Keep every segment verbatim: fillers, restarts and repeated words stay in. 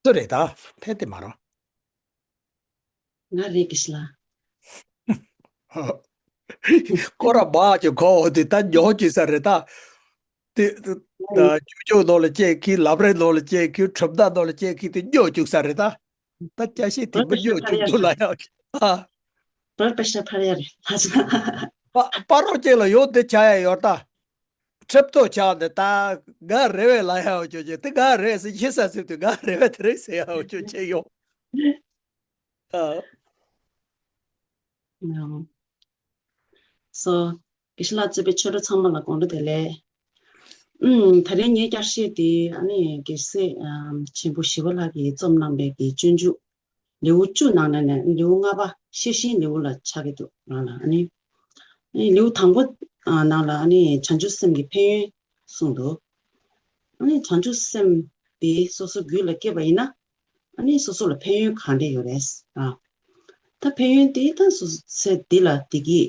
སུ་རེད་ད། ཕན་ཏེ་མ་རོ། ང་རེད་དགེ་བཤེས་ལགས། སྐོར་ར་མ་གྱོ་གོ་འོ་དེ་ད་ཉོ་གྱོ་ས་རེད་ད། དེ་ད་ཅུ་ཅུ་ནོ་ལ་ཅེ་ཁི་ལབ་རེ་ནོ་ལ་ཅེ་ཁི་ཁྲོམ་ད་ནོ་ལ་ཅེ་ཁི་དེ་ཉོ་གྱོ་ས་རེད་ད། ད་ཅ་ཤེ་དེ་མི་ཉོ་གྱོ་དོ་ལ་ཡ། ཨ། བར་པ་ཤ་ཕར་ཡ་རེད་ལྷ་ས། པ་པ་རོ་ཅེ་ལ་ཡོད་དེ་ཆ་ཡ་ཡོད་ད། ཁྲབ་ཏོ་ཆགས་འདི་ད་ག་རེ་བས་ལ་ཡའོ་ཅོ་ཅེ་དེ་ག་རེ་སི་ཤེ་ས་སི་དུ་ག་རེ་བས་དེ་རེ་སི་ཡའོ་ཅོ་ཅེ་ཡོ། ཨ། སོ། དགེ་བཤེས་ལགས་གཙོས་པའི་ཆོས་གྲོགས་ཚང་མ་ལ་དགོང་དྲོ་བདེ་ལེགས། ཨུམ། ད་རིང་ངའི་བསྐྱར་བཤད་དེ་ཨ་ནི་དགེ་བཤེས་ཨམ་ཆེན་པོ་ཞི་བ་ལྷ་གིས་རྩོམ་གནང་པའི་གི་སྤྱོད་འཇུག་ལེའུ་བཅུ་ནང་ནས་ནས་ལེའུ་ལྔ་པ་ཤེས་བཞིན་ལེའུ་ལ་ཆགས་ཀྱི་འདུག་རང་ལ་ཨ་ནི། ཨ་ནི་ལེའུ་དང་པོ་ཨ་ནང་ལ་ཨ་ནི་བྱང་ཆུབ་སེམས་ཀྱི་ཕན་ཡོན་གསུངས་འདུག་ཨ་ནི་བྱང་ཆུབ་སེམས་དེ་སོ་སོ་རྒྱུད་ལ་སྐྱེས་པ་ཡིན་ན་ཨ་ནི་སོ་སོ་ལ་ཕན་ཡོན་གང་འདྲ་ཡོད་རེད་ཨ། ད་ཕན་ཡོན་དེ་ད་སོ་སོ་ཚེ་འདི་ལ་བདེ་སྐྱིད་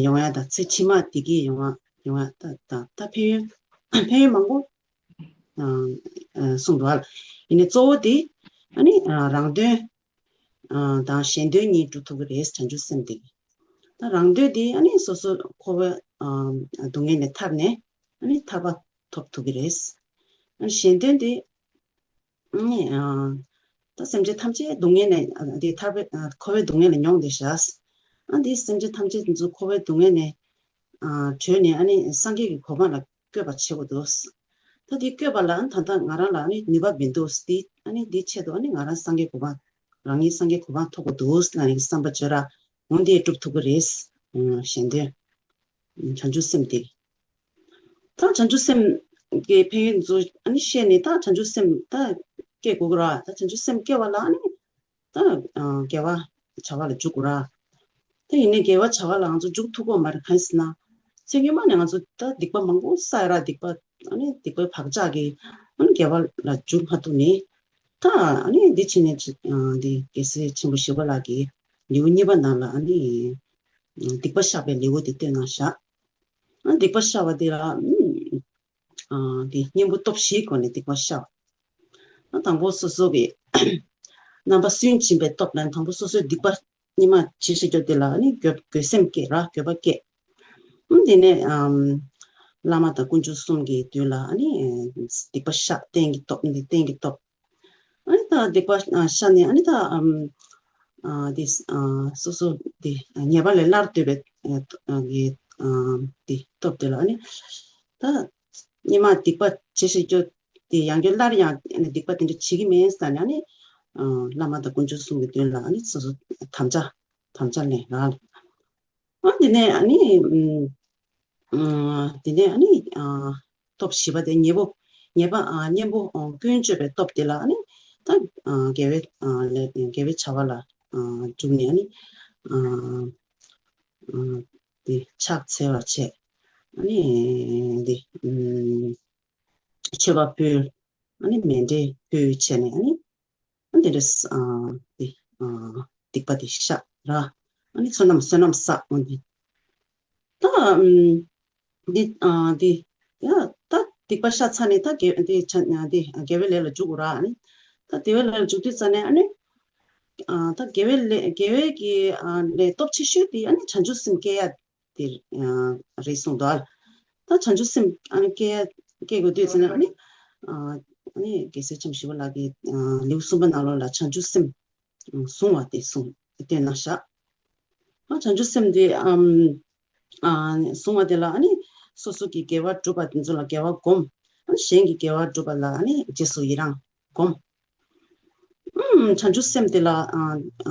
ཡོང་ཡ་དང་ཚེ་ཕྱི་མ་བདེ་སྐྱིད་ཡོང་བ་ཡོང་ཡ་ད་ད་ད་ཕན་ཡོན་ཕན་ཡོན་མང་པོ་གསུངས་འདུག་ཨ། ཡིན་ནའི་གཙོ་བོ་དེ་ཨ་ནི་རང་དོན་དང་གཞན་དོན་གཉིས་སྒྲུབ་ཐུབ་ཀྱི་རེད། བྱང་ཆུབ་སེམས་དེ་ད་རང་དོན་དེ་ཨ་ནི་སོ་སོ་འཁོར་བའི་སྡུག་བསྔལ་ནས་ཐར་ནས་ཨ་ནི་ཐར་པ་ཐོབ་ཐུབ་ཀྱི་རེད། ཨ་ནི་གཞན་དོན་དེ་ཨ་ནི་ཨ་ད་སེམས་ཅན་ཐམས་ཅད་སྡུག་བསྔལ་ནས་ཨ་འདི་ཐར་པའི་ཨ་འཁོར་བའི་སྡུག་བསྔལ་ལས་མྱོང་བསྡད་ཤག་ཨ་འདི་སེམས་ཅན་ཐམས་ཅད་འདི་ཚོ་འཁོར་བའི་སྡུག་བསྔལ་ནས་ཨ་གྲོལ་ནས་ཨ་ནི་སངས་རྒྱས་ཀྱི་གོ་འཕང་ལ་བཀོད་པ་བྱེད་དགོས་འདུག་ད་འདི་བཀོད་པ་ལ་ཨ་ནི་ད་ལྟ་ང་རང་ལ་ཨ་ནི་ནུས་པ་མི་འདུག་འདི་ཨ་ནི་འདི་ཆེད་དུ་ཨ་ནི་ང་རང་སངས་རྒྱས་གོ་འཕང་རང་ཉིད་སངས་རྒྱས་གོ་འཕང་ཐོབ་དགོས་འདུག་ལ་ནི་བསམ་པ་བཅོས་ར་འོ་འདི་སྒྲུབ་ཐུབ་ཀྱི་རེད། ཨ་གཞན་དོན། བྱང་ཆུབ་སེམས་དེ། ད་བྱང་ཆུབ་སེམས་ཀྱི་ཕན་ཡོན་ཚོ་ཨ་ནི་བཤད་ནས་ད་བྱང་ཆུབ་སེམས་ད་སྐྱེ་དགོས་ཀྱི་ར་ད་བྱང་ཆུབ་སེམས་སྐྱེ་བ་ལ་ཨ་ནི་ད་དགེ་བ་བྱ་བ་ལ་འཇུག་དགོས་ར། ད་ཡིན་ནའི་དགེ་བ་བྱ་བ་ལ་ང་ཚོ་འཇུག་ཐུབ་ཀྱི་མ་རེད། གང་ཡིན་ཟེར་ན་ཚེ་སྔོན་མ་ནས་ང་ཚོ་ད་སྡིག་པ་མང་པོ་བསགས་ཡ་ར་སྡིག་པ་ཨ་ནི་སྡིག་པའི་བག་ཆགས་ཀྱིས་ཨ་ནི་དགེ་བ་ལ་འཇུག་མ་ཐུབ་ནས་ད་ཨ་ནི་འདི་ཕྱི་ནས་འདི་རྒྱལ་སྲས་ཆེན་པོ་ཞི་བ་ལྷ་གིས་ལེའུ་གཉིས་པ་ནང་ལ་ཨ་ནི། སྡིག་པ་བཤགས་པའི་ལེའུ་དེ་བཏོན་གནང་བཞག་ཨ་སྡིག་པ་བཤགས་པ་དེ་ལ་ཨ་དེ་གཉེན་པོ་སྟོབས་བཞིའི་སྒོ་ནས་སྡིག་པ་བཤགས། ཨ་དང་པོ་སོ་སོ་གི་རྣམ་པ་སུན་འབྱིན་པའི་སྟོབས་ལ་དང་པོ་སོ་སོའི་སྡིག་པ་སྙིགས་མ་བྱེད་ཤེས་རྒྱུ་དེ་ལ་ཨ་ནི་འགྱོད་འགྱོད་སེམས་སྐྱེ་ར་འགྱོད་པ་སྐྱེ། ཨ་དེ་ནས་ཨམ་བླ་མ་དང་དཀོན་མཆོག་གསུམ་གྱི་མདུན་ལ་ཨ་ནི་སྡིག་པ་བཤགས་རྟེན་གྱི་སྟོབས་འདི་རྟེན་གྱི་སྟོབས། ཨ་ནི་ད་སྡིག་པ་ཨ་བཤགས་ནས་ཨ་ནི་ད་ཨམ་ཨ་དེ་ཨ་སོ་སོ་དེ་ཉེས་པ་ལས་སླར་འདོད་པའི་ཨ་གི་ཨ་དེ་སྟོབས་དེ་ལ་ཨ་ནི་ད་སྙིགས་མ་སྡིག་པ་བྱེད་ཤེས་རྒྱུ་དེ་ཡང་བསྐྱར་སླར་ཡང་ཨ་ནི་སྡིག་པ་དེ་འདྲ་བྱེད་ཀྱི་མེད་ཟེར་ནས་ཨ་ནི་ཨ་བླ་མ་དང་དཀོན་མཆོག་གསུམ་གྱི་མདུན་ལ་ཨ་ནི་སོ་སོ་དམ་བཅའ་དམ་བཅའ་ལེན་ར། ཨ་དེ་ནས་ཨ་ནི་ཨ་དེ་ནས་ཨ་ནི་ཨ་སྟོབས་བཞི་པ་དེ་ཉེ་པོ་ཉེ་པ་ཨ་གཉེན་པོ་ཨ་ཀུན་སྤྱོད་པའི་སྟོབས་དེ་ལ་ཨ་ནི་ད་ཨ་དགེ་བའི་ཨ་ལས་དགེ་བའི་བྱ་བ་ལ་ཨ་འཇུག་ནས་ཨ་ནི་ཨ་ཨ་དེ་ཕྱག་འཚལ་བར་བྱས། ཨ་ནི་དེ་ཨ་མཆོད་པ་ཕུལ། ཨ་ནི་མཎྜལ་ཕུལ་བྱས་ནས་ཨ་ནི། ཨ་འདི་འདྲ་ཨ་འདི་ཨ་སྡིག་པ་འདི་བཤགས་ར། ཨ་ནི་བསོད་ནམས་བསོད་ནམས་བསགས་འོ་འདི། ད་ཨམ་འདི་ཨ་འདི་ཡ་ད་སྡིག་པ་བཤགས་ཚར་ནས་ད་དགེ་འདི་ཆ་འདི་དགེ་བའི་ལས་ལ་འཇུག་དགོས་ར། ཨ་ནི་ད་དགེ་བའི་ལས་ལ་འཇུག་དུས་ཙ་ནས་ཨ་ནི་ཨ་ད་དགེ་བའི་ལས་དགེ་བའི་གི་ཨ་ལས་སྟོབས་ཆེ་ཤོས་འདི་ཨ་ནི་བྱང་ཆུབ་སེམས་སྐྱེ་ཡ། དེ་རེད་གསུངས་འདུག་ད་བྱང་ཆུབ་སེམས་ཨ་ནི་སྐྱེ་སྐྱེ་དགོས་དུས་ཙམ་ན་ཨ་ནི་ཨ་ནི་རྒྱལ་སྲས་ཆེན་པོ་ཞི་བ་ལྷ་གིས་ལེའུ་གསུམ་པ་ནང་ལོགས་ལ་བྱང་ཆུབ་སེམས་བཟུང་བ་དེ་གསུངས་བསྟན་གནང་བཞག་ཨ་བྱང་ཆུབ་སེམས་དེ་ཨམ་ཨ་བཟུང་བ་དེ་ལ་ཨ་ནི་སོ་སོ་གི་དགེ་བ་སྒྲུབ་པ་དེ་ཚོ་ལ་དགེ་བ་སྒོམ། ཨ་ནི་གཞན་གྱི་དགེ་བ་སྒྲུབ་པ་ལ་ཨ་ནི་རྗེས་སུ་ཡི་རང་སྒོམ། ཨུམ། བྱང་ཆུབ་སེམས་དེ་ལ་ཨ་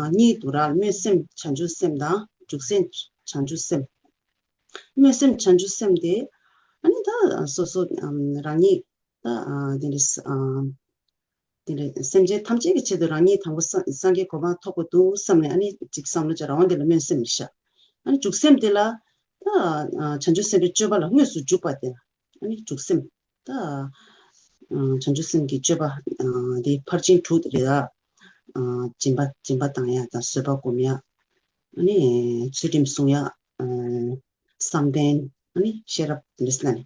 ཨ་གཉིས་འདུག་ར། སྨོན་སེམས་བྱང་ཆུབ་སེམས་དང་འཇུག་སེམས་བྱང་ཆུབ་སེམས། སྨོན་སེམས་བྱང་ཆུབ་སེམས་དེ་ཨ་ནི་ད་སོ་སོ་ཨམ་རང་ཉིད་ད་ཨ་དེ་འདྲ་ཨ་དེ་འདྲ་སེམས་ཅན་ཐམས་ཅད་ཀྱི་ཆེད་དུ་རང་ཉིད་དང་པོ་སངས་སངས་རྒྱས་གོ་འཕང་ཐོབ་དགོས་འདུག་བསམ་ནས་ཨ་ནི་ཅིག་བསམ་བློ་བྱ་རང་དབང་དེ་ལ་སྨོན་སེམས་བཞག་ཨ་ནི་འཇུག་སེམས་དེ་ལ་ད་ཨ་བྱང་ཆུབ་སེམས་དཔའི་སྤྱོད་པ་ལ་དངོས་སུ་འཇུག་པ་དེ་ལ་ཨ་ནི་འཇུག་སེམས། ད་ཨ་བྱང་ཆུབ་སེམས་ཀྱི་སྤྱོད་པ་ཨ་དེ་ཕར་ཕྱིན་དྲུག་རེད་ད། ཨ་སྦྱིན་པ་སྦྱིན་པ་བཏང་ཡ་དང་བཟོད་པ་སྒོམ་ཡ། ཨ་ནི་ཚུལ་ཁྲིམས་སྲུང་ཡ། ཨ་བསམ་གཏན། ཨ་ནི་ཤེས་རབ་དེ་འདྲ་ཟེར་ན་ནི།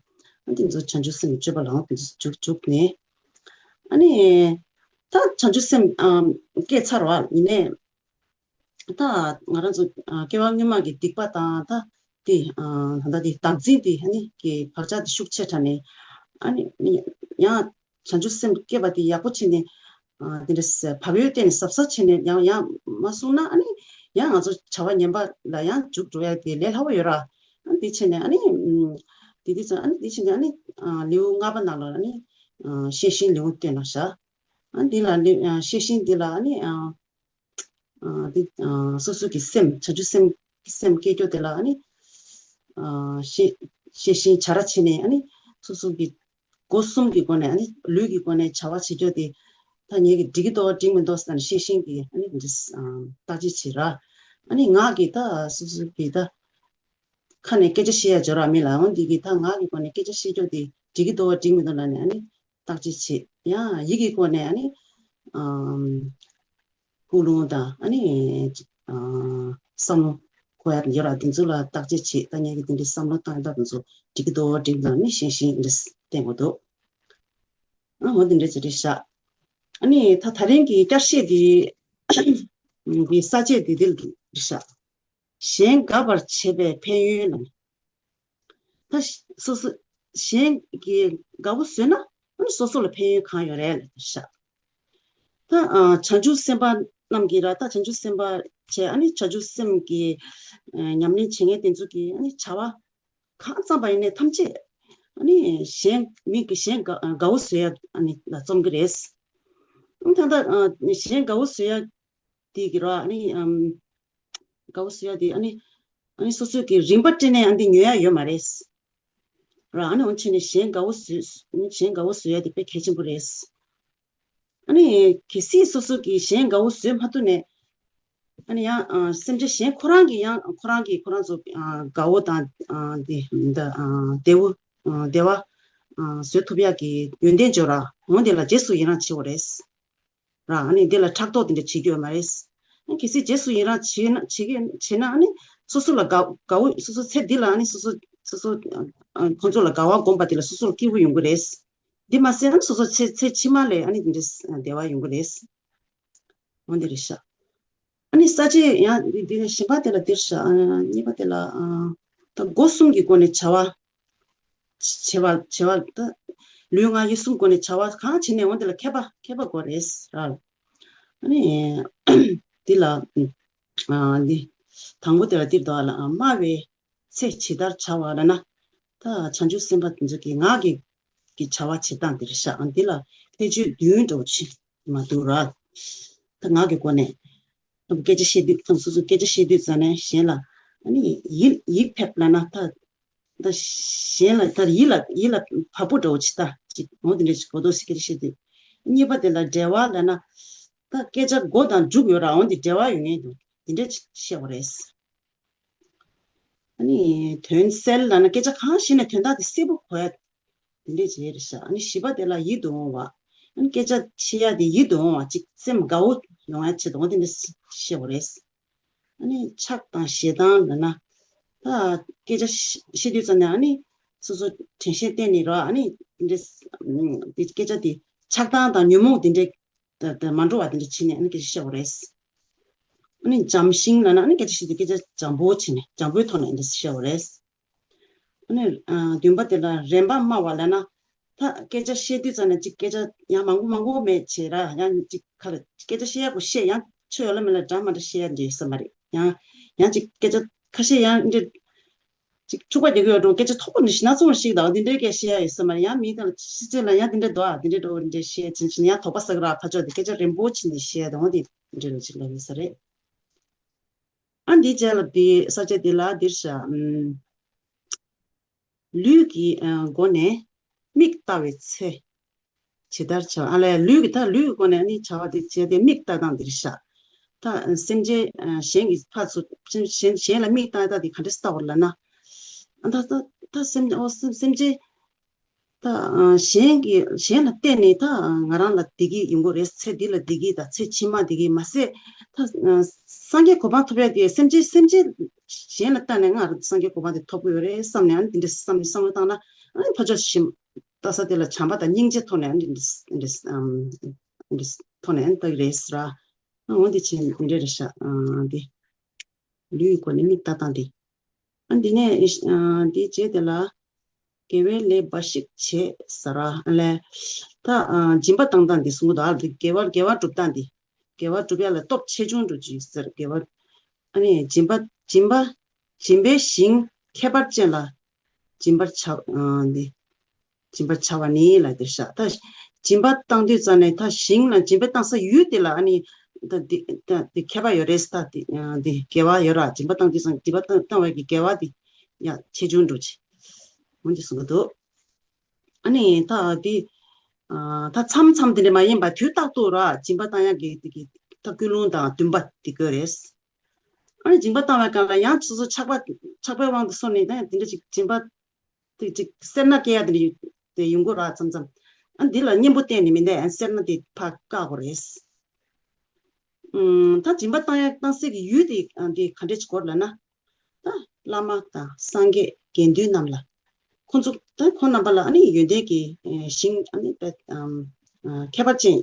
ཨ་དེ་ཚོ་བྱང་ཆུབ་སེམས་ཀྱི་སྤྱོད་པ་ལའང་དེ་ཚོ་འཇུག་འཇུག་ནས། ཨ་ནི་ ད་བྱང་ཆུབ་སེམས་ཨམ་སྐྱེས་ཚར་བ་ཡིན་ནའི། ད་ང་རང་ཚོ་ཨ་སྐྱེ་བ་སྔོན་མ་གི་སྡིག་པ་དང་ད་དེ་ཨ་ད་ལྟ་དེ་བདག་འཛིན་དེ་ཨ་ནི་གི་བག་ཆགས་དེ་ཤུགས་ཆེ་དྲགས་ནས། ཨ་ནི་ཡང་བྱང་ཆུབ་སེམས་སྐྱེས་པ་དེ་ཡག་པོ་བྱས་ནས། ཨ་དེ་འདྲ་བག་ཡོད་བསྟེན་ནས་གཟབ་གཟབ་བྱས་ནས་ཡང་ཡང་མ་བསྲུངས་ན། ཨ་ནི་ཡང་ང་ཚོ་བྱ་བ་ངན་པ་ལ་ཡང་འཇུག་འགྲོ་ཡ་དེ་ལས་སླ་བོ་ཡོད་ར། ཨ་དེ་བྱས་ནས་ཨ་ནི་ཨམ་དེ་དུས་ཙང་ཨ་ནི་དེ་བྱས་ནས་ཨ་ནི་ཨ་ལེའུ་ལྔ་པ་ནང་ལ་ཨ་ནི་ཨ་ཤེས་བཞིན་ལེའུ་བསྟན་ལ་བཞག་ཨ་འདི་ལ་ལེའུ་ཨ་ཤེས་བཞིན་འདི་ལ་ཨ་ནི་ཨ་ཨ་འདི་ཨ་སོ་སོ་གི་སེམས་བྱང་ཆུབ་སེམས་སེམས་སྐྱེ་རྒྱུ་དེ་ལ་ཨ་ནི་ཨ་ཤེས་ཤེས་བཞིན་བྱ་ར་བྱས་ནས། ཨ་ནི་སོ་སོ་གི་སྒོ་གསུམ་གྱི་སྒོ་ནས་ཨ་ནི་ལུས་ཀྱི་སྒོ་ནས་བྱ་བ་བྱེད་རྒྱུ་དེ་ད་ངེད་ཀྱི་འགྲིག་གི་འདུག་འགྲིག་མི་འདུག་ཟེར་ནས་ཤེས་བཞིན་གྱིས་ཨ་ནི་འདི་ཨ་བརྟག་དཔྱད་བྱེད་ར། ཨ་ནི་ངག་གིས་ད་སོ་སོ་གི་ད་ཁ་ནས་སྐད་ཆ་བཤད་ཡ་འབྱོར་བ་མེད་ལ། འོ་འདི་གི་ད་ངག་གི་སྒོ་ནས་སྐད་ཆ་བཤད་རྒྱུ་དེ་འགྲིག་གི་འདུག་འགྲིག་མི་འདུག་ལབ་ནས་ཨ་ནི་བརྟག་དཔྱད་བྱེད། ཡང་ཡིད་ཀྱི་སྒོ་ནས་ཨ་ནི་ཨམ་ཀུན་སློང་དང་ཨ་ནི་ཨ་བསམ་བློ་འཁོར་ཡ་ཡོད་ར། དེ་ཚོ་ལ་བརྟག་དཔྱད་བྱེད། ད་ངེད་ཀྱི་དེ་འདྲའི་བསམ་བློ་བཏང་ཡ་ད་དེ་ཚོ་འགྲིག་གི་འདུག་འགྲིག་མི་འདུག་ནི་ཤེས་བཞིན་འདི་བསྟན་དགོས་འདུག་ཨ་འོ་དེ་འདྲ་ཅིག་རེད་ཤག་ཨ་ནི་ད་ད་རིང་གི་བསྐྱར་བཤད་འདི་གི་ས་བཅད་འདི་འདི་རེད་ཤག་གཞན་དགའ་བར་བྱེད་པའི་ཕན་ཡོན་ལ། ད་སོ་སོ་གཞན་གྱིས་དགའ་བོ་བཟོས་ན་ཨ་ནི་སོ་སོ་ལ་ཕན་ཡོན་གང་ཡོད་རེད་ལབ་ཤག་ད་ཨ་བྱང་ཆུབ་སེམས་དཔའ་རྣམས་ཀྱིས་ར། ད་བྱང་ཆུབ་སེམས་དཔའ་བྱས་ཨ་ནི་བྱང་ཆུབ་སེམས་ཀྱི་ཨ་ཉམས་ལེན་བྱེད་མཁན་དེ་ཚོ་གིས་ཨ་ནི་བྱ་བ་གང་བརྩམས་པ་ཡིན་ནའི་ཐམས་ཅད་ཨ་ནི་གཞན་མི་གི་གཞན་དགའ་དགའ་བོ་བཟོ་ཡ་ཨ་ནི་ལ་རྩོམ་གི་རེད། ཨ་ད་ལྟ་ཨ་གཞན་དགའ་བོ་བཟོ་ཡ་དེ་གི་ར་ཨ་ནི་ཨམ་དགའ་བོ་བཟོ་ཡ་དེ་ཨ་ནི་ཨ་ནི་སོ་སོས་ཀྱི་རིན་པ་སྤྲད་ནས་ཨ་འདི་ཉོ་ཡ་ཡོད་མ་རེད། ར་ཨ་ནི་འོ་བྱས་ནས་གཞན་དགའ་བོ་བཟོས་གཞན་དགའ་བོ་བཟོ་ཡ་དེ་དཔེ་གལ་ཆེན་པོ་རེད། ཨ་ནི་གལ་སྲིད་སོ་སོ་གིས་གཞན་དགའ་བོ་བཟོས་མ་ཐུབ་ནས། ཨ་ནི་ཡང་ཨ་སེམས་ཅན་གཞན་ཁོ་རང་གིས་ཡང་ཁོ་རང་གིས་ཁོ་རང་ཚོ་ཨ་དགའ་བོ་དང་ཨ་དེ་འདི་ཨ་བདེ་བོ་ཨ་བདེ་བ་ཨ་བཟོ་ཐུབ་ཡག་གི་ཡོན་ཏན་འབྱོར་ར། འོ་དེ་ལ་རྗེས་སུ་ཡི་རང་བྱེད་དགོས་རེད། ར་ཨ་ནི་འདི་ལ་ཕྲག་དོག་དེ་འདྲ་བྱེད་རྒྱུ་ཡོད་མ་རེད། ཨ་གལ་སྲིད་རྗེས་སུ་ཡི་རང་བྱེད་ན་བྱེད་ཀྱི་བྱེད་ན་ཨ་ནི་སོ་སོ་ལ་དགའ་དགའ་བོ་སོ་སོ་ཚེ་འདི་ལ་ཨ་ནི་སོ་སོ་སོ་སོ་ཨ་ཁོང་ཚོ་ལ་དགའ་བ་སྒོམ་པ་དེ་ལ་སོ་སོ་ལ་སྐྱིད་པོ་ཡོང་གི་རེད། འདི་མ་ཟད་ཨ་ནི་སོ་སོ་ཚེ་ཚེ་ཕྱི་མ་ལ་ཨ་ནི་འདི་འདྲ་བདེ་བ་ཡོང་གི་རེད། འོ་འདི་རེད་ཤག་ཨ་ནི་ས་བཅད་ཡང་འདི་འདི་གཞན་པ་དེ་ལ་འདིར་ཤག་ཨ་གཉིས་པ་དེ་ལ་ཨ་ད་སྒོ་གསུམ་གྱི་སྒོ་ནས་བྱ་བ་བྱེད་པ་བྱེད་པ་ད་ལུས་ངག་ཡིད་གསུམ་སྒོ་ནས་བྱ་བ་གང་བྱེད་ནས་འོ་འདི་ལ་མཁས་པ་མཁས་པ་དགོས་རེད་ར། ཨ་ནི་འདི་ལ་ཨ་འདི་དང་པོ་དེ་ལ་འདིར་འདུག་ཨ་ལ་ཨ་སྨྲ་བའི་ཚེ་ཇི་ལྟར་བྱ་བ་ལབ་ན། ད་བྱང་ཆུབ་སེམས་དཔའ་དེ་ཚོ་གི་ངག་གི་གི་བྱ་བ་བྱེད་སྟངས་འདིར་བཞག་འདི་ལ་ཐེ་བྱུས་བདུན་འདྲ་བོ་ཅིག་མ་འདུག་ར། ད་ངག་གི་སྒོ་ནས་སྐད་ཆ་བཤད་དུས་ཁོང་སོ་སོ་སྐད་ཆ་བཤད་དུས་ཙ་ནས་གཞན་ལ་ཨ་ནི་ཡིད་ཡིད་ཕེབས་ལབ་ན། ད་ད་གཞན་ལ་ད་ཡིད་ལ་ཡིད་ལ་བབ་པོ་འདྲ་བོ་ཅིག་ད་ཅིག་འོ་དེ་འདྲ་ཅིག་གོ་རྟོགས་སི་སྐད་ཆ་བཤད་དུས། གཉིས་པ་དེ་ལ་འབྲེལ་བ་ལབ་ན། ད་སྐད་ཆ་མགོ་དང་མཇུག་ཡོད་ར། འོ་འདི་འབྲེལ་བ་ཡོད་ངེས་འདུག་འདི་འདྲ་ཅིག་བཤད་པ་རེད། ཨ་ནི་དོན་གསལ་ལབ་ན་སྐད་ཆ་གང་བཤད་ན་དོན་དག་དེ་གསལ་པོ་གོ་ཡ་དེ་འདྲས་བྱས་རེད་ཤག་ཨ་ནི་བཞི་པ་དེ་ལ་ཡིད་དུ་འོང་བ། ཨ་ནི་སྐད་ཆ་བཤད་ཡ་དེ་ཡིད་དུ་འོང་བ་ཅིག་སེམས་དགའ་བོ་ཡོང་ཡ་ཆེད་དུ་འོ་དེ་འདྲས་བཤད་པ་རེད། ཨ་ནི་ཆགས་དང་ཞེ་སྡང་ལབ་ན། ད་སྐད་ཆ་བཤད་དུས་ཙམ་ནས་ཨ་ནི་སོ་སོ་དྲན་ཤེས་བསྟེན་ནས་ར། ཨ་ནི་དེ་འདྲས་དེ་སྐད་ཆ་དེ་ཆགས་སྡང་དང་ཉོན་མོངས་དེ་འདྲས། ད་ད་མ་འགྲོ་བ་དེ་འདྲ་བྱས་ནས་ཨ་ནི་སྐད་ཆ་བཤད་པ་རེད། ཨ་ནི་འཇམ་ཞིང་ལབ་ན་ཨ་ནི་སྐད་ཆ་བཤད་དུས་སྐད་ཆ་འཇམ་པོ་བྱས་ནས་འཇམ་པོའི་ཐོག་ནས་ཨ་ནི་བཤད་པ་རེད། ཨ་ནི་ཨ་བདུན་པ་དེ་ལ་རན་པ་སྨྲ་བ་ལབ་ན། ད་སྐད་ཆ་བཤད་དུས་ཙམ་ནས་ཅིག་སྐད་ཆ་ཡང་མང་པོ་མང་པོ་མེད་བྱས་ར། ཡང་ཅིག་ཁ་ལ་སྐད་ཆ་བཤད་ཡག་པོ་བཤད། ཡང་ཆོ་ཡོད་ལ་མེད་ལ་འདྲ་མ་འདྲ་བཤད་ཡ་འདྲ་ཡོད་ས་མ་རེད། ཡང་ཡང་ཅིག་སྐད་ཆ་ཁ་ཤས་ཡང་འདྲ། ཅིག་འཁྱུག་པ་རྒྱག་གི་ཡོད་འགྲོ། སྐད་ཆ་ཐོག་ནས་ཤི་ན་ཚོང་ཞིག་དང་འདི་འདྲའི་སྐད་བཤད་ཡ་ཡོད་ས་མ་རེད། ཡང་མི་དང་ཕྱི་ཚེ་ལ་ཡང་འདི་འདྲ་འདུག་ཨ་འདི་འདྲ་འགྲོ་འདི་འདྲ་བཤད་ཕྱིན་ཕྱིན་ཡང་དོགས་པ་ཟ་གི་ར། ཕ་ཕྱོགས་དེ་སྐད་ཆ་རན་པོ་ཕྱིན་ནས་བཤད་དང་འདི་འདྲ་རེད་ཅིག་ལབ་ཡོད་ས་རེད། ཨ་འདི་རྗེས་ལ་འདི་ས་བཅད་འདི་ལ་འདིར་བཞག་ཨམ། ལུས་ཀྱི་ཨ་སྒོ་ནས་མིག་ལྟ་བའི་ཚེ། ཇི་ལྟར་བྱ་ཨ་ལས་ལུས་ཀྱི་ད་ལུས་ཀྱི་སྒོ་ནས་ནི་བྱ་བ་དེ་བྱས་ཏེ་མིག་ལྟ་སྟངས་འདིར་བཞག་ད་སེམས་ཅན་གཞན་གྱི་ཕར་ཚུར་གཞན་གཞན་ལ་མིག་ལྟ་སྟངས་དེ་ག་འདྲ་ལྟ་བར་ལབ་ན། ད་ད་ད་སེམས་ཨོ་སེམས་སེམས་ཅན་ད་གཞན་གྱི་གཞན་ལ་བལྟས་ནས་ད་ང་རང་ལ་བདེ་སྐྱིད་ཡོང་གི་རེད། ཚེ་འདི་ལ་བདེ་སྐྱིད་དང་ཚེ་ཕྱི་མ་བདེ་སྐྱིད་མ་ཟད་ད་སངས་རྒྱས་གོ་འཕང་ཐོབ་ཡ་དེ་སེམས་ཅན་སེམས་ཅན་གཞན་ལ་བལྟས་ནས་ང་སངས་རྒྱས་གོ་འཕང་དེ་ཐོབ་གི་ཡོད་རེད་བསམ་ནས་ཨ་ནི་དེ་འདྲ་བསམ་བསམ་བློ་བཏང་ན་ཨ་ནི་ཕར་ཕྱོགས་ཞིམ། ལྟ་ས་དེ་ལ་བྱམས་པ་དང་སྙིང་རྗེ་ཐོག་ནས་ཨ་ནི་འདི་འདི་ཨམ་འདི་ ཐོག་ནས་ཨ་ནི་ལྟ་གི་རེད་ཟེར་ར། ཨ་འོ་འདི་བྱས་འདི་འདྲ་རེད་ཤག་ཨ་འདི་ལུས་ཀྱི་སྒོ་ནས་མིག་ལྟ་སྟངས་འདི། ཨ་འདི་ནས་ཨ་འདི་རྗེས་དེ་ལ་དགེ་བའི་ལས་འབའ་ཞིག་བྱེད་ཟེར་ར། ཨ་ལས་ད་ཨ་སྦྱིན་པ་བཏང་སྟངས་འདི་གསུང་གི་འདུག་ཨ་འདི་དགེ་བ་དགེ་བ་སྒྲུབ་སྟངས་འདི། དགེ་བ་སྒྲུབ་ཡ་ལ་སྟོབས་ཆེ་ཆུང་འགྲོ་གི་ཟེར། དགེ་བ་ཨ་ནི་སྦྱིན་པ་སྦྱིན་པ་སྦྱིན་པའི་ཞིང་ཁྱད་པར་ཅན་ལ་སྦྱིན་པར་བྱ། ཨ་འདི་སྦྱིན་པར་བྱ་བ་ནི་ལ་འདིར་བཞག་ད་སྦྱིན་པ་བཏང་དུས་ཙམ་ནས་ད་ཞིང་ལ་སྦྱིན་པ་བཏང་ས་ཡུལ་དེ་ལ་ཨ་ནི་ད་འདི་ད་འདི་ཁྱད་པར་ཡོད་རེད། ད་འདི་ཨ་འདི་དགེ་བ་ཡོད་ར། སྦྱིན་པ་བཏང་དུས་ཙམ་སྦྱིན་པ་བཏང་བཏང་བའི་གི་དགེ་བ་འདི་ཡང་ཆེ་ཆུང་འགྲོ་ཆེ། འོན་ཏེ་གསུང་གི་འདུག་ཨ་ནི་ད་འདི་ཨ་ད་མཚམས་མཚམས་དེ་འདྲ་མ་ཡིན་པ་དུས་རྟག་ཏུ་ར་སྦྱིན་པ་བཏང་ཡག་གི་དེ་གི་ད་ཀུན་སློང་དང་འདུན་པ་དེ་དགོས་རེད། ཨ་ནི་སྦྱིན་པ་བཏང་བའི་སྒང་ལ་ཡང་སོ་སོ་ཆགས་པ་ཆགས་པའི་དབང་དུ་སོང་ནས་ད་དེ་འདྲ་ཅིག་སྦྱིན་པ་དེ་ཅིག་སེར་སྣ་སྐྱེ་ཡ་དེ་འདྲ་དེ་ཡོང་གི་ར། མཚམས་མཚམས་ཨ་འདི་ལ་གཉེན་པོ་བསྟེན་ནས་མི་འདས་ཨ་སེར་སྣ་དེ་ཕར་བཀག་དགོས་རེད། ཨུམ་ད་སྦྱིན་པ་བཏང་ཡ་བཏང་སའི་གི་ཡུལ་དེ་ཨ་འདི་ག་འདྲས་ཅིག་དགོས་ལབ་ན། ད་བླ་མ་དང་སངས་རྒྱས་དགེ་འདུན་རྣམས་ལ། ཁོང་ཚོ་ད་ཁོང་རྣམ་པ་ལ་ཨ་ནི་ཡོན་ཏན་གྱི་ཨེ་ཞིང་ཨ་ནི་དཔེ་ཨམ་ཨ་ཁྱད་པར་ཅན་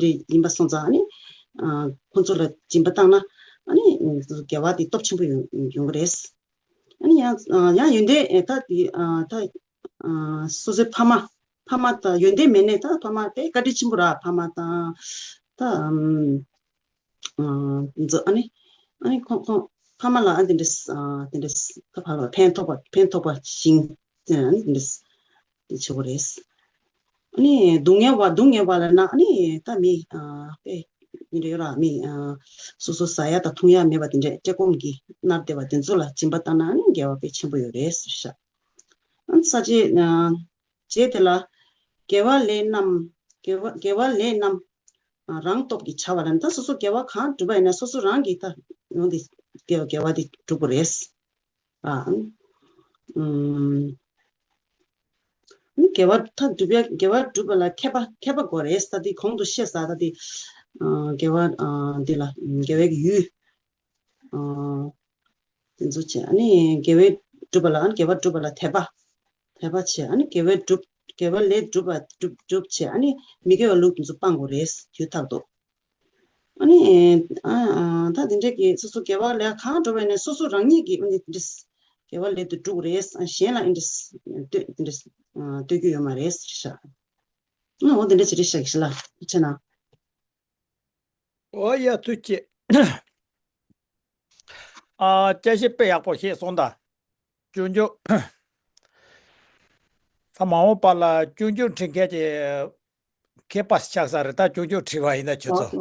འདི་ཡིན་པ་སོང་ཙང་ཨ་ནི་ཨ་ཁོང་ཚོ་ལ་སྦྱིན་པ་བཏང་ན་ཨ་ནི་དགེ་བ་དེ་སྟོབས་ཆེན་པོ་ཡོང་ཡོང་གི་རེད། ཨ་ནི་ཡང་ཨ་ཡང་ཡོན་ཏན་ཨེ་ད་དེ་ཨ་ད་ཨ་སོ་སོའི་ཕ་མ་ཕ་མ་དང་ཡོན་ཏན་མེད་ནས་ད་ཕ་མ་དཔེ་བཀའ་དྲིན་ཆེན་པོ་ར། ཕ་མ་དང་ད་ཨམ། ཨ་འཛོ་ཨ་ནི་ཨ་ནི་ཁོང་ཁོང་ཕ་མ་ལ་ཨ་འདི་འདྲས་ཨ་འདི་འདྲས་ད་ཕ་ལ་ཕན་ཐོགས་པ་ཕན་ཐོགས་པ་ཞིང་ཨ་ནི་འདི་འདྲས་འདི་ཆེ་བོ་རེད། ཨ་ནི་སྡུག་བསྔལ་བ་སྡུག་བསྔལ་བ་ལ་ན་ཨ་ནི་ད་མི་ཨ་དཔེ་མི་རེ་ར་མི་ཨ་སོ་སོ་ཟ་ཡ་དང་འཐུང་ཡ་མེད་པ་དེ་འདྲས་བཀྲེས་སྐོམ་གྱིས་མནར་བསྡད་པ་དེ་ཚོ་ལ་སྦྱིན་པ་བཏང་ན་ཨ་ནི་དགེ་བ་དཔེ་ཆེན་པོ་ཡོད་རེད་ཟེར་ཤག་ཨ་ནི་ས་བཅད་ཨ། རྗེས་དེ་ལ། དགེ་བ་ལས་རྣམས། དགེ་བ་དགེ་བ་ལས་རྣམས། རང་སྟོབས་ཀྱིས་བྱ་བ་ལ་ནི་ད་སོ་སོ་དགེ་བ་གང་བསྒྲུབ་པ་ཡིན་ན་སོ་སོ་རང་གིས་ད་ཡོང་དེ་དགེ་བ་དགེ་བ་དེ་སྒྲུབ་དགོས་རེད། ཨ། ཨུམ། དགེ་བ་ད་སྒྲུབ་ཡ་དགེ་བ་སྒྲུབ་པ་ལ་མཁས་པ་མཁས་པ་དགོས་རེད། ད་དེ་གོང་དུ་བཤད་ས་ད་དེ་དགེ་བ་འདི་ལ་དགེ་བའི་ཡུལ། དེ་ཚོ་བྱས་ཨ་ནི་དགེ་བའི་སྒྲུབ་པ་ལ་ཨ་ནི་དགེ་བ་སྒྲུབ་པ་ལ་དད་པ། དད་པ་བྱས་ཨ་ནི་དགེ་བའི་སྒྲུབ་དགེ་བ་ལས་སྒྲུབ་པ་སྒྲུབ་སྒྲུབ་བྱས་ཨ་ནི་མི་དགེ་བ་ལུགས་དེ་ཚོ་སྤང་དགོས་རེད་དུས་ཐག་ཏུ། ཨ་ནི་ཨ་ཨ་ད་དེ་འདྲས་ཀྱི་སོ་སོ་དགེ་བ་ལས་གང་སྒྲུབ་པ་ཡིན་ན་སོ་སོ་རང་ཉིད་ཀྱིས་ཨ་ནི་དེ་འདྲས་དགེ་བ་ལས་དུ་སྒྲུབ་དགོས་རེད། གཞན་ལ་ཨ་འདྲས་ལྟོས་དེ་འདྲས་ལྟོས་རྒྱུ་ཡོད་མ་རེད་ཟེར་ཤག་ཨ་འོ་དེ་འདྲས་ཅིག་རེད་ཤག་གི་ཤི་ལ་ཆེ་ན། ཨོ་ཡ་ཐུགས་རྗེ། ཨ་ཅ་ཤེས་དཔེ་ཡག་པོ་བཤད་སོང་ད། སྐྱོན་བརྗོད། ད་མ་འོངས་པ་ལ་སྐྱོན་བརྗོད་འབྲི་མཁན་གྱི་མཁས་པ་ཆགས་ས་རེད་ད་སྐྱོན་བརྗོད་བྲིས་པ་ཡིན་ན་ཁྱོད་ཨོ་ཚོ།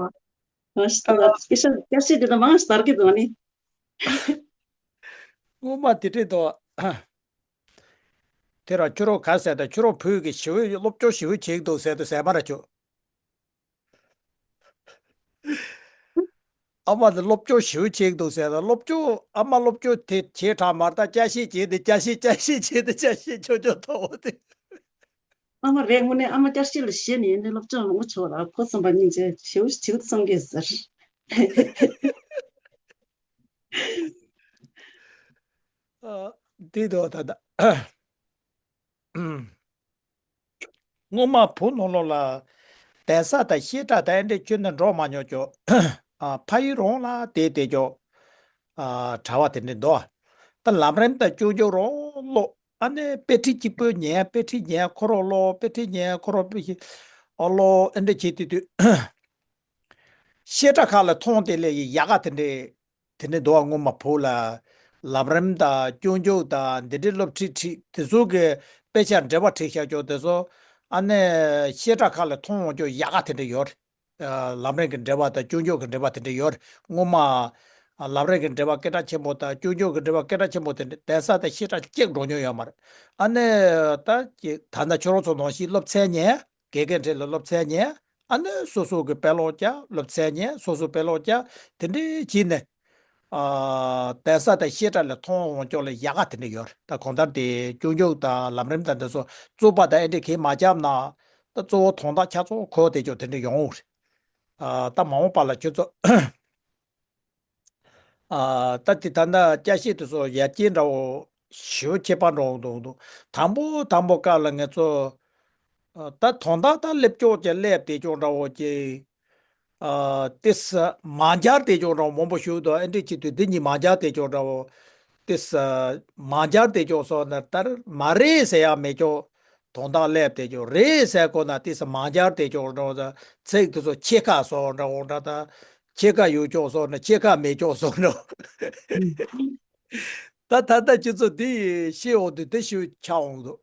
ཨོ་ཨོ་ཤི་ད་ལ་སྐད་ཆ་སྐད་ཆ་དེ་ད་མང་ཞིག་དར་གི་འདུག་ཨ་ནི། སྔོན་མ་དེ་འདྲས་འདུག་དེ་ར་ཁྱོད་རང་ག་ཟེར་ད་ཁྱོད་རང་བོད་ཀྱི་ཞི་བའི་སློབ་སྦྱོང་ཞི་བའི་བྱེད་ཀྱི་འདུག་ཟེར་དུ་ཟེར་མ་ར་ཁྱོད། ཨ་མ་ལ་སློབ་སྦྱོང་ཞེ་པོ་བྱེད་ཀྱི་འདུག་ཟེར་ལ་སློབ་སྦྱོང་ཨ་མ་སློབ་སྦྱོང་དེ་བྱེད་དྲག་མར་ད་ཅ་ཤེས་བྱེད་དེ་ཅ་ཤེས་ཅ་ཤེས་བྱེད་དེ་ཅ་ཤེས་ཆོ་ཆོ་ཐོག་དེ། ཨ་མ་རེད་དངོས་གནས་ཨ་མ་ཅ་ཤེས་ལ་ཞེད་ནས་ཡིན་ནའི་སློབ་སྦྱོང་མང་པོ་བྱོས་ལ་ཁོ་བསམ་པ་སྙིང་རྗེ་ཞེ་པོ་བྱེད་བསམ་གི་ཟེར། ཨ་དེ་དོ་ད་ད། སྔོན་མ་བུ་ནོར་ལོ་ལ་གདན་ས་དང་བཤད་གྲྭ་དང་ཨེ་འདྲས་ཁྱོན་ནས་འགྲོ་མ་མྱོང་ཀྱོ། ཨ་ཕ་ཡུལ་རོང་ལ་བསྡད་བསྡད་ཀྱོ། ཨ་གྲྭ་བ་དེ་འདྲས་འདུག་ད་ལམ་རིམ་དང་སྐྱོན་བརྗོད་རོགས་ཀློག་ཨ་ནི་དཔེ་ཁྲིད་གཅིག་པོ་ཉན་དཔེ་ཁྲིད་ཉན་ཁོ་རོགས་ཀློག་དཔེ་ཁྲིད་ཉན་ཁོ་རོགས་དཔེ་ཁྲིད་ཨོ་ཀློག་ཨེ་འདྲས་བྱེད་དུས་དུས། བཤད་གྲྭ་ཁག་ལ་མཐོང་དེ་ལས་ཡག་ག་དེ་འདྲས། དེ་ནས་འདུག་བ་སྔོན་མ་བོད་ལ་ལམ་རིམ་དང་སྐྱོན་བརྗོད་དང་འདི་འདྲའི་སློབ་ཁྲིད་ཁྲིད་དེ་ཚོ་གི་དཔེ་ཆ་འགྲེལ་པ་བྲིས་བཞག་ཀྱོག་དེ་ཚོ་ཨ་ནི་བཤད་གྲྭ་ཁག་ལ་མཐོང་འོང་ཀྱོག་ཡག་ག་དེ་འདྲ་ཡོད་རེད། ལམ་རིམ་གི་འགྲེལ་པ་དང་སྐྱོན་བརྗོད་ཀྱི་འགྲེལ་པ་དེ་འདྲ་ཡོད་རེད་སྔོན་མ། ལམ་རིམ་གི་འགྲེལ་པ་སྐད་གྲགས་ཆེན་པོ་དང་སྐྱོན་བརྗོད་ཀྱི་འགྲེལ་པ་སྐད་གྲགས་ཆེན་པོ་དེ་འདྲ་གདན་ས་དང་བཤད་གྲྭ་གཅིག་འགྲོ་མྱོང་ཡོད་མ་རེད། ཨ་ནི་ད་ཀྱི་ད་ལྟ་ཁྱོད་རང་ཚོ་ནང་བཞིན་སློབ་ཚན་ཉན། དགེ་རྒན་གྲས་ལ་སློབ་ཚན་ཉན། ཨ་ནི་སོ་སོ་གི་དཔེ་ཀློག་བྱ་སློབ་ཚན་ཉན་སོ་སོ་དཔེ་ཀློག་བྱ་དེ་འདྲའི་བྱས་ནས། ཨ་གདན་ས་དང་བཤད་གྲྭ་ལ་མཐོང་འོང་ཀྱོག་ལ་ཡག་ག་དེ་འདྲ་ཡོད་རེད། ད་གང་ལྟར་དེ་སྐྱོན་བརྗོད་དང་ལམ་རིམ་དང་འདི་ཚོ་རྩོད་པ་དང་ཨེ་འདྲ་གས་མ་བརྒྱབ་ན། ད་གཙོ་བོ་དོན་དག་ཆ་ཚང་གོ་བདེ་ཀྱོག་དེ་འདྲ་ཡོང་འོང་རེད། ཨ་ད་མ་འོངས་པ་ལ་ཁྱོད་ཚོ། ཨ་ད་དེ་ད་ལྟ་སྐྱ་ཤེས་དེ་ཚོ་ཡར་རྒྱས་འདྲ་བོ་ཞེ་པོ་ཁྱད་པར་འགྲོ་འདུག་འདུག་དང་པོ་དང་པོ་སྐབས་ལ་ང་ཚོ་ཨ་ད་དོན་དག་ད་སླེབས་ཀྱོག་ཀྱང་སླེབས་བསྡད་ཀྱོག་འདྲ་བོ་ཀྱི་ ཨ་ཏེས་མ་སྦྱར་ཏེ་ཅོག་འདྲ་བོ་མང་པོ་ཞུ་དོ། ཨེ་འདྲ་ཅིག་དུས་འདི་གཉིས་མ་སྦྱར་ཏེ་ཅོག་འདྲ་བོ། ཏེས་མ་སྦྱར་ཏེ་ཅོག་སོགས་ན་ལྟར་མ་རེད་ཟེར་ཡ་མེད་ཅོག་དོན་དག་སླེབས་ཏེ་ཅོག་རེད་ཟེར་གོ་ན་ཏེས་མ་སྦྱར་ཏེ་ཅོག་འདྲ་བོ། ཚིག་དེ་ཚོ་ཕྱེད་ཀ་སོགས་འདྲ་བོ་འདྲ་ད། ཕྱེད་ཀ་ཡོད་ཅོག་སོགས་ན་ཕྱེད་ཀ་མེད་ཅོག་སོགས་འདྲ་བོ། ད་ད་ལྟ་ཁྱེད་ཚོ་འདི་ཤེས་འོང་དུས་དེ་ཤེས་ཆགས་འོང་འདུག་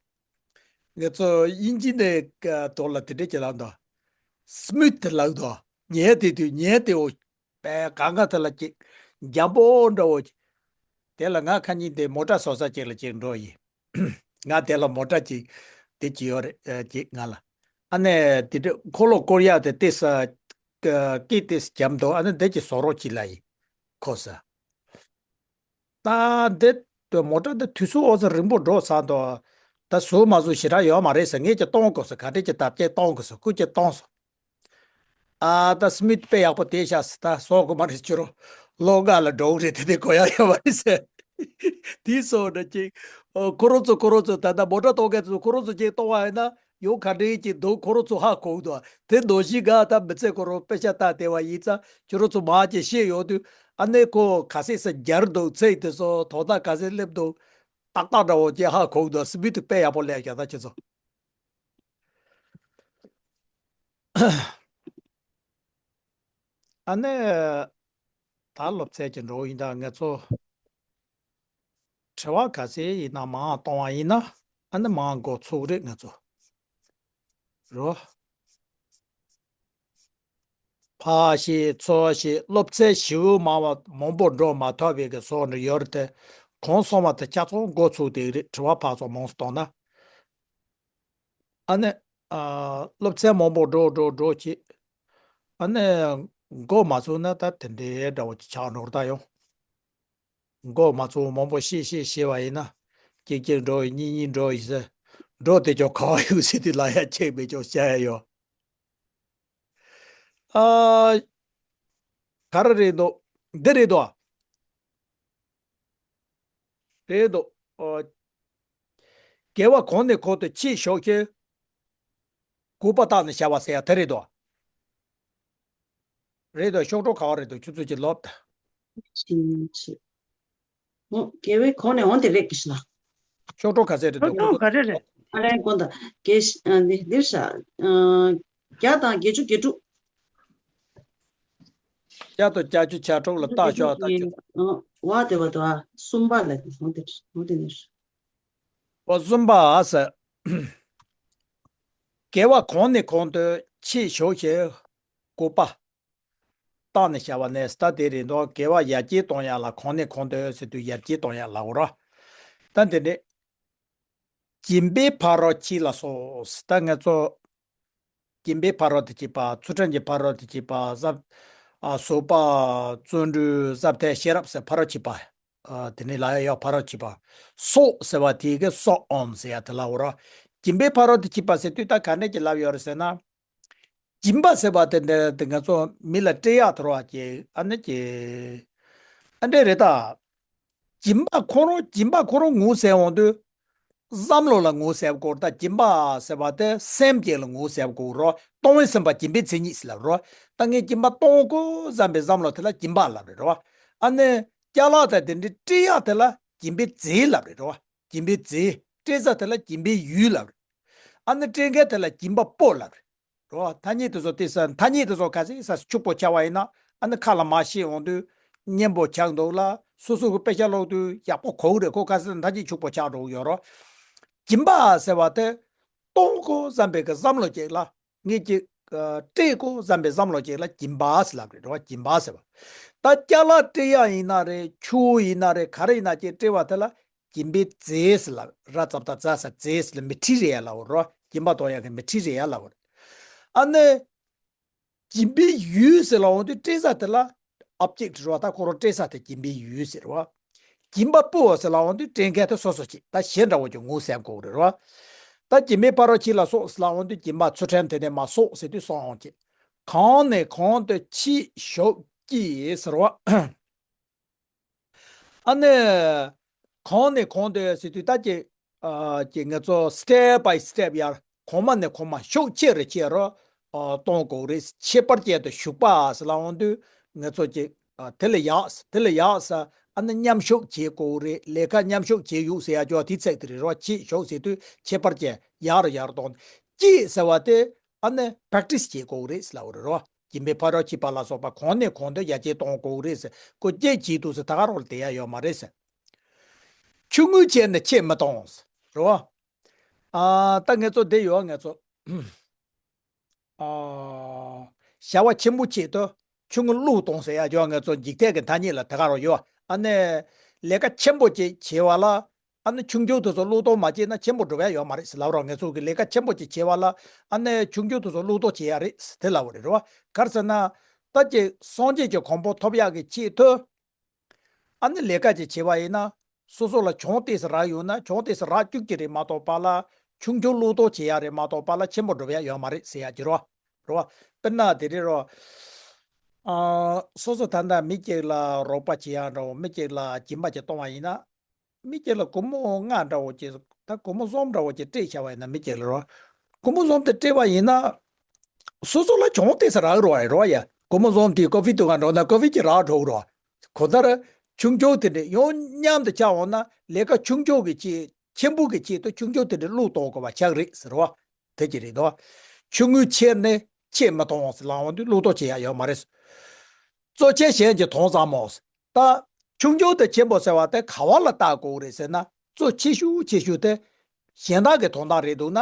ང་ཚོ་དབྱིན་ཇི་ནས་ཀ་ཐོག་ལ་དེ་འདྲས་ཀྱི་ལབ་འདུག་སྨུད་དེ་ལབ་འདུག་ཉལ་དེ་དུས་ཉལ་དེ་འོ། པའི་གང་ག་དེ་ལ་ཅིག་འཇམ་པོ་འདྲ་བོ། དེ་ལ་ང་ཁ་ཉིན་དེ་མོ་ཊ་བཟོ་ས་ཅིག་ལ་ཅིག་འགྲོ་ཡིན། ང་དེ་ལ་མོ་ཊ་ཅིག་དེ་ཅིག་ཡོད་རེད་ཅིག་ང་ལ། ཨ་ནེ་དེ་འདྲས་འཁོར་ལོ་བསྐོར་ཡག་དེ་ཏེས་ཀི་ཏེས་འཇམ་འདུག་ཨ་ནེ་དེ་ཅིག་བཟོ་རོགས་ཅིག་ལ་ཡིན། ཁོ་ས། ད་འདི་མོ་ཊ་འདི་དུས་ཚོད་ཨོ་ཙམ་རིང་པོ་འགྲོ་ཚར་འདུག་ད་བཟོ་མ་བཟོ་ཞེ་དྲག་ཡོད་མ་རེད་ཟེར། ངས་ཀྱི་གཏོང་དགོས་ཟེར། ག་འདྲས་ཀྱི་ད་ཀྱི་གཏོང་དགོས་ཟེར། ཁོས་ཀྱི་གཏོང་སོང་། ཨ་ད་སྨུད་དཔེ་ཡག་པོ་དེ་བཞག་ཟེར། ད་བཟོ་དགོས་མ་རེད། ཁྱོད་རང་ལོ་ལྔ་ལ་འགྲོ་གི་རེད། དེ་དེ་གོ་ཡག་ཡོད་མ་རེད་ཟེར། དེ་སོང་འདྲ་ཅིག་ཨོ་ཁོ་རང་ཚོ་ཁོ་རང་ཚོ་ད་ལྟ་མོ་ཊ་གཏོང་མཁན་ཚོ་ཁོ་རང་ཚོ་ཅིག་གཏོང་བ་ཡིན་ན། ཡོང་ག་འདྲའི་ཅིག་འདུག་ཁོ་རང་ཚོ་ཧ་གོ་འདུག་དེ་ནང་བཞིན་ག་ད་མི་ཚེ་ཁོ་རང་དཔེ་ཆ་ལྟ་བསྡད་པ་ཡིན་ཙང་ཁྱོད་རང་ཚོ་མར་ཅིག་ཤེས་ཡོང་དུས་ཨ་ནེ་ཁོ་ག་ཚད་ས་རྒྱར་འདུག་ཚེ་དེ་ཚོ་དོ་ད་ག་ཚད་སླེབས་འདུག་ཏག་ཏག་འདྲ་བོ་ཅིག་ཧ་གོ་འདུག་སི་པི་དུ་དཔེ་ཡག་པོ་སླེབས་ཀྱང་ད་ཁྱེད་ཚོ། ཨ་ནེ་ད་སློབ་ཚན་གྱི་འགྲོ་ཡིན་ད་ང་ཚོ། དྲི་བ་ག་ཚད་ཡིན་ན་མང་གཏོང་བ་ཡིན་ན་ཨ་ནི་མང་འགོ་ཚུགས་རེད་ང་ཚོ། རོ། ཕར་ཤེས་ཚུར་ཤེས་སློབ་ཚན་ཞིབ་མང་བ་མང་པོ་འགྲོ་མ་ཐུབ་པའི་གི་སོགས་འདྲ་ཡོད་རེད་དེ། གང་སོང་བ་དེ་ཆ་ཚང་འགོ་ཚུགས་དེ་རེད། དྲི་བ་ཕར་ཚུར་མང་སུ་གཏོང་ན། ཨ་ནི། ཨ། སློབ་ཚན་མང་པོ་འགྲོ་འགྲོ་འགྲོ་བྱེད། ཨ་ནི། འགོ་མ་ཚུགས་ན་ད་དེ་འདྲའི་འདྲ་བོ་ཅིག་ཆགས་འགྲོ་ད་ཡོང་། མགོ་མ་ཚོས་མང་པོ་བཤད་བཤད་བཤད་པ་ཡིན་ན། གཅིག་གཅིག་འགྲོ་གཉིས་གཉིས་འགྲོ་ཡིན་ཟེར། འགྲོ་དེ་ཅོག་ག་བ་ཡོད་ཟེར་དུས་ལ་ཡ་ཆེག་མེད་ཅོག་བཤད་ཡ་ཡོད། ཨ། ག་རེ་རེད་འདུག་འདི་རེད་འདུག་རེད་འདུག་ཨོ། དགེ་བ་གོང་ནས་གོང་དུ་ཆེས་ཞོག་ཤེས། དགུ་པ་བརྟགས་ནས་བྱ་བ་ཟེར་ཡ་དེ་རེད་འདུག་རེད་དོ། གཤོག་སྒྲོ་ག་བ་རེད་དོ། ཁྱོད་ཚོ་ཅིག་ལོབས་དང་། ཕྱིན་ཆད། ཨོ། དགེ་བའི་གོང་ནས་འོང་དེ་རེད་ཀི་ཤི་ལ། གཤོག་སྒྲོ་ག་ཚད་རེད་དོ། ཁྱོད་ཚོ་ག་རེ་རེད། ཨ་ལན་དགོན་དང་དགེ་ཤི་ཨ་འདི་འདིར་ཤ་ཨ་བརྒྱ་དང་བརྒྱད་ཅུ་གྱ་དྲུག་བརྒྱ་དང་བརྒྱད་ཅུ་གྱ་དྲུག་ལ་བརྟག་ཤོག་བརྟག་ཤོག་ཨ་བ་དེ་བ་དེ་བ་གསུམ་པ་ལ་འོང་དེ་འོང་དེ་ནི། ཨོ་གསུམ་པ་ཟེར། དགེ་བ་གོང་ནས་གོང་དུ་ཆེས་ཞོག་ཤེས། དགུ་པ། བརྟགས་ནས་བྱ་བ་ནས་ད་དེ་རེད་འདུག་དགེ་བ་ཡར་རྒྱས་གཏོང་ཡག་ལ་གོང་ནས་གོང་དུ་ཟེར་དུས་ཡར་རྒྱས་གཏོང་ཡག་ལ་འོ་ར། ད་དེ་ནས། སྦྱིན་པའི་ཕ་རོལ་ཕྱིན་ལ་སོགས་ད་ང་ཚོ། སྦྱིན་པའི་ཕ་རོལ་ཏུ་ཕྱིན་པ། ཚུལ་ཁྲིམས་ཀྱི་ཕ་རོལ་ཏུ་ཕྱིན་པ། ཟབ། ཨ་བཟོད་པ། བརྩོན་འགྲུས། ཟབ་གཏེར། ཤེས་རབ་ཟེར་ཕ་རོལ་ཕྱིན་པ། ཨ་དེ་ནས་ལ་ཡ་ཡོད་ཕ་རོལ་ཕྱིན་པ། སོགས་ཟེར་བ་དེ་གི་སོགས་འོང་ཟེར་ཡ་དེ་ལ་འོ་ར། སྦྱིན་པའི་ཕ་རོལ་ཏུ་ཕྱིན་པ་ཟེར་དུས་ད་ག་འདྲས་ཀྱི་ལབ་ཡོད་རེད་ཟེར་ན། སྦྱིན་པ་ཟེར་བ་དེ་འདྲ་དེ་ང་ཚོ་མི་ལ་སྤྲད་ཡག་དོར་བ་ཀྱི་ཨ་ནི་ཀྱི། ཨ་འདྲས་རེད་ད། སྦྱིན་པ་ཁོ་རང་སྦྱིན་པ་ཁོ་རང་ངོ་ཟེར་འོང་དུས། བསམ་བློ་ལ་ངོ་ཟེར་བ་གོ་ད་སྦྱིན་པ་ཟེར་བ་དེ་སེམས་ཅན་ལ་ངོ་ཟེར་བ་གོ་རོ། གཏོང་བའི་སེམས་པ་སྦྱིན་པའི་མཚན་ཉིད་ཟེར་ལབ་རོ། ད་ངས་སྦྱིན་པ་གཏོང་དགོས་བསམ་པའི་བསམ་བློ་དེ་ལ་སྦྱིན་པ་ལབ་རེད་རོ། ཨ་ནི་ཅ་ལག་དང་དེ་འདྲའི་སྤྲད་ཡག་དེ་ལ་སྦྱིན་པའི་རྫས་ལབ་རེད་རོ། སྦྱིན་པའི་རྫས། སྤྲད་ས་དེ་ལ་སྦྱིན་པའི་ཡུལ་ལབ་རེད། ཨ་ནི་སྤྲད་མཁན་དེ་ལ་སྦྱིན་པ་པོ་ལབ་རེད། རོ། ཐ་སྙད་དེ་ཚོ་དེ་ས་ཐ་སྙད་དེ་ཚོ་ག་ཚད་ས་ཕྱུག་པོ་ཆགས་པ་ཡིན་ན་ཨ་ནི་ཁ་ལ་མ་ཤེས་འོང་དུས་སྙན་པོ་ཆགས་འདུག་ལ། སོ་སོ་གི་དཔེ་ཆ་ཀློག་དུས་ཡག་པོ་གོ་གི་རེད། ཁོ་ག་ཚད་ཐ་སྙད་ཕྱུག་པོ་ཆགས་འགྲོ་གི་ཡོད་རོ། སྦྱིན་པ་ཟེར་བ་དེ་གཏོང་དགོས་བསམ་པའི་གི་བསམ་བློ་ཅིག་ལ་ངེད་ཀྱི་སྤྲད་དགོས་བསམ་པའི་བསམ་བློ་ཅིག་ལ་སྦྱིན་པ་ཟེར་ལབ་རེད་རོ། སྦྱིན་པ་ཟེར་བ། ད་ཅ་ལག་སྤྲད་ཡག་ཡིན་ན་རེད། ཆུ་བོ་ཡིན་ན་རེད། ག་རེ་ཡིན་ན་ཅིག་སྤྲད་པ་དེ་ལ། སྦྱིན་པའི་རྫས་ཟེར་ལབ། ར་ཙ་བཏགས་རྫ་ས་རྫས་ཟེར་ལ་མི་ཁྲི་རེད་ཡ་ལབ་རོ། སྦྱིན་པ་གཏོང་ཡག་གི་མི་ཁྲི་རེད་ཡ་ལབ་རེད། ཨ་ནི། སྦྱིན་པའི་ཡུལ་ཟེར་ལ་འོང་དུས་སྤྲད་ས་དེ་ལ་ཨོབ་ཇེག་རེད་བ། ད་ཁོ་རང་སྤྲད་ས་དེ་སྦྱིན་པའི་ཡུལ་ཟེར་བ། སྦྱིན་པ་པོ་ཟེར་ལ་འོང་དུས་སྤྲད་མཁན་དེ་སོ་སོ་ཅིག་ད་གཞན་འདྲ་བོ་ཅིག་ངོ་ཟེར་དགོས་རེད་བ། ད་སྦྱིན་པའི་ཕ་རོལ་ཕྱིན་ལ་སོགས་ཟེར་ལ་འོང་དུས་སྦྱིན་པ་ཚུལ་ཁྲིམས་དེ་ནས་མ་སོགས་ཟེར་དུས་སོགས་འོང་ཅིག་གང་ནས་གང་དུ་ཆེས་ཞོག་ཅིག་ཟེར་བ། ཨ་ནི། གང་ནས་གང་དུ་ཟེར་དུས་ད་ཀྱི། ཨ་ཀྱི་ང་ཚོ་step by step ཡར་གོང་མ་ནས་གོང་མ་ཤུགས་ཆེ་རུ་ཆེ་རུ་ ཨ་གཏོང་དགོས་རེད། ཁྱད་པར་ཅན་དུ་ཞུགས་པ་ཟེར་ལབ་ཡོང་དུས་ང་ཚོ་གི་ཨ་དེ་ལ་ཡག་དེ་ལ་ཡག་ས་ཨ་ནི་མཉམ་ཞུགས་བྱེད་དགོས་རེད། ལས་ཀ་མཉམ་ཞུགས་བྱེད་ཡུག་ཟེར་ཡ་ཅོ་དེ་ཚིག་དེ་རེད་རོ། ཁྱད་ཞུགས་ཟེར་དུས་ཁྱད་པར་ཅན་ཡག་རུ་ཡག་རུ་གཏོང་། སྐྱེས་ཟེར་བ་དེ་ཨ་ནི་པེག་ཊི་སི་བྱེད་དགོས་རེད་ཟེར་ལབ་རེད་རོ། སྦྱིན་པའི་ཕ་རོལ་ཕྱིན་པ་ལ་སོགས་པ་གོང་ནས་གོང་དུ་ཡར་རྒྱས་གཏོང་དགོས་རེད་ཟེར། ཁོ་སྐྱེས་བྱེད་དུས་ཟེར་ད་ག་རོགས་ལ་དེ་ཡ་ཡོད་མ་རེད་ཟེར། ཆུང་ངུའི་ཆེད་ནི་ཆེད་མི་གཏོང་ཟེར་རོ། ཨ་ད་ངེད་ཚོ་འདི་ཡོད་ངེད་ཚོ། ཨ་བྱ་བ་ཆེན་པོ་ཆེད་དུ་ཆུང་ངུ་བློས་གཏོང་ཟེར་ཡ་ཡོད། ངེད་ཚོ་འཇིག་རྟེན་གྱི་ཐ་སྙད་ལ་དེ་ག་རང་ཡོད། ཨ་ནི་ལས་ཀ་ཆེན་པོ་ཅིག་བྱེད་པ་ལ་ཨ་ནི་ཆུང་ཆུང་དེ་ཚོ་བློས་གཏོང་མ་བྱས་ན་ཆེན་པོ་འགྲུབ་ཡ་ཡོད་མ་རེད་ཟེར་ལབ་རོགས། ངེད་ཚོ་གི་ལས་ཀ་ཆེན་པོ་ཅིག་བྱེད་པ་ལ་ཨ་ནི་ཆུང་ཆུང་དེ་ཚོ་བློས་གཏོང་བྱེད་ཡ་རེད་ཟེར་དེ་ལབ་པ་རེད་རོ། ག་རེ་ཟེར་ན་ད་ཅིག་སངས་རྒྱས་ཀྱི་གོ་འཕང་ཐོབ་ཡག་གི་ཆེད་དུ། ཨ་ནི་ལས་ཀ་ཅིག་བྱེད་པ་ཡིན་ན། སོ་སོ་ལ་གྱོང་ཏོག་ཙམ་རག་ཡོང་ན་གྱོང་ཏོག་ཙམ་རག་བཅུག་གི་རེད་མ་གཏོགས་པ་ལ། ཆུང་ཆུང་བློས་གཏོང་བྱེད་ཡ་རེད་མ་གཏོགས་པ་ལ་ཆེན་པོ་འགྲུབ་ཡ་ཡོད་མ་རེད་ཟེར་ཡ་གྱི་རོ། རོ། དཔེར་ན་དེ་རེད་རོ། ཨ། སོ་སོ་ད་ལྟ་མི་གཅིག་ལ་རོགས་པ་བྱེད་ཡ་འདྲ་བོ། མི་གཅིག་ལ་སྦྱིན་པ་ཅིག་གཏོང་བ་ཡིན་ན། མི་གཅིག་ལ་སྒོར་མོ་ལྔ་འདྲ་བོ་ཅིག་ད་སྒོར་མོ་གསུམ་འདྲ་བོ་ཅིག་སྤྲད་བྱ་བ་ཡིན་ན། མི་གཅིག་ལ་རོ། སྒོར་མོ་གསུམ་དེ་སྤྲད་པ་ཡིན་ན། སོ་སོ་ལ་གྱོང་ཏོག་ཙམ་རག་རོགས་ཡ་རོ་ཡ། སྒོར་མོ་གསུམ་དེ་ཀོ་ཧྥི་འཐུང་ག་འགྲོ་ན་ཀོ་ཧྥི་ཅིག་རག་འགྲོ་རོ། གང་ལྟར་ཆུང་ཆུང་དེ་འདྲ་ཡོང་མཉམ་དུ་ཆགས་འོང་ན་ལས་ཀ་ཆུང་ཆུང་གི་ཆེད་ཆེན་པོ་གི་ཆེད་དུ་ཆུང་ཆུང་དེ་འདྲ་བློས་གཏོང་དགོས་པ་ཆགས་རེད་ཟེར་བ། དེ་ཅི་རེད་དོ། ཆུང་ངུའི་ཆེད་ནི་ཆེད་མི་གཏོང་ཟེར་ལབ་འོང་དུས་བློས་གཏོང་བྱེད་ཡ་ཡོད་མ་རེད། གཙོ་ཆེ་གཞན་གྱི་དོན་བཟང་མོ། ད་ཆུང་ཆུང་དང་ཆེན་པོ་ཟེར་བ་དེ་ག་བ་ལ་བལྟ་དགོས་རེད་ཟེར་ན། གཙོ་ཆེ་ཤོས་ཆེ་ཤོས་དེ་གཞན་དག་གི་དོན་དག་རེད་འདུག་ན་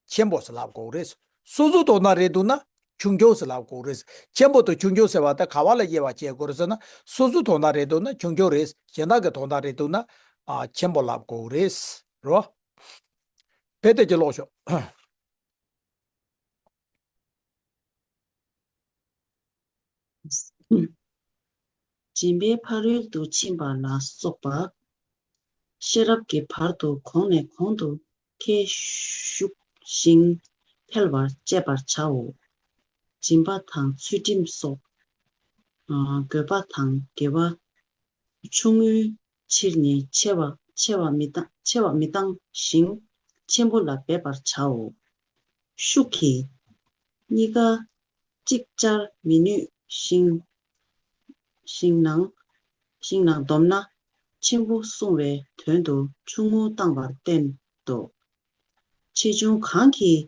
ཆེན་པོ་ཟེར་ལབ་དགོས་རེད། སོ་སོའི་དོན་དག་རེད་འདུག་ན་ཆུང་ཆུང་ཟེར་ལབ་དགོས་རེད། ཆེན་པོ་དང་ཆུང་ཆུང་ཟེར་བ་དེ་ག་བ་ལ་དབྱེ་བ་བྱེད་དགོས་རེད་ཟེར་ན། སོ་སོའི་དོན་དག་རེད་འདུག་ན་ཆུང་ཆུང་རེད། གཞན་དག་གི་དོན་དག་རེད་འདུག་ན་ཨ་ཆེན་པོ་ལབ་དགོས་རེད། རོ། དཔེ་དེ་ཅིག་ཀློག་ཤོག་སྦྱིན་པའི་ཕ་རོལ་ཏུ་ཕྱིན་པ་ལ་སོགས་པ། ཤེས་རབ་ཀྱི་བར་དུ་གོང་ནས་གོང་དུ་འཕེལ་ཞུགས་ཤིང་འཕེལ་བར་སྤྱད་པར་བྱའོ། སྦྱིན་པ་དང་ཚུལ་ཁྲིམས་སོགས། ཨ། དགོས་པ་དང་དགེ་བ་ཆུང་ངུའི་ཕྱིར་ནི་ཆེ་བ་ཆེ་བ་མི་བཏང་ཆེ་བ་མི་བཏང་ཞིང་ཆེན་པོ་ལ་འབད་པར་བྱའོ། ཤུགས་ཀྱིས་གཉིས་ཀ་ཅིག་ཅར་མི་ནུས་ཤིང་། ཤིང་ནང་ཤིང་ནང་བསྡོམས་ན་ཆེན་པོ་བསྲུང་བའི་དོན་དུ་ཆུང་ངུ་བཏང་བར་བསྟན་ཏོ། ཆེ་ཆུང་གང་གིས་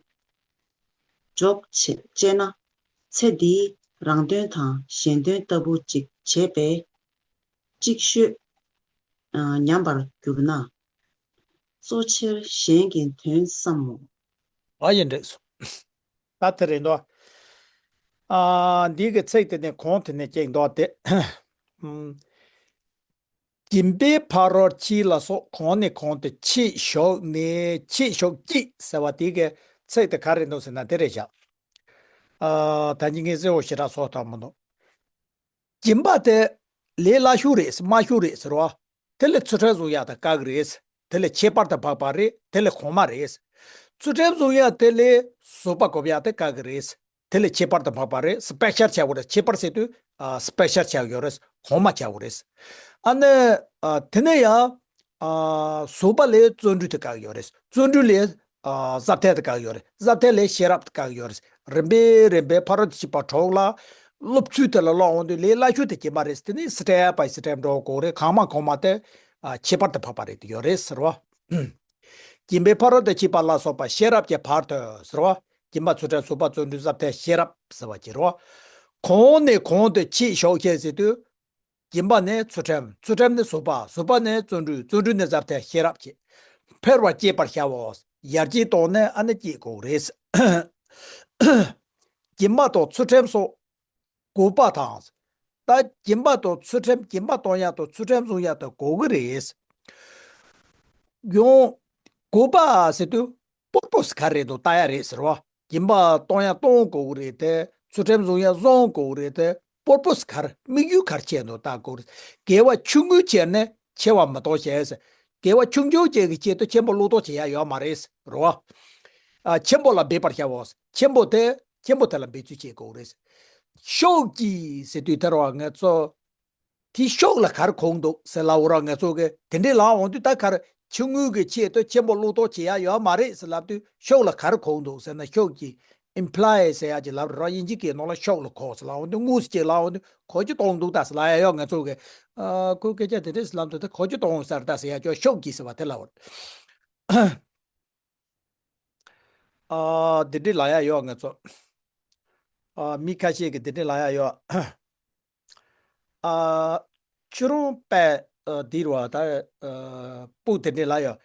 འཇོག་བྱེད་ཅེ་ན། ཚེ་འདིའི་རང་དོན་དང་གཞན་དོན་ལྟ་བུ་ཅིག་བྱེད་པས་ཅིག་ཤོས་ཨ་ཉམས་པར་གྱུར་ན། གཙོ་ཆེར་གཞན་གྱི་དོན་བསམ་མོ། ཨ་ཡིན་འགྲིག་སོང་། ད་དེ་རེད་འདུག་ཨ། འདི་གི་ཚིག་དེ་ནས་གོང་དེ་ནས་ཅིག་འདུག་སྟེ། ཨམ། སྦྱིན་པའི་ཕ་རོལ་ཕྱིན་ལ་སོགས་གོང་ནས་གོང་དུ་ཆེས་ཞུགས་ནས་ཆེས་ཞུགས་ཀྱིས་ཟེར་བ་དེ་གི་ཚིག་དེ་ག་རེ་འདུག་ཟེར་ན་དེ་རེད་བཞག་ཨ། ད་ཉིན་ངས་གསལ་བོ་ཞེ་དྲག་སོགས་དང་མི་འདུག་སྦྱིན་པ་དེ་ལས་སླ་ཤོས་རེད་དམའ་ཤོས་རེད་ཟེར་བ། དེ་ལས་ཚུལ་ཁྲིམས་བཟུང་ཡག་དེ་དཀའ་གི་རེད། དེ་ལས་ཁྱད་པར་དུ་འཕགས་པ་རེད། དེ་ལས་གོང་མ་རེད། ཚུལ་ཁྲིམས་བཟུང་ཡག་དེ་ལས་བཟོད་པ་སྒོམ་ཡག་དེ་དཀའ་གི་རེད། དེ་ལས་ཁྱད་པར་དུ་འཕགས་པ་རེད། སི་པེ་ཤལ་ཆགས་ཡོད་རེད། ཁྱད་པར་ཟེར་དུས་ཨ། སི་པེ་ཤལ་ཆགས་ཡོད་རེད། གོང་མ་ཆགས་ཡོད་རེད། ཨ་ནི་ཨ། དེ་ནས་ཡང་ཨ། བཟོད་པ་ལས་བརྩོན་འགྲུས་དེ་དཀའ་གི་ཡོད་རེད། བརྩོན་འགྲུས་ལས་ཨ། ཟབ་ཐལ་དེ་དཀའ་གི་ཡོད་རེད། ཟབ་ཐལ་ལས་ཤེས་རབ་དེ་དཀའ་གི་ཡོད་རེད། རིམ་པས་རིམ་པས་ཕ་རོལ་ཏུ་ཕྱིན་པ་དྲུག་ལ་སློབ་ཚུལ་དེ་ལ་སློབ་འོང་དུས་ལས་སླ་ཤོས་དེ་སྦྱིན་པ་རེད། དེ་ནས་སི་ཊེབ་བའི་སི་ཊེབ་འགྲོ་དགོས་རེད། གོང་མ་གོང་མ་དེ་ཨ། ཁྱད་པར་དུ་འཕགས་པ་རེད་དེ་ཡོད་རེད་ཟེར་བ། སྦྱིན་པའི་ཕ་རོལ་ཏུ་ཕྱིན་པ་ལ་སོགས་པ་ཤེས་རབ་ཀྱི་བར་དུ་ཟེར་བ། སྦྱིན་པ་ཚུལ་ཁྲིམས་བཟོད་པ་བརྩོན་འགྲུས་ཟབ་ཐལ་ཤེས་རབ་ཟེར་བ་ཅིག་རོ། གོང་ནས་གོང་དུ་ཆེས་ཞུགས་ཤིང་ཟེར་དུས། སྦྱིན་པ་ནས་ཚུལ་ཁྲིམས། ཚུལ་ཁྲིམས་ནས་བཟོད་པ། བཟོད་པ་ནས་བརྩོན་འགྲུས། བརྩོན་འགྲུས་ནས་ཟབ་ཐལ་ཤེས་རབ་ཅིག་འཕེལ་བར་སྤྱད་པར་བྱའོ། ཡར་རྒྱས་གཏོང་ནས་ཨ་ནི་སྤྱད་དགོས་རེད། སྦྱིན་པ་དང་ཚུལ་ཁྲིམས་སོགས། དགོས་པ་དང་། ད་སྦྱིན་པ་དང་ཚུལ་ཁྲིམས། སྦྱིན་པ་གཏོང་ཡག་དང་ཚུལ་ཁྲིམས་བཟུང་ཡག་དང་དགོས་ཀྱི་རེད། ཡང་དགོས་པ་ཟེར་དུས་པར་པོ་སི་ག་རེ་འདུག་ལྟ་ཡག་རེད་ཟེར་བ། སྦྱིན་པ་གཏོང་ཡག་གཏོང་དགོས་ཀྱི་རེད་དེ། ཚུལ་ཁྲིམས་བཟུང་ཡག་བཟུང་དགོས་ཀྱི་རེད་དེ། པར་པོ་སི་ག་རེ། དམིགས་ཡུལ་ག་རེ་བྱས་འདུག་ལྟ་དགོས་རེད། དགེ་བ་ཆུང་ངུའི་ཆེད་ནས་ཆེ་བ་མི་གཏོང་ཞེས། དགེ་བ་ཆུང་ཆུང་ཅན་གྱི་ཆེད་དུ་ཆེན་པོ་བློས་གཏོང་བྱེད་ཡག་ཡོད་མ་རེད་རོ། ཨ། ཆེན་པོ་ལ་འབད་པར་བྱའོ། ཆེན་པོ་དེ་ཆེན་པོ་དེ་ལ་འབད་རྩོལ་བྱེད་དགོས་རེད། ཤུགས་ཀྱིས་ཟེར་དུས་དེ་རོ། ང་ཚོ་དེ་ཤུགས་ལ་ག་རེ་གོ་གི་འདུག་ཟེར་ལབ་རོ། ང་ཚོ་གི་དེ་འདྲའི་ལབ་འོང་དུས་ད་ག་རེ་ཆུང་ངུ་གི་ཆེད་དུ་ཆེན་པོ་བློས་གཏོང་བྱེད་ཡག་ཡོད་མ་རེད་ཟེར་ལབ་དུས་ཤུགས་ལ་ག་རེ་གོ་གི་འདུག་ཟེར་ན། ཤུགས་ཀྱིས་ imply ཟེར་ཡག་ཅིག་ལབ་རེད་རོ། དབྱིན་ཇི་སྐད་ནང་ལ་ཤོག་ལ་གོ་ཟེར་ལབ་འོང་དུས་དངོས་སུ་ཅིག་ལབ་འོང་དུས་གོ་རྒྱུ་གཏོང་འདུག་ད་ཟེར་ལབ་ཡ་ཡོད། ང་ཚོ་གི་ཨ་ཁོའི་སྐད་ཆ་དེ་འདྲས་ལབ་འདུག་ད་གོ་རྒྱུ་གཏོང་ཟེར་ད་ཟེར་ཡ་ཅོ་ཤོག་གི་ཟེར་བ་དེ་ལབ་རེད། ཨ་དེ་འདྲས་ལབ་ཡ་ཡོད་ང་ཚོ། ཨ་མི་ཁ་ཤས་ཀྱིས་དེ་འདྲས་ལབ་ཡ་ཡོད། ཨ། ཁྱོད་རང་པས་ཨ་འདི་རུ་ད་ཨ་སྤུ་དེ་འདྲས་ལ་ཡོད།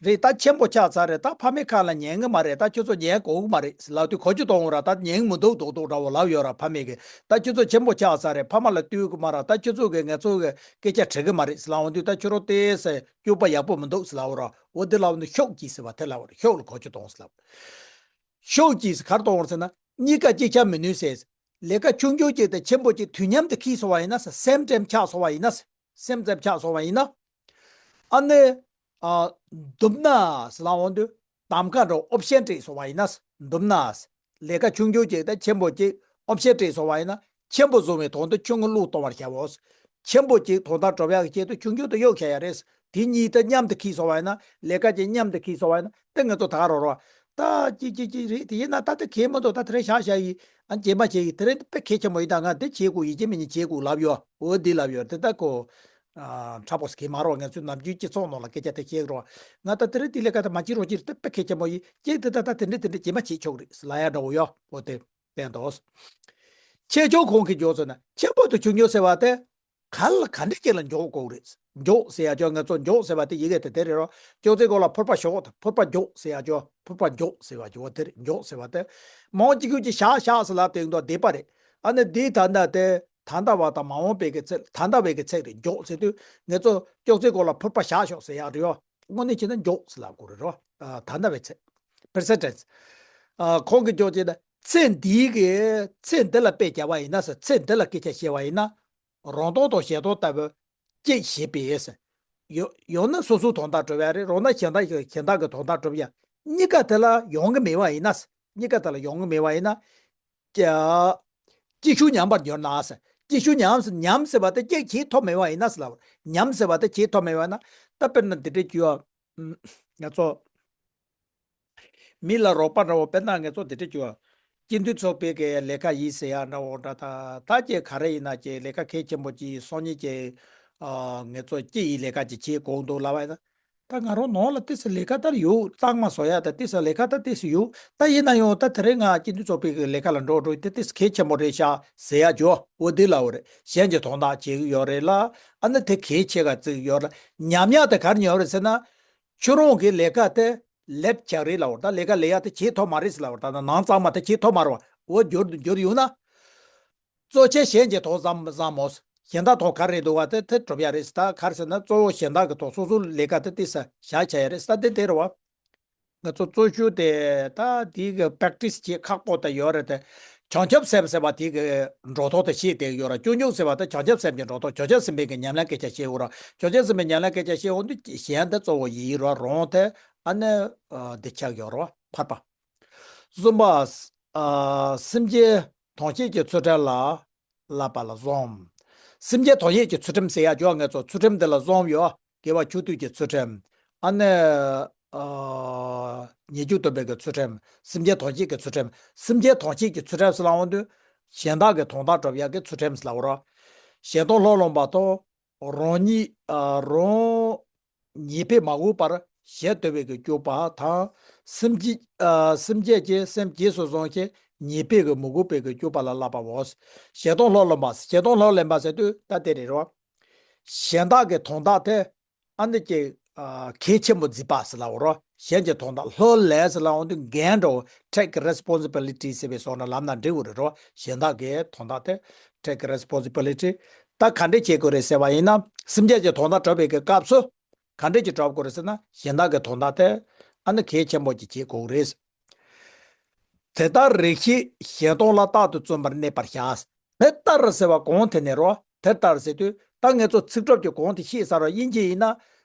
རེད་ད་ཆེན་པོ་ཆགས་ཚར་རེད། ད་ཕ་མའི་ཁ་ལ་ཉན་གི་མ་རེད། ད་ཁྱོད་ཚོ་ཉན་དགོས་གི་མ་རེད་ལབ་དུས་གོ་རྒྱུ་གཏོང་ར། ད་ཉན་གི་མི་འདུག་རྡོག་རྡོག་འདྲ་བོ་ལབ་ཡོད་ར། ཕ་མས་གི་ད་ཁྱོད་ཚོ་ཆེན་པོ་ཆགས་ཚར་རེད། ཕ་མ་ལ་ལྟོས་གི་མ་ར། ད་ཁྱོད་ཚོ་གི་ང་ཚོ་གི་སྐད་ཆ་དྲི་གི་མ་རེད་ལབ་འོང་དུས་ད་ཁྱོད་རང་ཏོག་ཙམ་སྐྱོ་པོ་ཡག་པོ་མི་འདུག་ལབ་ར། འོ་དེ་ལབ་འོང་དུས་ཤོག་གི་ཟེར་བ་དེ་ལབ་ར། ཤོག་ལ་གོ་རྒྱུ་གཏོང་ཟེར་ལབ། ཤོག་གི་ཟེར་ག་རེ་གཏོང་ར་ཟེར་ན་གཉིས་ཀ་གཅིག་ཆགས་མི་ནུས་ཟེར། ལས་ཀ་ཆུང་ཆུང་གཅིག་དང་ཆེན་པོ་གཅིག་དུས་མཉམ་དུ་འཁྱེར་སོང་བ་ཡིན་ན། same time ཆགས་སོང་བ་ཡིན་ན། same time ཆགས་སོང་བ་ཡིན་ན། ཨ་ནི། ཨ། འདུམ་ན་ཟེར་ལབ་འོང་དུས་གདམ་ཀ་འདྲ་ཨོབ་ཤན་སྤྲད་སོང་བ་ཡིན་ན། འདུམ་ན། ལས་ཀ་ཆུང་ཆུང་གཅིག་དང་ཆེན་པོ་གཅིག་ཨོབ་ཤན་སྤྲད་སོང་བ་ཡིན་ན། ཆེན་པོ་བཟོ་བའི་དོན་དུ་ཆུང་ངུ་བློས་གཏོང་བར་བྱའོ། ཆེན་པོ་གཅིག་དོན་དག་སྒྲུབ་ཡག་གི་ཆེད་དུ་ཆུང་ཆུང་དུ་གཡུག་བྱ་ཡ་རེད། དེ་གཉིས་དང་མཉམ་དུ་འཁྱེར་སོང་བ་ཡིན་ན། ལས་ཀ་ཅིག་མཉམ་དུ་འཁྱེར་སོང་བ་ཡིན་ན། དེ་ང་ཚོ་ད་ག་རོ་རོ། ད་ཅི་ཅི་ཅི་རེད། དེ་ཡིན་ན་ད་དེ་གལ་མི་འདུག་ད་དེ་རིང་བཞག་བཞག་ཡིན། ཨ་རྗེས་མ་བྱེད་ཡིན། དེ་རིང་དཔེ་གལ་ཆེན་པོ་ཡིན། ད་ང་དེ་བྱེད་དགོས་ཡིན། གཅིག་མིན་གཉིས་བྱེད་དགོས་ལབ་ཡོད། འོ་འདི་ལབ་ཡོད། དེ་ད་ཁོ། ཨ་དྲག་པོ་ཟེར་གི་མ་རོ། ང་ཚོའི་ནམ་རྒྱུན་སྤྱི་ཚོགས་ནང་ལ་སྐད་ཆ་དེ་བཤད་རོ། ང་ད་དེ་རིང་དེ་ལས་ཀ་ད་མ་བྱེད་རོགས་བྱེད་རེད། དེ་དཔེ་གལ་ཆེན་པོ་ཡིན། ཅི་དེ་ད་ད་དེ་འདྲ་དེ་འདྲ་རྗེས་མ་བྱེད་ཆོག་རེད་ལབ་ཡ་འདྲ་བོ་ཡོད། འོ་དེ། བསྟན་ཏོ། ཆེ་ཆུང་གོང་གི་མགྱོགས་ཟེར་ན་ཆེན་པོ་དང་ཆུང་ཆུང་ཟེར་བ་དེ། ག་ལ་ག་འདྲ་ཅིག་ལ་མགྱོགས་དགོས་རེད། མགྱོགས་ཟེར་ཡ་ཅོ་ང་ཚོ་མགྱོགས་ཟེར་བ་དེ་ཡི་གེ་དེ་དེ་རེད་རོ། ཅོག་ཙེ་གོ་ལ་ཕུར་པ་ཞོག་དང་ཕུར་པ་མགྱོགས་ཟེར་ཡ་ཅོ། ཕུར་པ་མགྱོགས་ཟེར་བ་ཅོ་དེ་རེད། མགྱོགས་ཟེར་བ་དེ། མང་གཅིག་གྱུར་གྱི་ཤག་ཤག་ཟེར་ལབ་དེ་འདོ་བསྡད་པ་རེད། ཨ་ནི་འདིའི་ད་ལྟ་དེ་ད་ལྟ་བ་དང་མ་འོངས་པའི་གི་ཚིག་ད་ལྟ་བའི་གི་ཚིག་རེད། མགྱོགས་ཟེར་དུས་ང་ཚོ་ཅོག་ཙེ་གོ་ལ་ཕུར་པ་ཞག་ཞོག་ཟེར་ཡ་རེད་ཡོ། དངོས་གནས་བྱས་ན་མགྱོགས་ཟེར་ལབ་དགོས་རེད་རོ། ཨ་ད་ལྟ་བའི་ཚིག present tense། ཨ་ཁོང་གིས་ཅོག་ཙེ་ད་ཚེ་འདིའི་གི་ཚེ་འདི་ལ་དཔེ་བྱ་བ་ཡིན་ན་ཟེར། ཚེ་འདི་ལ་སྐད་ཆ་བཤད་པ་ཡིན་ན། རང་སྟོང་དང་གཞན་སྟོང་ལྟ་བུ་སྐྱེད་བྱེད་པས་ཟེར། ཡོ་ཡང་ན་སོ་སོའི་དོན་དག་སྒྲུབ་ཡ་རེད། རང་ན་གཞན་དག་གཞན་དག་གི་དོན་དག་སྒྲུབ་ཡ། གཉིས་ཀ་དེ་ལ་ཡོང་གི་མེད་པ་ཡིན་ན། གཉིས་ཀ་དེ་ལ་ཡོང་གི་མེད་པ་ཡིན་ན། ཀྱ། སྐྱེ་ཤུལ་ཉམས་པར་གྱུར་ན་ཟེར། སྐྱེ་ཤུལ་ཉམས་ཉམས་ཟེར་བ་དེ་སྐྱེད་བྱེད་ཐུབ་མེད་པ་ཡིན་ན་ཟེར་ལབ། ཉམས་ཟེར་བ་དེ་བྱེད་ཐུབ་མེད་པ་ཡིན་ན། ད་དཔེར་ན་འདི་འདྲ་བྱུང་བ། ང་ཚོ། མི་ལ་རོགས་པ་འདྲ་བོ་དཔེར་ན་ང་ཚོ་འདི་འདྲ་བྱུང་བ། སྤྱི་འཐུས་ཚོགས་པའི་གི་ལས་ཀ་ཡིན་ཟེར་ཡ་འདྲ་བོ་འདྲ། ད་ད་ཀྱེ་ག་རེ་ཡིན་ན་ཀྱེ་ལས་ཀ་གལ་ཆེན་པོ་ཅིག་སང་ཉིན་ཀྱེ། ཨ་ང་ཚོ་སྤྱི་ཡི་ལས་ཀ་ཅིག་བྱེད་དགོས་འདུག་ལབ་པ་ཡིན་ན། ད་ང་རང་ནང་ལ་ཏོག་ཙམ་ལས་ཀ་ད་ཡོད། གཙང་མ་བཟོ་ཡ་ད་ཏོག་ཙམ་ལས་ཀ་ད་ཏོག་ཙམ་ཡོད། ད་ཡིན་ན་ཡང་ད་དེ་རིང་ང་སྤྱི་འཐུས་ཚོགས་པའི་གི་ལས་ཀ་ལ་འགྲོ་འགྲོ་དེ་ཏོག་ཙམ་གལ་ཆེན་པོ་རེད་ཤག་ཟེར་ཡ་ཅོ། འོ་དེ་ལབ་པ་རེད། གཞན་གྱི་དོན་དག་བྱེད་ཀྱི་ཡོད་རེད་ལ། ཨ་ནི་དེ་གལ་ཆེ་ག་བརྩི་གི་ཡོད་རེད། ཉམས་ཡག་དེ་ག་རེ་ཉོས་རེད་ཟེར་ན། ཁྱོད་རང་གི་ལས་ཀ་དེ་ལེབ་ཆགས་རེད་ལབ་པ་རེད། ད་ལས་ཀ་ལས་ཡག་དེ་བྱེད་ཐུབ་མ་རེད་ཟེར་ལབ་པ་རེད། ད་ནང་གཙང་མ་དེ་བྱེད་ཐུབ་མ་རེད་པ། འོ་འགྱུར་འགྱུར་ཡོང་ན། གཙོ་ཆེ་གཞན་གྱི་དོན་བསམ་བསམ་མོ། གཞན་དག་དོན་ག་རེ་འདུག་བ་དེ་དེ་སྒྲུབ་ཡ་རེད་ཟེར། ད་ག་རེ་ཟེར་ན་གཙོ་བོ་གཞན་དག་གི་དོན། སོ་སོའི་ལས་ཀ་དེ་ཏོག་ཙམ་བཞག་བྱ་ཡ་རེད་ཟེར། ད་དེ་དེ་རེད་པ། ང་ཚོ་གཙོ་ཆེ་དེ་ད་དེ་གི་པེག་ཊི་སི་བྱེད་ཁག་པོ་དེ་ཡོད་རེད་དེ། བྱང་ཆུབ་སེམས་ཟེར་བ་དེ་གི་འགྲོ་ཐོག་དེ་བཤད་བསྡད་ཡོད་རེད། སྤྱོད་འཇུག་ཟེར་བ་དེ་བྱང་ཆུབ་སེམས་ཀྱི་འགྲོ་ཐོག་བྱང་ཆུབ་སེམས་དཔའི་གི་ཉམས་ལེན་སྐད་ཆ་བཤད་ཡོད་རེད། བྱང་ཆུབ་སེམས་དཔའི་ཉམས་ལེན་སྐད་ཆ་བཤད་འོང་དུས་གཞན་དེ་གཙོ་བོ་ཡིན་རོ། རང་དེ་ཨ་ནི་འདི་ཆགས་ཡོད་རེད་པ། ཕར་པ། གསུམ་པ། ཨ་སེམས་བསྐྱེད་དོན་བྱེད་ཀྱི་ཚུལ་ཁྲིམས་ལ་བསླབ་པ་ལ་བཟུང་། སེམས་བསྐྱེད་དོན་བྱེད་ཀྱི་ཚུལ་ཁྲིམས་ཟེར་ཡ་ཅོ་ང་ཚོ་ཚུལ་ཁྲིམས་འདི་ལ་བཟུང་ཡོད། དགེ་བ་ཆོས་སྡུད་ཀྱི་ཚུལ་ཁྲིམས། ཨ་ནི། ཨ་ཉེས་སྤྱོད་སྡོམ་པའི་གི་ཚུལ་ཁྲིམས། སེམས་བསྐྱེད་དོན་བྱེད་ཀྱི་ཚུལ་ཁྲིམས། སེམས་བསྐྱེད་དོན་བྱེད་ཀྱི་ཚུལ་ཁྲིམས་ཟེར་ལབ་འོང་དུས། གཞན་དག་གི་དོན་དག་སྒྲུབ་ཡག་གི་ཚུལ་ཁྲིམས་ཟེར་ལབ་པ་རེད། གཞན་དོན་ལྷུར་ལེན་པ་དང་། རང་ཉིད་ཨ་རང་ཉེས་པས་མ་གོས་པར་གཞན་སྡུག་པའི་གི་སྤྱོད་པ་དང་། སེམས་བསྐྱེད་ཨ་སེམས་བསྐྱེད་ཀྱི་སེམས་རྗེས་སུ་བཟུང་ཞིང་ཉེས་པས་གི་མི་གོས་པའི་གི་སྤྱོད་པ་ལ་བསླབ་པའོ། གཞན་དོན་ལྷུར་ལེན་པ། གཞན་དོན་ལྷུར་ལེན་པ་ཟེར་དུས་ད་དེ་རེད་རོ། གཞན་དག་གི་དོན་དག་དེ་ཨ་ནི་ཀྱི་ཨ་གལ་ཆེན་པོ་བརྩི་བ་ཟེར་ལབ་པ་རོ། གཞན་གྱི་དོན་དག་ལྷུར་ལེན་ཟེར་ལབ་འོང་དུས་འགན་འགྲོ། take responsibility ཟེར་བའི་བཟོ་འདྲ་ལབ་ན་འགྲིག་གི་རེད་རོ། གཞན་དག་གི་དོན་དག་དེ་take responsibility། ད་ག་འདྲས་བྱེད་དགོས་རེད་ཟེར་བ་ཡིན་ན། སེམས་ཅན་གྱི་དོན་དག་སྒྲུབ་པའི་གི་སྐབས་སུ་ག་འདྲས་ཀྱི་སྒྲུབ་དགོས་རེད་ཟེར་ན། གཞན་དག་གི་དོན་དག་དེ་ཨ་ནི་གལ་ཆེན་པོ་ཅིག་བྱེད་དགོས་རེད། དེ་ལྟར་རིགས་ཤེས་གཞན་སྟོང་ལ་རྟག་ཏུ་བརྩོན་པར་གནས་པར་བྱ། དེ་ལྟར་ཟེར་བ་གོང་དེ་ནས་རོ། དེ་ལྟར་ཟེར་དུས་ད་ང་ཚོ་ཚིག་གྲོགས་ཀྱི་གོང་དེ་ཤེས་ཚར་བ་དབྱིན་ཇི་ཡིན་ན།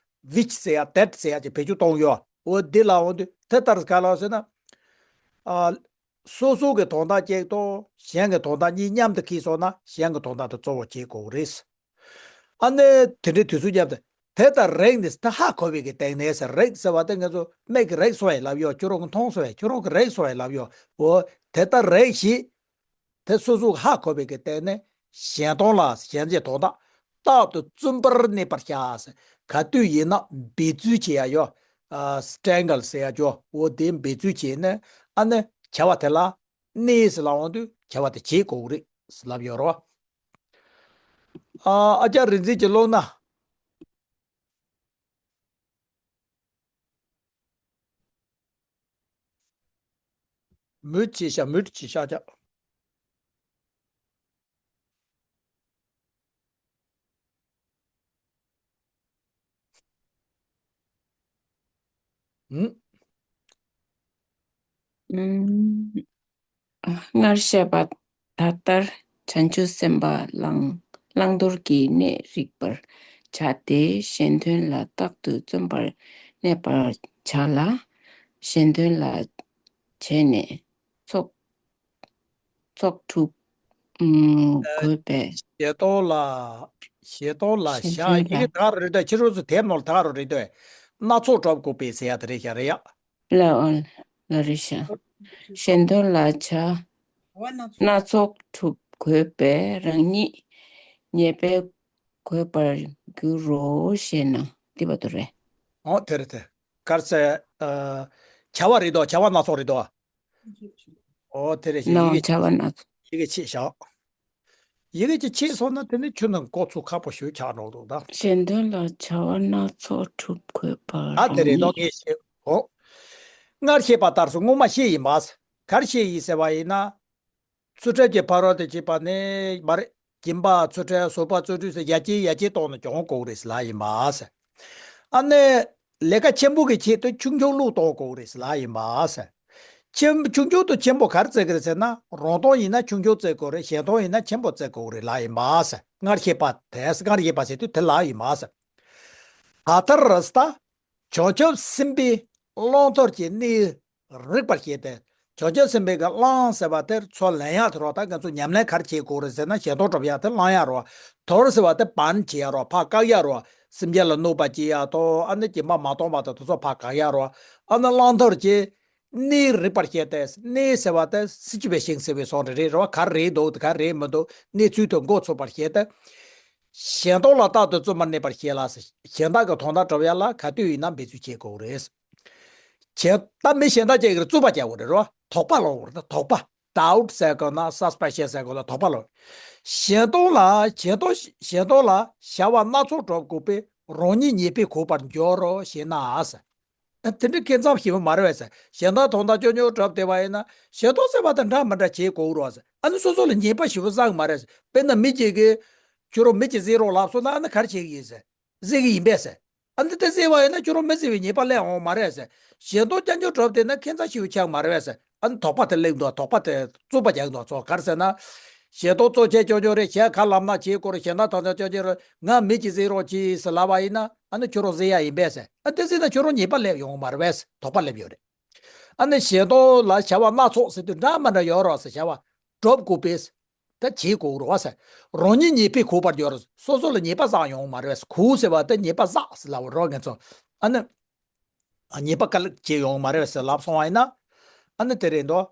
which ཟེར་ཡ་that ཟེར་ཡ་ཅིག་བེད་སྤྱོད་གཏོང་ཡོད། འོ་འདི་ལ་འོང་དུས་དེ་ལྟར་ག་ལ་ཟེར་ན། ཨ། སོ་སོ་གི་དོན་དག་གཅིག་དང་གཞན་གྱི་དོན་དག་གཉིས་མཉམ་དུ་འཁྱེར་སོང་ན་གཞན་གྱི་དོན་དག་དེ་གཙོ་བོ་བྱེད་དགོས་རེད། ཨ་ནི་དེ་འདྲའི་དུས་ཚོད་བརྒྱབ་སྟེ། དེ་ལྟར་རེག་ནས་དེ་ཧ་གོ་བའི་གི་སྟེང་ནས་ཟེར། རེག་ཟེར་བ་དེ་ང་ཚོ་མིག་གིས་རེག་སོང་བས་ལབ་ཡོད། ཁྱོད་རང་གིས་མཐོང་སོང་བས། ཁྱོད་རང་གིས་རེག་སོང་བས་ལབ་ཡོད། འོ་དེ་ལྟར་རེག་ཞིག་དེ་སོ་སོ་ཧ་གོ་བའི་གི་སྟེང་ནས་གཞན་སྟོང་ལ་གཞན་གྱི་དོན་དག་རྟག་ཏུ་བཙུན་པར་གནས་པར་བྱ་ཟེར། ག་དུས་ཡིན་ན་འབད་རྩོལ་བྱེད་ཡ་ཡོད། སི་ཊེང་གལ་ཟེར་ཡ་ཅོ། འོ་དེ་འབད་རྩོལ་བྱས་ནས་ཨ་ནི་བྱ་བ་དེ་ལ་གནས་ཟེར་ལབ་འོང་དུས་བྱ་བ་དེ་བྱེད་དགོས་རེད་ཟེར་ལབ་ཡོད་རེད་བ། ཨ་ཨ་ཅག་རིག་འཛིན་གྱི་ཀློང་ན། མུད་ཅིག་བཞག་མུད་ཅིག་བཞག་ཅག་ཨུམ། ཨུམ། སྔར་བཤད་པ་ད་ལྟར་བྱང་ཆུབ་སེམས་དཔའ་བླང་བླང་དོར་གྱི་གནས་རིག་པར་བྱ་སྟེ། གཞན་དོན་ལ་རྟག་ཏུ་བརྩོན་པར་གནས་པར་བྱ་ལ། གཞན་དོན་ལ་བྱས་ནས་ཚོགས་ཚོགས་སྒྲུབ་ཨུམ་དགོས་པས། ཞེ་ཏོག་ལ། ཞེ་ཏོག་ལ་གཞན་བཞག་དོན་ཡི་གེ་ལ་ད་ག་རེ་རེད་ད། ཕྱི་རོལ་དུ་དེབ་ནང་ལ་ད་ག་རེ་རེད་ད། སྣ་ཚོགས་གྲུབ་དགོས་པས་ཟེར་ཡ་དེ་རེད་ཤག་རེད་ཡ། ལ་ཨོ་ལ་རེད་ཤག་གཞན་དོན་ལ་བྱ་སྣ་ཚོགས་གྲུབ་དགོས་པས་རང་ཉིད་ཉེས་པས་གོས་པར་འགྱུར་རོ་ཞེ་ན་འདི་བར་དུ་རེད། ཨོ་དེ་རེད་དེ། གར་ཚེ། བྱ་བ་རེད་དོ། བྱ་བ་སྣ་ཚོགས་རེད་དོ། ཨོ་དེ་རེད་ཤག་ཡི་གེ་ནའོ་བྱ་བ་སྣ་ཚོགས། ཡི་གེ་ཕྱེས་བཞག་ཡི་གེ་ཅིག་ཕྱེས་སོང་ན་དེ་ནི་ཁྱོད་ནི་མགོ་ཚུགས་ཁག་པོ་ཞེ་ཆགས་འགྲོ་འདུག་ད། གཞན་དོན་ལ་བྱ་བ་སྣ་ཚོགས་གྲུབ་དགོས་པ་ཨ་དེ་རང་རེད་དོ། ཉིད། ངས་ཤེས། ཨོ། སྔར་བཤད་པ་ལྟར་སོ་སྔོན་མ་བཤད་ཡིན་པ། གར་བཤད་ཡིན་ཟེར་བ་ཡིན་ན། ཚུལ་ཁྲིམས་ཀྱི་ཕ་རོལ་ཏུ་ཕྱིན་པ་ནི་མ་རེད། སྦྱིན་པ་ཚུལ་ཁྲིམས་བཟོད་པ་བརྩོན་འགྲུས་ཟེར་ཡ་གཅིག་ཡ་གཅིག་གཏོང་ནས་སྦྱོང་དགོས་རེད་ཟེར་ལབ་ཡིན་པ། ཨ་ནི། ལས་ཀ་ཆེན་པོ་གི་ཆེད་དུ་ཆུང་ཆུང་བློས་གཏོང་དགོས་རེད་ཟེར་ལབ་ཡིན་པ། ཆེན་ཆུང་ཆུང་དུ་ཆེན་པོ་ག་རེ་བརྩི་གི་རེད་ཟེར་ན། རང་སྟོང་ཡིན་ན་ཆུང་ཆུང་བརྩི་དགོས་རེད། གཞན་སྟོང་ཡིན་ན་ཆེན་པོ་བརྩི་དགོས་རེད་ལབ་ཡིན་པ། སྔར་བཤད་པ་དེ་སྔར་བཤད་པ་ཟེར་དུས་དེ་ལབ་ཡིན་པ། ད་ལྟར་རེད་ད། བྱང་ཆུབ་སེམས་དཔའི་བླང་དོར་གྱི་གནས་རིག་པར་བྱེད་དེ། བྱང་ཆུབ་སེམས་དཔའི་གི་བླང་ཟེར་བ་དེ་ཚུར་ལེན་ཡག་དེ་རོ། ད་ང་ཚོ་ཉམས་ལེན་ག་རེ་བྱེད་དགོས་རེད་ཟེར་ན། གཞན་སྟོང་གྲུབ་ཡག་དེ་བླང་ཡག་རོ། དོར་ཟེར་བ་དེ་བན་བྱེད་ཡག་རོ། ཕར་བཀག་ཡག་རོ། སེམས་ཅན་ལ་གནོད་པ་བྱེད་ཡག་དང་། ཨ་ནི་སྦྱིན་པ་མ་བཏང་བ་དང་དེ་ཚོ་ཕར་བཀག་ཡག་རོ། ཨ་ནི་བླང་དོར་གྱི་གནས་རིག་པར་བྱེད་དེ། གནས་ཟེར་བ་དེ་སྲིད་ཞུ་བའི་ཞིང་ཟེར་བའི་སོགས་རེ་རེད་རོ། ག་རེ་འདུག་ག་རེ་མི་འདུག་གནས་ཚུལ་དུ་མགོ་ཚོད་པར་བྱེད་དེ། གཞན་སྟོང་ལ་རྟག་ཏུ་བརྩོན་པར་གནས་པར་བྱེད་ལ། གཞན་དག་གི་དོན་དག་སྒྲུབ་ཡག་ལ་ག་དུས་ཡིན་ན་འབད་རྩོལ་བྱེད་དགོས་རེད། གཞན་ད་མི་གཞན་དག་ཅིག་གིས་རྩོད་པ་རྒྱག་དགོས་རེད་རོ། དོགས་པ་ལོག་དགོས་རེད། དོགས་པ། ཌའུཊ་ཟེར་དགོས་ན། སས་པི་ཤི་ཡས་ཟེར་དགོས་ན། དོགས་པ་ལོག་གཞན་སྟོང་ལ་གཞན་སྟོང་གཞན་སྟོང་ལ་བྱ་བ་སྣ་ཚོགས་སྒྲུབ་དགོས་པས་རང་ཉིད་ཉེས་པས་གོས་པར་འགྱུར་རོ་ཞེ་ན། དེ་འདྲའི་སྐལ་མཚམས་ཞིག་མ་རེད་པས་ཟེར། གཞན་དག་དོན་དག་ཆུང་ཆུང་སྒྲུབ་བསྡད་པ་ཡིན་ན། གཞན་སྟོང་ཟེར་བ་དང་འདྲ་མི་འདྲ་བྱེད་དགོས་རེད་པས་ཟེར། ཨ་ནི་སོ་སོ་ལ་ཉེས་པ་ཞེ་པོ་བསགས་མ་རེད་ཟེར། དཔེར་ན་མི་གཅིག་གིས་ཁྱོད་རང་མི་གཅིག་བཟེད་རོགས་ལབ་སོང་ན། ཨ་ནི་ག་རེ་བྱེད་ཀྱི་ཡིན་ཟེར། བཟེད་ཀྱི་ཡིན་པས་ཟེར། ཨ་ནི་དེ་བཟེད་པ་ཡིན་ན་ཁྱོད་རང་མི་བཟེད་པའི་ཉེས་པ་སླེབས་འོང་མ་རེད་ཟེར། གཞན་སྟོང་རྐྱང་རྐྱང་སྒྲུབ་བསྡད་ན་ཁྱད་མཚར་ཞེ་པོ་ཆགས་མ་རེད་པས་ཟེར། ཨ་ནི་དོགས་པ་དེ་སླེབས་འདུག་དོགས་པ་དེ་རྩོད་པ་རྒྱག་འདུག་ཚོ་ག་རེ་ཟེར་ན། གཞན་སྟོང་རྩོད་བྱེད་ཆུང་ཆུང་རེད། གཞན་ག་ལབ་ན་བྱེད་དགོས་རེད། གཞན་དག་དོན་དག་ཆུང་ཆུང་རེད། ང་མི་གཅིག་བཟེད་རོགས་གྱིས་ཟེར་ལབ་པ་ཡིན་ན། ཨ་ནི་ཁྱོད་རང་བཟེད་ཡག་ཡིན་པས་ཟེར། ཨ་དེ་བཟེད་ན་ཁྱོད་རང་ཉེས་པ་སླེབས་ཡོང་མ་རེད་པས་ཟེར། དོགས་པ་སླེབས་ཡོད་རེད། ཨ་ནི་གཞན་སྟོང་ལ་བྱ་བ་སྣ་ཚོགས་ཟེར་དུས་འདྲ་མི་འདྲ་ཡོད་རེད་པས་ཟེར། བྱ་བ་སྒྲུབ་དགོས་པས་ཟེར། ད་བྱེད་དགོས་རེད་པས་ཟེར། རང་ཉིད་ཉེས་པས་གོས་པར་འགྱུར། སོ་སོ་ལ་ཉེས་པ་བསགས་ཡོང་མ་རེད་པས་ཟེར། གོས་ཟེར་བ་དེ་ཉེས་པ་བསགས་ཟེར་ལབ་པ་རེད་པས་ང་ཚོ། ཨ་ནི། ཉེས་པ་ག་ལ་བྱེད་ཡོང་མ་རེད་པས་ཟེར་ལབ་སོང་བ་ཡིན་ན། ཨ་ནི་དེ་རེད་འདུག་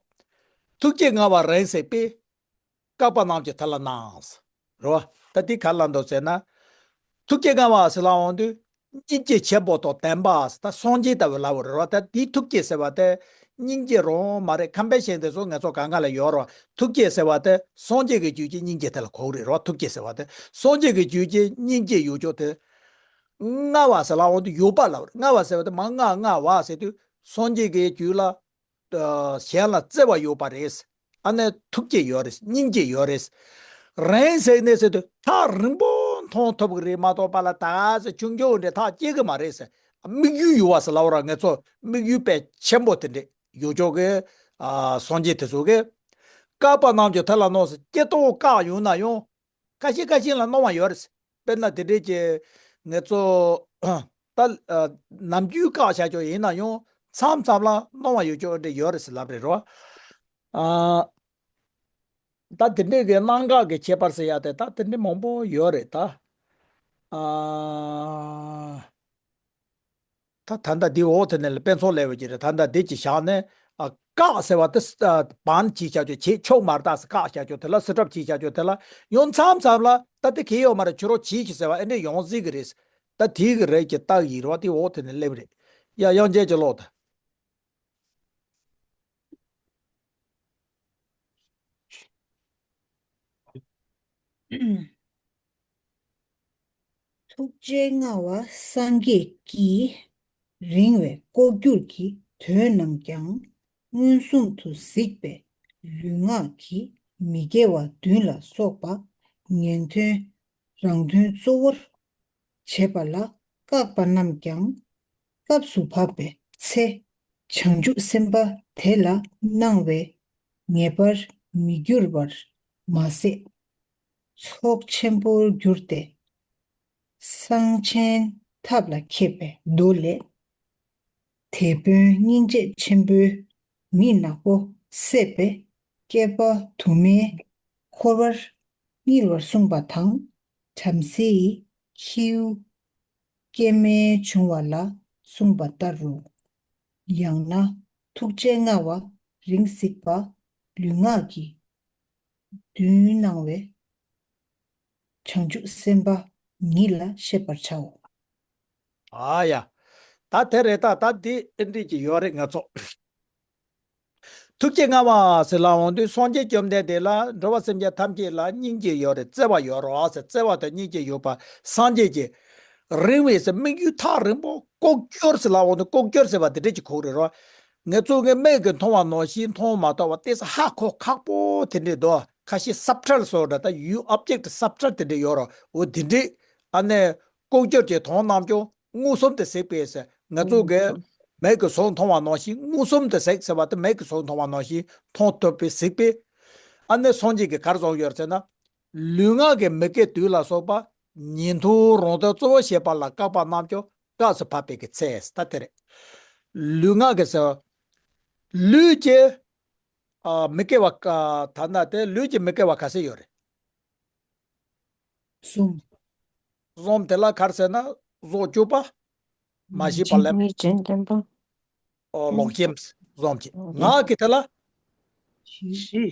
ཐུགས་བསྐྱེད་མངའ་བ་རིང་བསྲེལ་དཔས། བཀག་པ་རྣམས་ཀྱི་མཐུ་ལ་གནང་། རེད་པ། ད་འདི་ག་ལ་འདུག་ཟེར་ན། ཐུགས་བསྐྱེད་མངའ་བ་ཟེར་ལབ་འོང་དུས། སྙིང་རྗེ་ཆེན་པོ་དང་ལྡན་པ་ཟེར། ད་སངས་རྒྱས་ལྟ་བུ་ལབ་པ་རེད་པ། ད་འདིའི་ཐུགས་བསྐྱེད་ཟེར་བ་དེ་སྙིང་རྗེ་རང་མ་རེད། ཁམས་པའི་ཞིང་དེ་ཚོ་ང་ཚོ་གང་ག་ལ་ཡོད་རེད་པ། ཐུགས་བསྐྱེད་ཟེར་བ་དེ་སངས་རྒྱས་ཀྱི་རྒྱུད་ཀྱི་སྙིང་རྗེ་དེ་ལ་གོ་གི་རེད་པ། ཐུགས་བསྐྱེད་ཟེར་བ་དེ་སངས་རྒྱས་ཀྱི་རྒྱུད་ཀྱི་སྙིང་རྗེ་ཡོད་ཅོག་དེ། མངའ་བ་ཟེར་ལབ་འོང་དུས་ཡོད་པ་ལབ་པ་རེད། མངའ་བ་ཟེར་བ་དེ་མ་མངའ་མངའ་བ་ཟེར་དུས་སངས་རྒྱས་ཀྱི་རྒྱུད་ལ། གཞན་ལ་བརྩེ་བ་ཡོད་པ་རེད། ཨ་ནི་ཐུགས་བསྐྱེད་ཡོད་རེད། སྙིང་རྗེ་ཡོད་རེད། རིང་བསྲེལ་ནས་ཟེར་དུས་ཐག་རིང་པོ་མཐོང་ཐུབ་ཀྱི་རེད་མ་གཏོགས་པ་ལ་ད་ག་ཚོད་ཆུང་ཆུང་འདྲ་ཐག་བཅད་ཀྱི་མ་རེད་ཟེར། དམིགས་ཡུལ་ཡོད་པ་ཟེར་ལབ་པ་རེད་པ། ང་ཚོ་དམིགས་ཡུལ་དཔེ་ཆེན་པོ་དེ་འདྲ་ཡོད་ཅོག་གི། ཨ་སངས་རྒྱས་དེ་ཚོ་གི། བཀག་པ་རྣམས་ཀྱི་མཐུ་ལ་གནང་ཟེར། བསྐྱེད་རྟོགས་བཀག་ཡོང་ན་ཡང་། ཁ་ཤས་ཁ་ཤས་ལ་གནང་བ་ཡོད་རེད། དཔེར་ན་དེ་འདྲས་ཀྱི་ང་ཚོ་ད་ནམ་རྒྱུན་བཀག་བཞག་ཆོག་ཡིན་ན་ཡང་མཚམས་མཚམས་ལ་གནང་བ་ཡོད་ཆོག་འདྲ་ཡོད་རེད་ཟེར་ལབ་རེད་རོ། ཨ་ད་དེ་འདྲས་ཀྱི་གནང་བཀག་གི་ཁྱད་པར་ཟེར་ཡ་དེ་ད་དེ་འདྲས་མང་པོ་ཡོད་རེད་ད། ཨ། ད་ད་ལྟ་འདི་འོག་དེ་ནས་ལ་དཔེ་མཚོན་སླེབས་པ་ཅིག་རེད། ད་ལྟ་འདི་ཅིག་བཞག་ནས། ཨ། བཀག་ཟེར་བ་དེ་ཨ་བན་བྱས་བཞག་རྒྱུ། བྱེད་ཆོག་མ་རེད་ད་ཟེར་བཀག་བཞག་རྒྱུ་དེ་ལ། སི་ཊོབ་བྱས་བཞག་རྒྱུ་དེ་ལ་ཡང་མཚམས་མཚམས་ལ་ད་དེ་གལ་ཡོད་མ་རེད། ཁྱོད་རང་བྱེད་ཀྱི་ཟེར་བ་ཨེ་འདྲས་ཡོང་སྲིད་ཀྱི་རེད། ད་དེའི་གི་རེད་ཀྱི་རྟགས་ཡིན་རེད་བ། དེ་འོག་དེ་ནས་སླེབས་རེད། ཡ། དབྱངས་ཅན་གྱིས་ཀློག་དང་། ཐུགས་རྗེ་མངའ་བ་སངས་རྒྱས་ཀྱིས། རིང་བའི་ལྐོག་གྱུར་གྱི་དོན་རྣམས་ཀྱང་། མངོན་སུམ་དུ་གཟིགས་པའི་ལུས་ངག་གིས། མི་དགེ་བ་བདུན་ལ་སོགས་པ། ཉན་ཐོས་རང་དོན་གཙོ་བོར་བྱེད་པ་ལ་བཀག་པ་རྣམས་ཀྱང་སྐབས་སུ་བབ་པའི་ཚེ། བྱང་ཆུབ་སེམས་དཔའ་དེ་ལ་སྣང་བས་ངེས་པར་མི་འགྱུར་བར་མ་ཟད། ཚོགས་ཆེན་པོར་གྱུར་ཏེ། གསང་ཆེན་ཐབས་ལ་མཁས་པའི་མདོ་ལས། དེད་དཔོན་སྙིང་རྗེ་ཆེན་པོས་མི་ནག་པོ་བསད་པའི་སྐྱེས་པ་དུ་མའི་འཁོར་བར་བསྙིལ་བར་གསུངས་པ་དང་། བྲམ་ཟེ་ཡི་ཁྱེའུ་སྐྱེ་དམན་བྱུང་བ་ལ་གསུངས་པ་ལྟར་རོ། ཡང་ན་ཐུགས་རྗེ་མངའ་བ་རིང་གཟིགས་པ་ལུས་ངག་གི་བདུན་སྣང་བའི་བྱང་ཆུབ་སེམས་དཔའ་ཉིད་ལ་ཤེས་པར་བྱའོ། ཨ་ཡ། ད་དེ་རེད། ད་ད་འདི་ཨེ་འདྲས་ཀྱི་ཡོད་རེད། ང་ཚོ་ཐུགས་རྗེ་མངའ་བ་ཟེར་ལབ་འོང་དུས་སངས་རྒྱས་བཅོམ་ལྡན་འདས་ལ་འགྲོ་བ་སེམས་ཅན་ཐམས་ཅད་ལ་སྙིང་རྗེ་ཡོད་རེད། བརྩེ་བ་ཡོད་རེད་ཟེར། བརྩེ་བ་དང་སྙིང་རྗེ་ཡོད་པ་སངས་རྒྱས་ཀྱི་རིང་བའི་ཟེར། དམིགས་ཡུལ་ཐག་རིང་པོ། ལྐོག་གྱུར་ཟེར་ལབ་འོང་དུས་ལྐོག་གྱུར་ཟེར་བ་དེ་འདྲས་ཀྱི་གོ་རེད་རོ། ང་ཚོ་གི་མིག་གིས་མཐོང་བ་ནང་བཞིན་མཐོང་མ་ཐུབ་པ། ཏོག་ཙམ་ཧ་གོ་ཁག་པོ་དེ་འདྲས་འདུག་ཁ་ཤས་སབ་ཊལ་སོགས་འདྲ། ད་ཡུལ་ཨོབ་ཇེག་སབ་ཊལ་དེ་འདྲས་ཡོད་རེད། འོ་དེ་འདྲས། ཨ་ནི་ལྐོག་གྱུར་གྱི་དོན་རྣམས་ཀྱང་མངོན་སུམ་དུ་གཟིགས་པས་ཟེར། ང་ཚོ་གི་མིག་གིས་ཟུང་མཐོང་བ་ནང་བཞིན། མངོན་སུམ་དུ་གཟིགས་ཟེར་བ་དེ་མིག་གིས་ཟུང་མཐོང་བ་ནང་བཞིན་མཐོང་ཐུབ་པའི་གཟིགས་པས། ཨ་ནི་སངས་རྒྱས་ཀྱིས་ག་རེ་གསུངས་ཡོད་ཟེར་ན། ལུས་ངག་གི་མི་དགེ་བདུན་ལ་སོགས་པ། ཉན་ཐོས་རང་དོན་གཙོ་བོར་བྱེད་པ་ལ་བཀག་པ་རྣམས་ཀྱང་སྐབས་སུ་བབ་པའི་གི་ཚེ། ད་དེ་རེད། ལུས་ངག་གི་ཟེར། ལུས་ཀྱི་ཨ་མི་དགེ་བ། ཨ་ད་ན་དེ་ལུས་ཀྱི་མི་དགེ་བ་ག་ཚད་ཡོད་རེད། གསུམ། གསུམ་དེ་ལ་ག་རེ་ཟེར་ན། གཟུགས་སྐྱོབ་པ། མ་ཤེས་པ་ལེན། ཉེས་ཅན་བསྟན་པ། ཨོ། ལོག་གཡེམ་གསུམ་གྱི། ངག་གི་དེ་ལ། བཞི།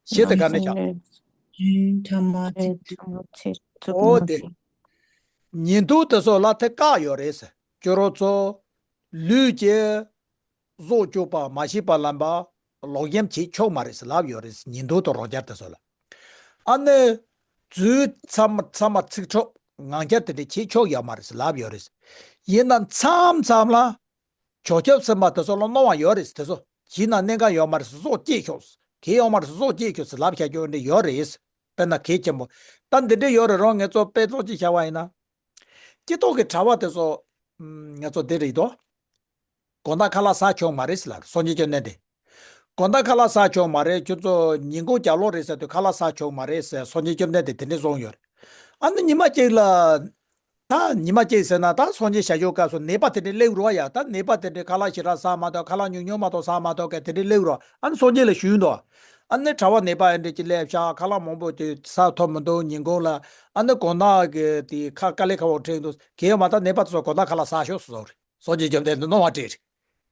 བཞི་དེ་ག་ནས་བྱ། རྫུན་ཕྲ་མ། ཚིག་རྩུབ། ཚིག་རྩུབ། ཨོ་དེ། ཉན་ཐོས་དེ་ཚོ་ལ་དེ་བཀག་ཡོད་རེད་ཟེར། ཁྱོད་རང་ཚོ་ལུས་ཀྱི་གཟུགས་སྐྱོབ་པ། མ་ཤེས་པ་ལེན་པ། ལོག་གཡེམ་བྱེད་ཆོག་མ་རེད་ཟེར་ལབ་ཡོད་རེད། ཉན་ཐོས་དང་རང་རྒྱལ་དེ་ཚོ་ལ། ཨ་ནི་རྫུན་ཚང་མ་ཚང་མ་ཚིག་འཕྲོག་ངན་སྐྱར་དེ་འདྲས་བྱེད་ཆོག་ཡོད་མ་རེད་ཟེར་ལབ་ཡོད་རེད། ཡིན་ན་མཚམས་མཚམས་ལ་བྱང་ཆུབ་སེམས་དཔའ་དེ་ཚོ་ལ་གནོད་པ་ཡོད་རེད། དེ་ཚོ་བྱས་ན་གནད་འགག་ཡོད་མ་རེད། གཟུགས་སྐྱེས་ཤོག་གལ་ཡོད་མ་རེད། གཟུགས་སྐྱེས་ཤོག་ཟེར་ལབ་བྱ་རྒྱུ་འདྲ་ཡོད་རེད། དཔེར་ན་གལ་ཆེན་པོ། ད་འདི་འདྲ་ཡོད་རེད་རོ། ངས་ཚོ་དཔེ་ཚོགས་ཅིག་བྱ་བ་ཡིན་ན། སྤྱི་ཚོགས་ཀྱི་གྲྭ་པ་དེ་ཚོ། ཨམ། ང་ཚོ་འདི་རེད་དོ། དགོང་དག་ཁ་ལག་ཟ་ཆོག་མ་རེད་ཟེར་ལབ། སངས་རྒྱས་བཅོམ་ལྡན་འདས། དགོང་དག་ཁ་ལག་ཟ་ཆོག་མ་རེད། ཁྱོད་ཚོ་ཉིན་གུང་རྒྱབ་ལོག་རེད་ཟེར་དུས་ཁ་ལག་ཟ་ཆོག་མ་རེད་ཟེར་སངས་རྒྱས་བཅོམ་ལྡན་འདས་དེ་འདྲས་གསུངས་ཡོད་རེད། ཨ་ནི་ཉི་མ་གཅིག་ལ། ད་ཉི་མ་གཅིག་ཟེར་ན་ད་སངས་རྒྱས་ཞལ་བཞུགས་སྐབས་སུ་ནད་པ་དེ་འདྲས་སླེབས་རོགས་ཡ། ད་ནད་པ་དེ་འདྲས་ཁ་ལག་ཞེ་དྲག་ཟ་མ་ཐུབ། ཁ་ལག་ཉུང་ཉུང་མ་གཏོགས་ཟ་མ་ཐུབ་མཁན་དེ་འདྲས་སླེབས་རོགས། ཨ་ནི་སངས་རྒྱས་ལ་ཞུས་འདུག་ཨ་ནི་གྲྭ་པ་ནད་པ་དེ་འདྲས་ཅིག་སླེབས་ཤག་ཁ་ལག་མང་པོ་དེ་ཟ་ཐུབ་མི་འདུག་ཉིན་གུང་ལ། ཨ་ནི་དགོང་དག་གི་དེ་ཁ་དཀའ་ལས་ཁག་པོ་འཕྲད་འདུག་གལ་ཡོད་མ་རེད། ད་ནད་པ་དེ་ཚོ་དགོང་དག་ཁ་ལག་ཟ་ཤོག་ཟེར་བཟོ་རེད། སངས་རྒྱས་བཅོམ་ལྡན་འདས་གནང་བ་སྤྲད་རེད།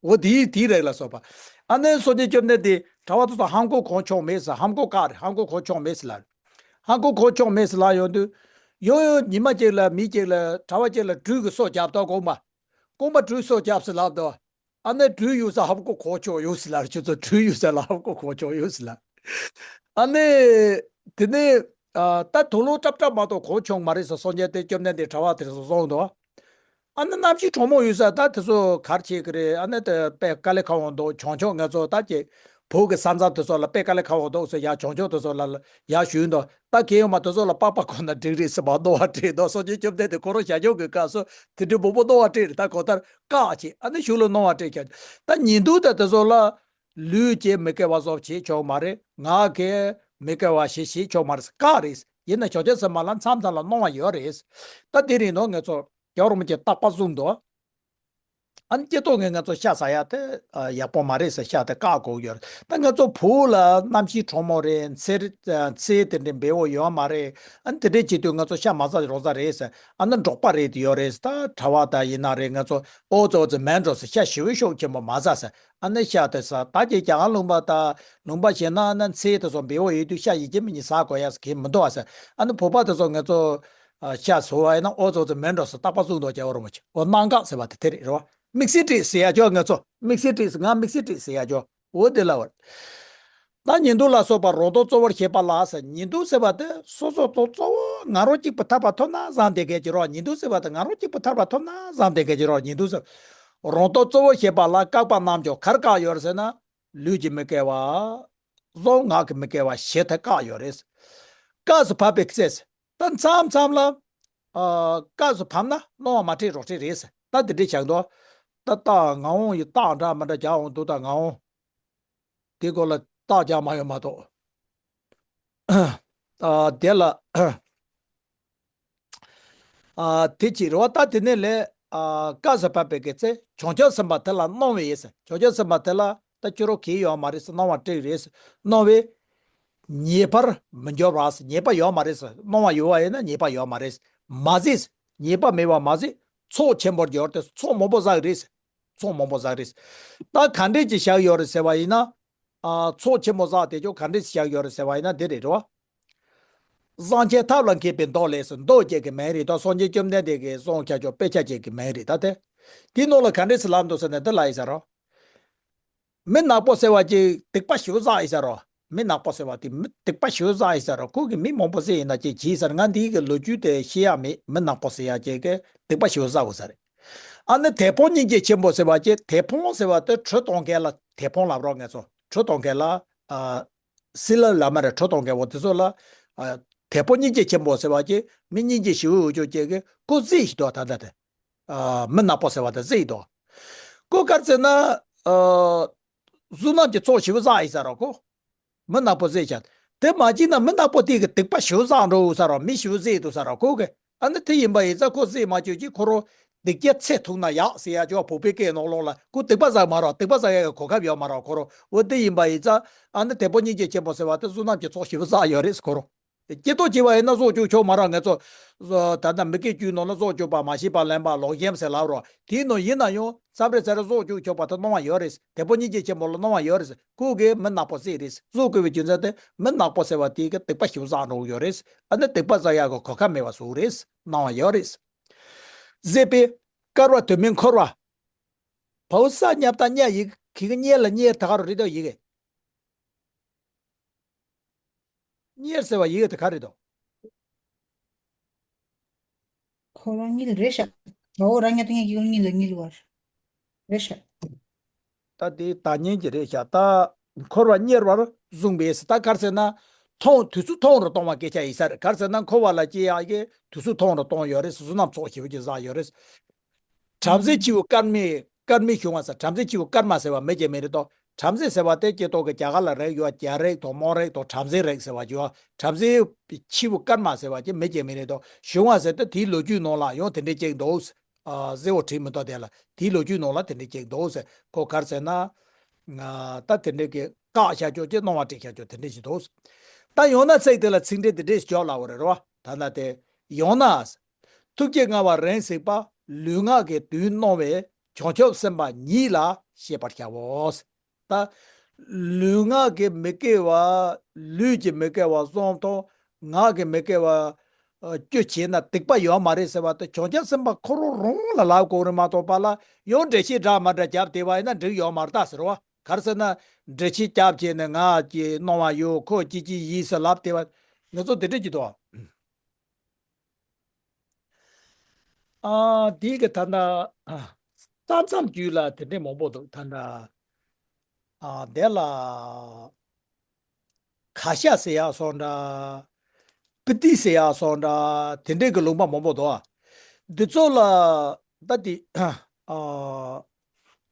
འོ་དེའི་དེའི་རིགས་ལ་སོགས་པ། ཨ་ནི་སངས་རྒྱས་བཅོམ་ལྡན་འདས་གྲྭ་པ་དེ་ཚོ་ཧམ་གོ་གོ་ཆོག་མེད་ཟེར། ཧམ་གོ་བཀག་རེད། ཧམ་གོ་གོ་ཆོག་མེད་ཟེར་ལབ། ཧམ་གོ་གོ་ཆོག་མེད་ཟེར་ལབ་ཡོང་དུས། ཡོང་ཡོང་ཉི་མ་གཅིག་ལ་མི་གཅིག་ལ་གྲྭ་པ་གཅིག་ལ་སྦྲུལ་གྱིས་སོ་བརྒྱབ་དོ། རྐང་པ། རྐང་པ་སྦྲུལ་སོ་བརྒྱབ་ཟེར་ལབ་དོ། ཨ་ནི་སྦྲུལ་གཡུག་ས་ཧམ་གོ་གོ་ཆོག་ཡོད་ཟེར་ལབ། ཁྱོད་ཚོ་སྦྲུལ་གཡུག་ས་ལ་ཧམ་གོ་གོ་ཆོག་ཡོད་ཟེར་ལབ། ཨ་ནི། དེ་ནས། ཨ། ད་དུག་ལོག་སྲབ་སྲབ་མ་གཏོགས་གོ་ཆོག་མ་རེད་ཟེར་སངས་རྒྱས་དེ་བཅོམ་ལྡན་འདས་གྲྭ་པ་དེ་ཚོ་གསུངས་འདུག་ཨ་ནི་གནམ་གཤིས་གྲང་མོ་ཡོད་ས་ད་དེ་ཚོ་ག་རེ་བྱེད་ཀྱི་རེད། ཨ་ནི་དེ་དཔེ་དཀའ་ལས་ཁག་པོ་འདུག་བྱང་ཆུབ་ང་ཚོ་ད་ཀྱི་བོད་ཀྱི་ས་མཚམས་དེ་ཚོ་ལ་དཔེ་དཀའ་ལས་ཁག་པོ་འདུག་ཟེར་ཡར་བྱང་ཆུབ་དེ་ཚོ་ལ་ཡར་ཞུས་འདུག་ད་གལ་ཡོད་མ་དེ་ཚོ་ལ་པགས་པ་གོན་ན་འགྲིག་རེད་ཟེར་མ་གནང་བ་སྤྲད་འདུག་སངས་རྒྱས་བཅོམ་ལྡན་འདས་ཁོ་རང་ཞལ་བཞུགས་ཀྱི་སྐབས་སུ་དེ་འདྲའི་མང་པོ་གནང་བ་སྤྲད་རེད། ད་གང་ལྟར་བཀག་བྱས། ཨ་ནི་གཞུག་ལ་གནང་བ་སྤྲད་ཀྱང་། ད་ཉན་ཐོས་དང་དེ་ཚོ་ལ་ལུས་ཀྱི་མི་དགེ་བ་སོགས་བྱེད་ཆོག་མ་རེད། ངག་གི་མི་དགེ་བ་ཞིག་བྱེད་ཆོག་མ་རེད། བཀག་རེད། ཡིན་ན་བྱང་ཆུབ་སེམས་དཔའ་ལ་མཚམས་མཚམས་ལ་གནང་བ་ཡོད་རེད། ད་དེ་རིང་ནོ་ང་ཚོ་རྒྱལ་བ་རིན་པོ་ཆེས་བརྟག་པ་གསུངས་འདུག་ཨ་ནི་སྐྱེ་ཐོག་ངས་ང་ཚོ་ཤ་ཟ་ཡ་དེ་ཨ་ཡག་པོ་མ་རེད་ཟེར། ཤ་དེ་བཀག་དགོས་ཡོད་རེད། ད་ང་ཚོ་བོད་ལ་གནམ་གཤིས་གྲང་མོ་རེད། ཚེ་རི་ཚེ་དེ་འདྲའི་འབེལ་བོ་ཡོད་མ་རེད། ཨ་ནི་དེ་འདྲས་བྱེད་དུས་ང་ཚོ་ཤ་མ་ཟ་རོགས་ཟ་རེད་ཟེར། ཨ་ནི་འབྲོག་པ་རེད་དེ་ཡོད་རེད་ཟེར། ད་གྲྭ་བ་ད་ཡིན་ན་རེད། ང་ཚོ་ཨོ་ཙི་ཨོ་ཙི་མེད་འགྲོ་ཟེར། ཤ་ཞེ་པོ་ཤུགས་ཆེན་པོ་མ་ཟ་ཟེར། ཨ་ནི་ཤ་དེ་ཟ། ད་ཀྱེ་རྒྱ་གར་ལུང་པ་ད་ལུང་པ་བྱས་ན་ཨ་ནི་ཚེ་དེ་ཚོ་འབེལ་བོ་ཡོད་དུས་ཤ་ཡིན་གཅིག་མིན་གཅིག་ཟ་དགོས་ཡ་ཟེར་གྱི་མི་འདུག་ཨ་ཟེར། ཨ་ནི་བོད་པ་དེ་ཚོ་ང་ཚོ་ཨ་ཤ་ཟོས་པ་ཡིན་ན་ཨོ་ཙི་ཨོ་ཙི་མེད་འགྲོ་ཟེར། རྟག་པར་གསུངས་འདུག་རྒྱལ་བ་རིན་པོ་ཆེ། འོ་གནད་འགག་ཟེར་བ་དེ་དེ་རེད། རེད་བ། དམིགས་བསལ་བྲིས་ཟེར་ཡ་ཅོག་ང་ཚོ་དམིགས་བསལ་བྲིས། ང་དམིགས་བསལ་བྲིས་ཟེར་ཡ་ཅོག་འོ་དེ་ལ་བར། ད་ཉིན་དུ་ལ་སོགས་པ་རང་སྟོབས་གཙོ་བོར་བྱེད་པ་ལ་ཟེར། ཉིན་དུ་ཟེར་བ་དེ་སོ་སོ་སྟོབས་གཙོ་བོ་ང་རང་གཅིག་པུ་ཐར་པ་ཐོབ་ན་བཟང་བསྡད་མཁན་གྱི་རོགས། ཉིན་དུ་ཟེར་བ་དེ་ང་རང་གཅིག་པུ་ཐར་པ་ཐོབ་ན་བཟང་བསྡད་མཁན་གྱི་རོགས། ཉིན་དུ་ཟེར། རང་སྟོབས་གཙོ་བོར་བྱེད་པ་ལ་བཀག་པ་རྣམས་ཀྱང་ག་རེ་བཀག་ཡོད་རེད་ཟེར་ན། ལུས་ཀྱིས་མི་དགེ་བ། བཟོ་ངག་གི་མི་དགེ་བ་བཞི་དེ་བཀག་ཡོད་རེད། སྐབས་སུ་བབ་པའི་ཚེ། ད་མཚམས་མཚམས་ལ། ཨ། སྐབས་སུ་བབ་ན་སྣང་བ་མ་འཁྲུལ་རོགས་འཁྲུལ་རེད། ད་འདི་འདྲ་བྱས་འདུག་ད་རྟགས་ངག་དབང་ཡི་རྟགས་འདྲ་མི་འདྲ་རྒྱག་འོང་འདུག་ད་ངག་དབང་དེ་སྐོར་ལ་རྟགས་རྒྱག་མ་ཡོང་མ་གཏོགས། ཨ། དེ་ལ། ཨ། དེ་གཅིག་རེད་བ། ད་དེ་ནས་ལས། ཨ། སྐབས་སུ་བབ་པའི་གི་ཚེ་བྱང་ཆུབ་སེམས་དཔའ་དེ་ལ་སྣང་བའི་ཡིན་ཟེར། བྱང་ཆུབ་སེམས་དཔའ་དེ་ལ་ད་ཁྱོད་རང་གིས་ཡོད་མ་རེད་ཟེར། སྣང་བ་སྤྲད་རེད་ཟེར། སྣང་བའི་ཉེས་པར་མི་འགྱུར་བ་ཟེར། ཉེས་པ་ཡོད་མ་རེད་ཟེར། སྣང་བ་ཡོད་པ་ཡིན་ན་ཉེས་པ་ཡོད་མ་རེད་ཟེར། མ་ཟད་ཉེས་པ་མེད་པ་མ་ཟད་ཚོགས་ཆེན་པོར་འགྱུར་ཏེ་ཚོགས་མང་པོ་བསགས་རེད་ཟེར། ཚོགས་མང་པོ་བསགས་རེད། ད་ག་འདྲས་ཀྱི་བཞག་ཡོད་རེད་ཟེར་བ་ཡིན་ན། ཨ། ཚོགས་ཆེན་མོ་བསགས་དེ་ཅོག་ག་འདྲས་བཞག་ཡོད་རེད་ཟེར་བ་ཡིན་ན་འདི་རེད་རོ། གསང་ཆེན་ཐབས་ལ་མཁས་པའི་མདོ་ལས་ཟེར། མདོ་བཅས་ཀྱི་མིང་རེད། ད་སངས་རྒྱས་བཅོམ་ལྡན་འདས་ཀྱི་གསུང་ཁྱབ་ཆོག་དཔེ་ཆ་བཅས་ཀྱི་མིང་རེད། ད་དེ་དེའི་ནང་ལ་ག་འདྲས་སུ་ལབ་འདུག་ཟེར་ན་འདི་ལ་ཡིན་ས་རོ། མི་ནག་པོ་ཟེར་བ་ཅིག་སྡིག་པ་ཞེ་པོ་བསགས་ཡིན་ས་རོ། མི་ནག་པོ་ཟེར་བ་དེ་མི་སྡིག་པ་ཞེ་པོ་བསགས་ཡིན་ས་རོ། ཁོ་གིས་མི་མང་པོ་བསད་ཡིན་ན་ཅིག་བྱས་ས་རོ། ང་འདིའི་གི་ལོ་རྒྱུས་དེ་ཤེས་ཡག་མེད། མི་ནག་པོ་ཟེར་ཡག་ཅིག་གིས་སྡིག་པ་ཞེ་པོ་བསགས་ཡོད་ས་རེད། ཨ་ནི་དེད་དཔོན་སྙིང་རྗེ་ཆེན་པོ་ཟེར་བ་ཅིག་དེད་དཔོན་ཟེར་བ་དེ་གྲུ་གཏོང་མཁན་ལ་དེད་དཔོན་ལབ་རོགས། ང་ཚོ་གྲུ་གཏོང་མཁན་ལ། ཨ། སི་ལ་ལ་མ་རེད། གྲུ་གཏོང་མཁན་བོ་དེ་ཚོ་ལ། ཨ། དེད་དཔོན་སྙིང་རྗེ་ཆེན་པོ་ཟེར་བ་ཅིག་མི་སྙིང་རྗེ་ཞེ་པོ་ཡོད་ཅོག་ཅིག་གིས་ཁོ་བསད་ཡིན་འདུག་ད་ལྟ་དེ། ཨ། མི་ནག་པོ་ཟེར་བ་དེ་བསད་ཡིན་འདུག་ཁོ་ག་རེ་ཟེར་ན། ཨ། བསོད་ནམས་ཀྱི་ཚོགས་ཞེ་པོ་བསགས་ཡིན་ས་རོ་ཁོ། མི་ནག་པོ་བསད་བྱས། དེ་མ་བྱས་ན་མི་ནག་པོ་དེ་གིས་སྡིག་པ་ཞེ་པོ་བསགས་འགྲོ་ས་རོ། མི་ཞེ་པོ་བསད་འདུག་ས་རོ་ཁོ་གིས། ཨ་ནི་དེ་ཡིན་པ་ཡིན་ཙང་ཁོ་བསད་མ་བཅུག་ཅིག་ཁོ་རང་སྡིག་བགྱིས་ཚེ་ཐུང་ན་ཡག་ཟེར་ཡག་ཅོག་བོད་པའི་སྐད་ནང་ལོགས་ལ་ཁོ་སྡིག་པ་བསགས་མ་རོགས། སྡིག་པ་བསགས་ཡག་གི་གོ་སྐབས་ཡོད་མ་རོགས་ཁོ་རང་། འོ་དེ་ཡིན་པ་ཡིན་ཙང་ཨ་ནི་དེད་དཔོན་སྙིང་རྗེ་ཆེན་པོ་ཟེར་བ་དེ་བསོད་ནམས་ཀྱི་ཚོགས་ཞེ་པོ་བསགས་ཡོད་རེད་ཁོ་རང་། སྐྱེ་སྟོབས་ཆེ་བ་ཡིན་ན་བཟོ་བཅུག་ཆོག་མ་རེད། ང་ཚོ་ད་ལྟ་མི་སྐད་སྤྱོད་ནང་ལ་བཟོ་བཅུག་པ་མ་ཤེས་པ་ལེན་པ་ལོག་གཡེམ་ཟེར་ལབ་རོགས། དེའི་ནང་ཡིན་ན་ཡང་མཚམས་རེ་མཚམས་རེ་བཟོ་བཅུག་ཆོག་པ་དེ་སྣང་བ་ཡོད་རེད། དེད་དཔོན་སྙིང་རྗེ་ཆེན་པོ་ལ་སྣང་བ་ཡོད་རེད། ཁོ་གིས་མི་ནག་པོ་བསད་རེད། བཟོ་དགོས་པའི་རྒྱུ་མཚན་དེ་མི་ནག་པོ་ཟེར་བ་དེ་གིས་སྡིག་པ་ཞེ་པོ་བསགས་འགྲོ་གི་ཡོད་རེད། ཨ་ནི་སྡིག་པ་བསགས་ཡག་གི་གོ་སྐབས་མེད་པ་བཟོ་གི་རེད། སྣང་བ་ཡོད་རེད། བཟོད་པས་དཀར་བ་དོན་མེད་འཁོར་བ། བའོ་ས་ཉབ་ད་གཉེར་ཡིག་གི་གཉེར་ལ་གཉེར་ད་ག་རུ་རེད་དོ་ཡིག་གི། གཉེར་ཟེར་བ་ཡི་གེ་དེ་ག་རེ་རེད་དོ། འཁོར་བ་གཉིས་ལ་རེད་ཤག་འོ་རང་ཉིད་དུ་ངས་ཀྱི་གཉིས་ལ་གཉིས་ལ་བར་རེད་ཤག་ད་དེ་ད་ཉན་གྱི་རེད་ཤག་ད་འཁོར་བ་གཉེར་བར་གསུངས་པས། ད་ག་རེ་ཟེར་ན། ཐུང་དུས་ཚོད་ཐུང་རུ་གཏོང་བ་སྐད་ཆ་ཡིན་ས་རེད། ག་རེ་ཟེར་ན་འཁོར་བ་ལ་སྐྱེ་ཡག་གི་དུས་ཚོད་ཐུང་རུ་གཏོང་ཡོད་རེད། བསོད་ནམས་ཚོགས་ཞེ་པོ་ཅིག་བསགས་ཡོད་རེད། བྲམ་ཟེ་ཆེ་བོ་སྐར་མའི་སྐར་མའི་གཞུང་བ་ཟེར། བྲམ་ཟེ་ཆེ་བོ་སྐར་མ་ཟེར་བ་མི་སྐྱེ་མི་རིགས་དང་། བྲམ་ཟེ་ཟེར་བ་དེ་སྐྱེ་ཐོག་གི་རྒྱ་གར་ལ་རིགས་ཡོད། རྒྱ་རིགས་དང་མོན་རིགས་དང་བྲམ་ཟེ་རིགས་ཟེར་བ་ཡོད། བྲམ་ཟེ་ཆེ་བོ་སྐར་མ་ཟེར་བ་ཅིག་མི་སྐྱེ་མི་རིགས་དང་། གཞུང་བ་ཟེར་དེ་དེའི་ལོ་རྒྱུས་ནང་ལ་ཡང་དེ་འདྲའི་སྐྱེས་འདུག་ཨ། ཟེར་བ་བྲིས་མི་འདུག་དེ་ལ་དེའི་ལོ་རྒྱུས་ནང་ལ་དེ་འདྲའི་སྐྱེས་འདུག་ཟེར། ཁོ་ག་རེ་ཟེར་ན། ང་ད་དེ་འདྲའི་གི་བཀག་བཞག་ཆོག་ཅེས་སྣང་བ་སྤྲད་བཞག་ཆོག་དེ་འདྲ་ཞིག་འདུག་ད་ཡང་ན་ཚིག་དེ་ལ་ཚིག་འགྲེལ་དེ་འདྲས་ཞིག་བརྒྱབ་ལབ་པ་རེད་རོ། ད་ལྟ་དེ། ཡང་ན། ཐུགས་བསྐྱེད་མངའ་བ་རིང་གཟིགས་པ། ལུས་ངག་གི་དོན་སྣང་བས་བྱང་ཆུབ་སེམས་དཔའ་ཉིད་ལ་ཤེས་པར་བྱའོ། ད། ལུས་ངག་གི་མི་དགེ་བ། ལུས་ཀྱི་མི་དགེ་བ་གསུམ་དང་། ངག་གི་མི་དགེ་བ། ཨ། བཅུ་བྱས་ན་སྡིག་པ་ཡོད་མ་རེད་ཟེར་བ་དེ་བྱང་ཆུབ་སེམས་དཔའ་ཁོ་རང་རང་ལ་ལབ་དགོས་རེད་མ་གཏོགས་པ་ལ་ཡང་འགྲེལ་བཤད་འདྲ་མ་འདྲ་བརྒྱབ་བསྡད་པ་ཡིན་ན་འགྲིག་ཡོད་མ་རེད་ད་ཟེར་བ། ག་རེ་ཟེར་ན། འགྲེལ་བཤད་བརྒྱབ་བྱས་ནས་ང་གི་སྣང་བ་ཡོད། ཁོ་ཅི་ཅི་ཡིན་ཟེར་ལབ་བསྡད་པ། ང་ཚོ་དེ་འདྲ་ཅིག་འདུག་ཨ། དེའི་གི་ད་ལྟ། ཨ། ས་མཚམས་རྒྱུད་ལ་དེ་འདྲས་མང་པོ་འདུག་ད་ལྟ། ཨ། དེ་ལ། ཁ་ཤ་ཟེར་ཡག་སོགས་འདྲ། པི་ཏི་ཟེར་ཡག་སོགས་འདྲ། དེ་འདྲས་གི་ལུང་པ་མང་པོ་འདུག་ཨ། འདི་ཚོ་ལ། ད་དེ། ཨ།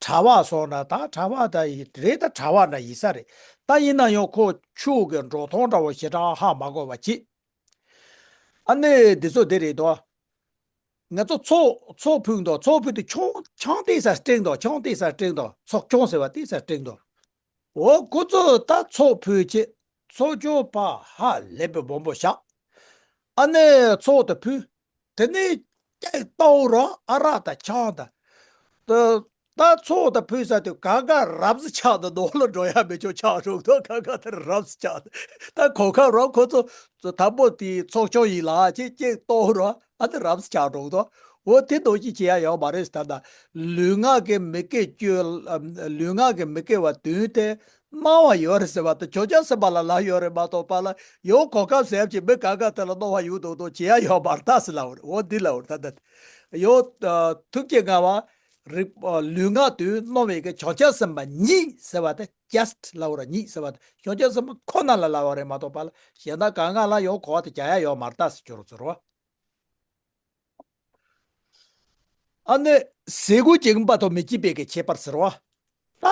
གྲྭ་པ་སོགས་འདྲ། ད་གྲྭ་པ་ད་ཡི་རེད། ད་གྲྭ་པ་འདྲ་ཡིན་ས་རེད། ད་ཡིན་ན་ཡང་ཁོ་ཆོས་གི་འགྲོ་སྟངས་འདྲ་བོ་ཞེ་དྲག་ཧ་མ་གོ་བ་ཅིག་ཨ་ནི་འདི་ཚོ་འདི་རེད་དོ། ང་ཚོ་ཚོགས་ཚོགས་ཕུལ་འདུག་ཚོགས་ཕུལ་དུས་ཆང་ཆང་དེ་ས་སྤྲེང་འདུག་ཆང་དེ་ས་སྤྲེང་འདུག་ཚོགས་ཆང་ཟེར་བ་དེ་ས་སྤྲེང་འདུག་འོ་ཁོ་ཚོ་ད་ཚོགས་ཕུལ་ཆེད་ཚོགས་ཆང་ཕ་ཧ་ལས་པའི་སྦོམ་པོ་བཞག་ཨ་ནི་ཚོགས་དུ་ཕུལ། དེ་ནས་ཀྱེ་ལྟོ་ར་ཨ་རག་དང་ཆང་དང་། ད་ད་ཚོགས་དང་ཕུལ་ས་དུས་གང་ག་རབ་ཟི་ཆགས་འདུག་ནོར་ལ་འགྲོ་ཡ་མི་ཆོག་ཆགས་འགྲོ་འདུག་གང་ག་དེར་རབ་ཟི་ཆགས་འདུག་ད་གོ་ཁ་རོགས་ཁོ་ཚོ་དང་པོ་དེ་ཚོགས་ཆང་ཡིན་ལ་ཅེས་ཀྱེ་ལྟོ་ར་ཨ་ནི་རབ་ཟི་ཆགས་འགྲོ་འདུག་འོ་དེ་འདོགས་ཀྱི་བྱེད་ཡ་ཡོད་མ་རེད་ད། ད་ལུས་ངག་གི་མི་དགེ་བཅུ་ལུས་ངག་གི་མི་དགེ་བ་བདུན་དེ་སྨྲ་བ་ཡོད་རེད་ཟེར་བ་དང་བྱང་ཆུབ་སེམས་དཔའ་ལ་ལབ་ཡོད་རེད་མ་གཏོགས་པ་ལ་ཡང་གོ་སྐབས་ཟེར་བ་ཅིག་མི་གང་ག་དེ་ལ་གནོད་པ་ཡོང་འདུག་འདུག་བྱེད་ཡ་ཡོད་མ་རེད་ད་ཟེར་ལབ་པ་རེད། འོ་འདི་ལབ་པ་རེད་ད། ད་ཡང་ཐུགས་བསྐྱེད་ལྔ་པ་རིག་ལུས་ངག་དུས་རྣོ་བའི་གི་བྱང་ཆུབ་སེམས་དཔའ་ཉིད་ཟེར་བ་དེ་just ལབ་པ་རེད། ཉིད་ཟེར་བ་དེ་བྱང་ཆུབ་སེམས་དཔའ་ཁོ་ན་ལ་ལབ་པ་རེད་མ་གཏོགས་པ་ལ་གཞན་དག་གང་ག་ལ་ཡང་གོ་བ་དེ་རྒྱག་ཡ་ཡོད་མ་རེད་ད་ཟེར་གྱི་རེད་ཟེར་བ། ཨ་ནི་ཟས་གོས་སྦྱིན་པ་དང་མི་སྦྱིན་པའི་གི་ཁྱད་པར་ཟེར་བ། ད་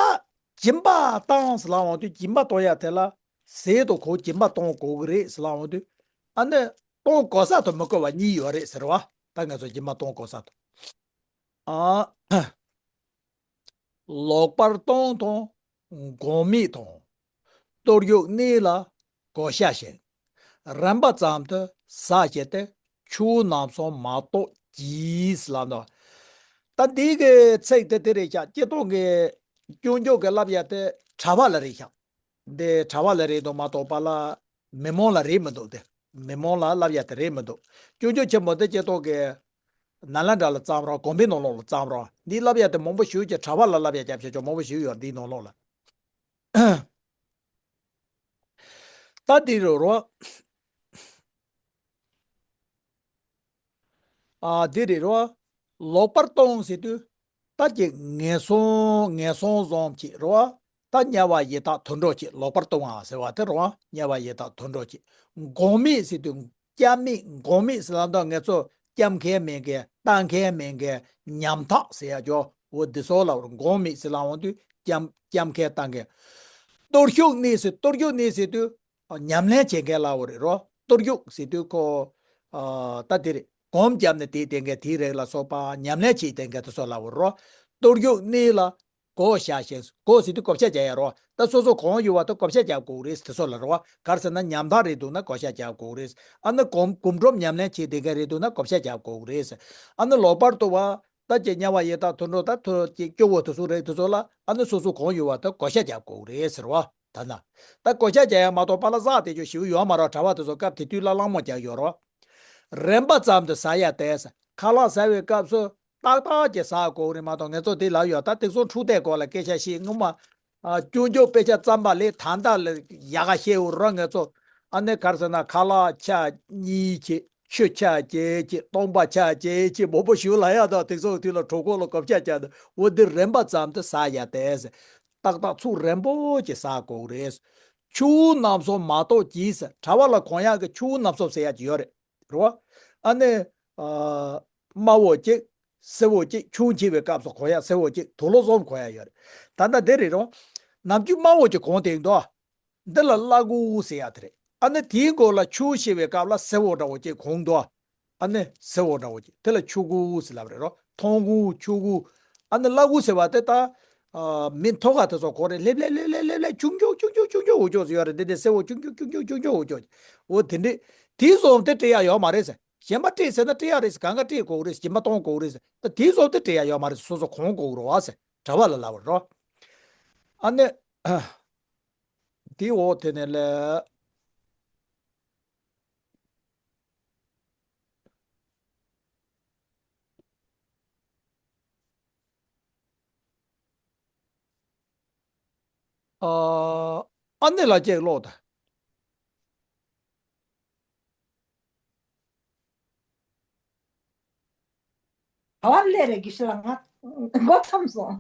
སྦྱིན་པ་བཏང་ཟེར་ལབ་འོང་དུས་སྦྱིན་པ་གཏོང་ཡ་དེ་ལ་ཟས་དང་གོས་སྦྱིན་པ་གཏོང་དགོས་ཀྱི་རེད་ཟེར་ལབ་འོང་དུས་ཨ་ནི་གཏོང་དགོས་ས་དང་མི་དགོས་པ་གཉིས་ཡོད་རེད་ཟེར་བ། ད་ང་ཚོ་སྦྱིན་པ་གཏོང་དགོས་ས་དང་། ཨ། ལོག་པར་གཏོང་དང་། གོང་མིག་དང་། གཏོར་གཡོག་གནས་ལ་བགོ་བཤའ་བཞེངས། རིམ་པ་ཙམ་དུ་ཟ་བྱས་ཏེ་ཆུ་བོ་རྣམ་གསུམ་མ་གཏོགས་གྱིས་ལབ་འདུག་ད་འདི་གི་ཚིག་དེ་དེ་རེད་ཤག་སྤྱིར་བཏང་གི་སྐྱོན་བརྗོད་ཀྱི་བསླབ་ཡ་དེ་གྲྭ་པ་ལ་རེད་ཤག་འདི་གྲྭ་པ་ལ་རེད་འདུག་མ་གཏོགས་པ་ལ་མི་མང་ལ་རེད་མི་འདུག་སྟེ། མི་མང་ལ་བསླབ་ཡ་དེ་རེད་མི་འདུག་སྐྱོན་བརྗོད་ཆེན་པོ་དེ་སྐྱེ་ཐོག་གི་ནཱ་ལེནྡྲ་ལ་བརྩམས་རོགས། དགོན་པའི་ནང་ལོགས་ལ་བརྩམས་རོགས། འདི་བསླབ་ཡ་དེ་མང་པོ་ཞིག་གི་གྲྭ་པ་ལ་བསླབ་ཡ་རྒྱབ་བྱེད་ཆོག་མང་པོ་ཞིག་ཡོད་འདིའི་ནང་ལོགས་ལ། ད་འདི་རུ་རོ། ཨ་འདི་རེད་རོ། ལོག་པར་གཏོང་ཟེར་དུས། ད་ཀྱི་ངན་སོང་ངན་སོང་བཟོ་བྱེད་རོ། ད་དམྱལ་བ་ཡི་དྭགས་དུད་འགྲོ་བྱེད་ལོག་པར་གཏོང་བ་ཟེར་བ་དེ་རོ། དམྱལ་བ་ཡི་དྭགས་དུད་འགྲོ་བྱེད། གོང་མིག་ཟེར་དུས་སྐྱབས་མེད་གོང་མིག་ཟེར་ལབ་ད་ང་ཚོ་སྐྱབས་མཁན་མེད་མཁན་ལྟ་མཁན་མེད་མཁན་ཉམ་ཐག་ཟེར་ཡ་ཅོ་འོ་འདི་སོགས་ལ་གོང་མིག་ཟེར་ལབ་འོང་དུས་སྐྱབས་སྐྱབས་མཁན་ལྟ་མཁན། གཏོར་གཡོག་གནས་ཟེར་གཏོར་གཡོག་གནས་ཟེར་དུས། ཉམས་ལེན་བྱེད་མཁན་ལབ་པ་རེད་རོ། གཏོར་གཡོག་ཟེར་དུས་ཁོ། ཨ་ད་དེ་རེད། སྒོམ་བརྒྱབ་ནས་དེ་བསྟེན་མཁན་དེའི་རིགས་ལ་སོགས་པ་ཉམས་ལེན་བྱེད་བསྟེན་མཁན་དེ་ཚོ་ལབ་པ་རོ། གཏོར་གཡོག་གནས་ལ་བགོ་བཤའ་བཞེངས། བགོ་ཟེར་དུས་བགོ་བཤའ་རྒྱག་ཡ་རོ། ད་སོ་སོ་གང་ཡོད་པ་དེ་བགོ་བཤའ་རྒྱག་དགོས་རེད་དེ་ཚོ་ལ་རོ། ག་རེ་ཟེར་ན་ཉམ་ཐག་རེད་འདུག་ན་བགོ་བཤའ་རྒྱག་དགོས་རེད། ཨ་ནི་གོམ་གོམ་སྒྲོམ་ཉམས་ལེན་བྱེད་བསྟེན་མཁན་རེད་འདུག་ན་བགོ་བཤའ་རྒྱག་དགོས་རེད། ཨ་ནི་ལོག་པར་དུ་བ། ད་ཀྱི་དམྱལ་བ་ཡི་དྭགས་དུད་འགྲོ་ད་ཐུ་ཀྱི་སྐྱོ་བོ་དེ་ཚོ་རེད། དེ་ཚོ་ལ་ཨ་ནི་སོ་སོ་གང་ཡོད་པ་ད་བགོ་བཤའ་རྒྱག་དགོས་རེད་ཟེར་བ། ད་ན། ད་བགོ་བཤའ་རྒྱག་ཡ་མ་གཏོགས་པ་ལ་བཟའ་དེ་ཚོ་ཞིག་ཡོད་མ་རེད། གྲྭ་པ་དེ་ཚོ་སྐབས་དེ་དུས་ལ་གླང་མོ་རྒྱག་ཡོད་རོ། རིམ་པ་ཙམ་དུ་ཟ་ཡ་དེ་ཟེར། ཁ་ལག་ཟ་བའི་སྐབས་སུ་ཏག་ཏག་ཅིག་ཟ་དགོས་རེད་མ་གཏོགས་ང་ཚོ་དེ་ལ་ཡོད་ད་དེ་ཚོ་འཁྲུག་དེ་སྐོར་ལ་སྐད་ཆ་བཤད་སྔོན་མ། ཨ་སྐྱོན་བརྗོད་དཔེ་ཆ་བརྩམས་པ་ལས་ད་ལྟ་ལ་ཡག་ག་བཤད་འོ་ར་ང་ཚོ། ཨ་ནི་ག་རེ་ཟེར་ན་ཁ་ལག་ཆ་གཉིས་ཅིག་ཆུ་ཆ་གཅིག་ཅིག་སྟོང་པ་ཆ་གཅིག་ཅིག་མང་པོ་ཞིག་ལ་ཡ་ད་དེ་ཚོ་དུས་ལ་གྲོད་ཁོག་ལ་བགོ་བཤའ་རྒྱག་ད་འོ་འདི་རིམ་པ་ཙམ་དུ་ཟ་ཡ་དེ་ཟེར། ཏག་ཏག་ཚུགས་རིང་པོ་ཅིག་ཟ་དགོས་རེད། ཆུ་བོ་རྣམ་གསུམ་མ་གཏོགས་གྱིས་ཟེར། གྲྭ་པ་ལ་གོན་ཡག་གི་ཆུ་བོ་རྣམ་གསུམ་ཟེར་ཡག་ཅིག་ཡོད་རེད། རེད་བ། ཨ་ནི། ཨ། དམར་པོ་གཅིག་སེར་པོ་གཅིག་ཆུ་བོ་འཁྱིལ་བའི་སྐབས་སུ་གོན་ཡག་སེར་པོ་གཅིག་དུག་ལོག་གསུམ་གོན་ཡག་ཡོད་རེད། ད་ལྟ་འདི་རེད་རོ། ནམ་རྒྱུན་དམར་པོ་གཅིག་གོན་དེ་འདུག་འདི་ལ་བླ་གོས་ཟེར་ཡག་དེ་རེད། ཨ་ནི་དེའི་མགོ་ལ་ཆུ་བོ་འཁྱིལ་བའི་སྐབས་ལ་སེར་པོ་འདྲ་བོ་གཅིག་གོན་འདུག་ཨ་ནི་སེར་པོ་འདྲ་བོ་གཅིག་དེ་ལ་ཆུ་གོས་ཟེར་ལབ་རེད་རོ། མཐོང་གོས་ཆུ་གོས། ཨ་ནི་བླ་གོས་ཟེར་བ་དེ་ད། ཨ། མི་མཐོ་ག་དེ་ཚོ་གོ་རེད། ལྷེབ་ལྷེབ་ཆུང་ཆུང་ཆུང་ཆུང་འུ་ཅོག་ཡོད་རེད། འདི་འདྲའི་སེར་པོ་ཆུང་ཆུང་ཆུང་ཆུང་འུ་ཅོག་འོ་དེ་འདྲའི། དེའི་བཟོ་དེ་སྤྲད་ཡག་ཡོད་མ་རེད་ཟེར། གཞན་པ་སྤྲད་ཟེར་ན་སྤྲད་ཡག་རེད་ཟེར། གང་ག་སྤྲད་དགོས་རེད་ཟེར། སྦྱིན་པ་གཏོང་དགོས་རེད་ཟེར། ད་དེའི་བཟོ་དེ་སྤྲད་ཡག་ཡོད་མ་རེད་ཟེར། སོ་སོ་གོན་དགོས་རེད་བ་ཟེར། གྲྭ་པ་ལ་ལབ་པ་རོ། ཨ་ནི། དེའི་འོག་དེ་ནས་ལས། ཨ། ཨ་ནི་ལ་ཅིག་ཀློག་དང་། ག་བ་ལས་རེད་དགེ་བཤེས་ལགས། ང་མགོ་འཐོམས་སོང་།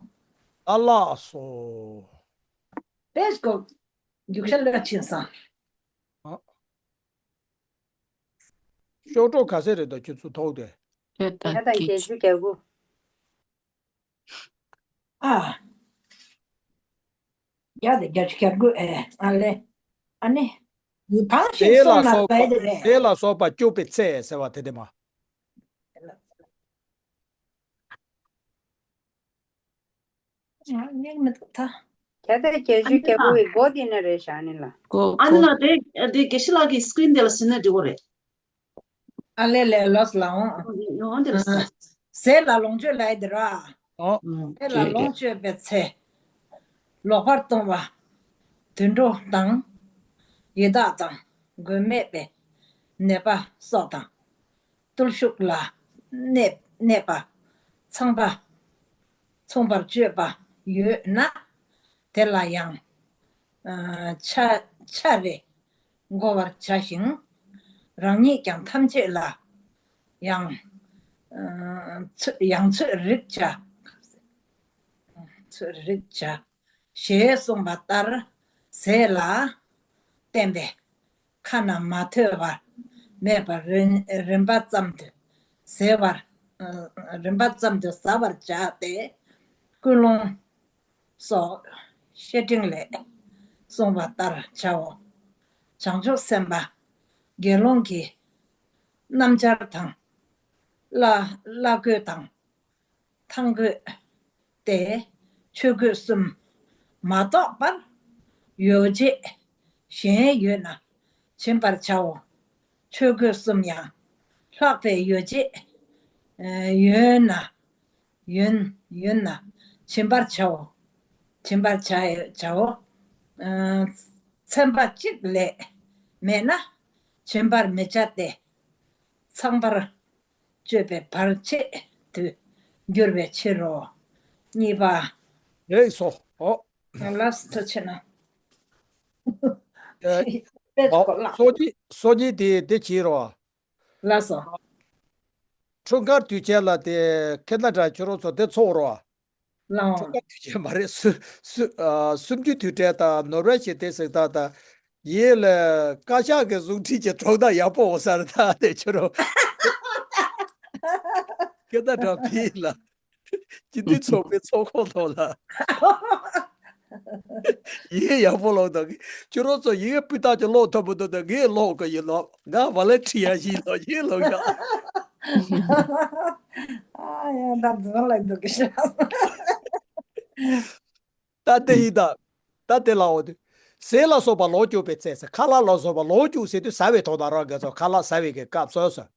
ཨ་ལགས་སོ། པེ་ཅིག་རྒྱུགས་ཤར་ལ་ཕྱིན་སོང་། ཨ། ཤོག་གྲོགས་ག་ཚད་རེད་འདུག་ཁྱོད་ཚོ་ཐོག་དེ། ད་ད་བརྒྱད་ཅུ་གྱ་དགུ། ཨ། བརྒྱ་དང་བརྒྱད་ཅུ་གྱ་དགུ། ཨེ། ཨ་ལེ། ཨ་ནི། གང་ཞིག་གསུངས་ན་བས་དེ་རེད། དེ་ལ་སོགས་པ་སྐྱོབ་པའི་ཚེ་ཟེར་བ་དེ་དེ་མ། ཡང་མི་འདུག་ད། ཁྱད་ལྡན་བརྒྱད་ཅུ་གྱ་དགུ་བའི་མགོ་དེ་ནས་རེད་བཞག་ནི་ལ། གོ་ཨ་ནི་གོ་ལ་དེ་དེ་དགེ་བཤེས་ལགས་ཀྱི་སི་ཀི་རིན་དེ་ལ་ཟིན་ན་འགྲིག་གོ་རེད། ཨ་ལེ་ལེ་ལོས་ལའོ། ཡོང་དེ་ལ་ཟིན། ཟས་ལ་ལོངས་སྤྱོད་ལབ་ཡ་དེ་ར། ཨོ། ཨུམ། ཟས་ལ་ལོངས་སྤྱོད་པའི་ཚེ། ལོག་པར་ལྟུང་བ། དུད་འགྲོ་དང་། ཡི་དྭགས་དང་། མགོན་མེད་པའི་ནད་པ་སོགས་དང་། བརྟུལ་ཞུགས་ལ་གནས་གནས་པ། ཚངས་པ། མཚུངས་པར་སྤྱོད་པ་ཡོད་ན། དེ་ལ་ཡང་། ཨ་ཆ་ཆ་རེ་བགོ་བར་བྱ་ཞིང་། རང་ཉིད་ཀྱང་ཐམས་ཅད་ལ་ཡང་། ཨ་ཚོད་ཡང་ཚོད་རིག་བྱ། ཚོད་རིག་བྱ། ཞེས་གསུངས་པ་ལྟར་ཟས་ལ་བརྟེན་པའི་ཁ་ན་མ་ཐོས་པ་མེད་པར་རིམ་རིམ་པ་ཙམ་དུ་ཟ་བར། ཨ་རིམ་པ་ཙམ་དུ་ཟ་བར་བྱ་སྟེ། ཀུན་སློང་སོགས་བཤེས་སྤྲིང་ལས་གསུངས་པ་ལྟར་བྱའོ། བྱང་ཆུབ་སེམས་དཔའ་དགེ་སློང་གི་སྣམ་སྦྱར་དང་། བླ་བླ་གོས་དང་། ཐང་གོས་ཏེ། ཆོས་གོས་གསུམ་མ་གཏོགས་པར་ཡོ་བྱད་གཞན་ཡོད་ན་བྱིན་པར་བྱའོ། ཆོས་གོས་གསུམ་ཡང་ལྷག་པའི་ཡོ་བྱད་ཨ་ཡོད་ན་ཡོད་ཡོད་ན་བྱིན་པར་བྱའོ། བྱིན་པར་བྱ་བྱའོ། ཨ་ཚན་པ་གཅིག་ལས་མེད་ན་བྱིན་པར་མི་བྱ་སྟེ། ཚངས་པར་སྤྱོད་པའི་བར་ཆད་དུ་འགྱུར་བའི་ཕྱིར་རོ། གཉིས་པ། ཡེ་སོ། ཨོ། ལགས་སོ་ཆེ་ན། ཨེ། དཔེ་ཨོ། གོ་ལགས། སོ་གཉིས་སོ་གཉིས་དེ་དེ་བྱེད་རོ། ལགས་སོ། འཁྲུངས་སྐར་དུས་ཆེན་ལ་དེ་ཁེ་ན་དྲ་ཁྱོད་རང་ཚོ་དེ་ཚོགས་རོ། ལའོ། འཁྲུངས་སྐར་དུས་ཆེན་མ་རེད། སུ་སུ་ཨ་གསུམ་བཅུ་དུས་དྲན་དང་ནོར་ཝེ་ཞེས་དེ་ཟེར་ད་ད། ཡིན་ལ་བཀའ་ཤག་གི་གཟུགས་ཁྲིད་ཀྱི་གྲོགས་དང་ཡག་པོ་འོ་ས་རེད་ད་དེ་ཁྱོད་རང་། ཁེ་ན་དྲ་ཕི་ལ། སྤྱི་འཐུས་ཚོགས་པའི་ཚོགས་ཁང་ཐོག་ལ། ཡིན་ཡག་པོ་ལོག་དང་། ཁྱོད་རང་ཚོ་ཡིན་སྤུས་དག་ཅིག་ལོག་ཐུབ་མི་འདུག་ད་ངས་ལོག་གི་ཡིན་ལོག་ང་བ་ལེ་ཁྲི་ཡ་ཞིག་ལོག་ཡིན་ལོག་ཡ། ཨ་ཡ་ད་རྫུན་ལ་འདུག་གི་ཤག་ད་དེ་ཡིན་ད། ད་དེ་ལའོ་དེ། ཟས་ལ་སོགས་པ་ལོངས་སྤྱོད་པའི་ཚེ་ཟེར། ཁ་ལག་ལ་སོགས་པ་ལོངས་སྤྱོད་ཟེར་དུས་ཟ་བའི་ཐོག་ནས་རང་གི་ཚོ་ཁ་ལག་ཟ་བའི་གི་སྐབས་སོ་སོ།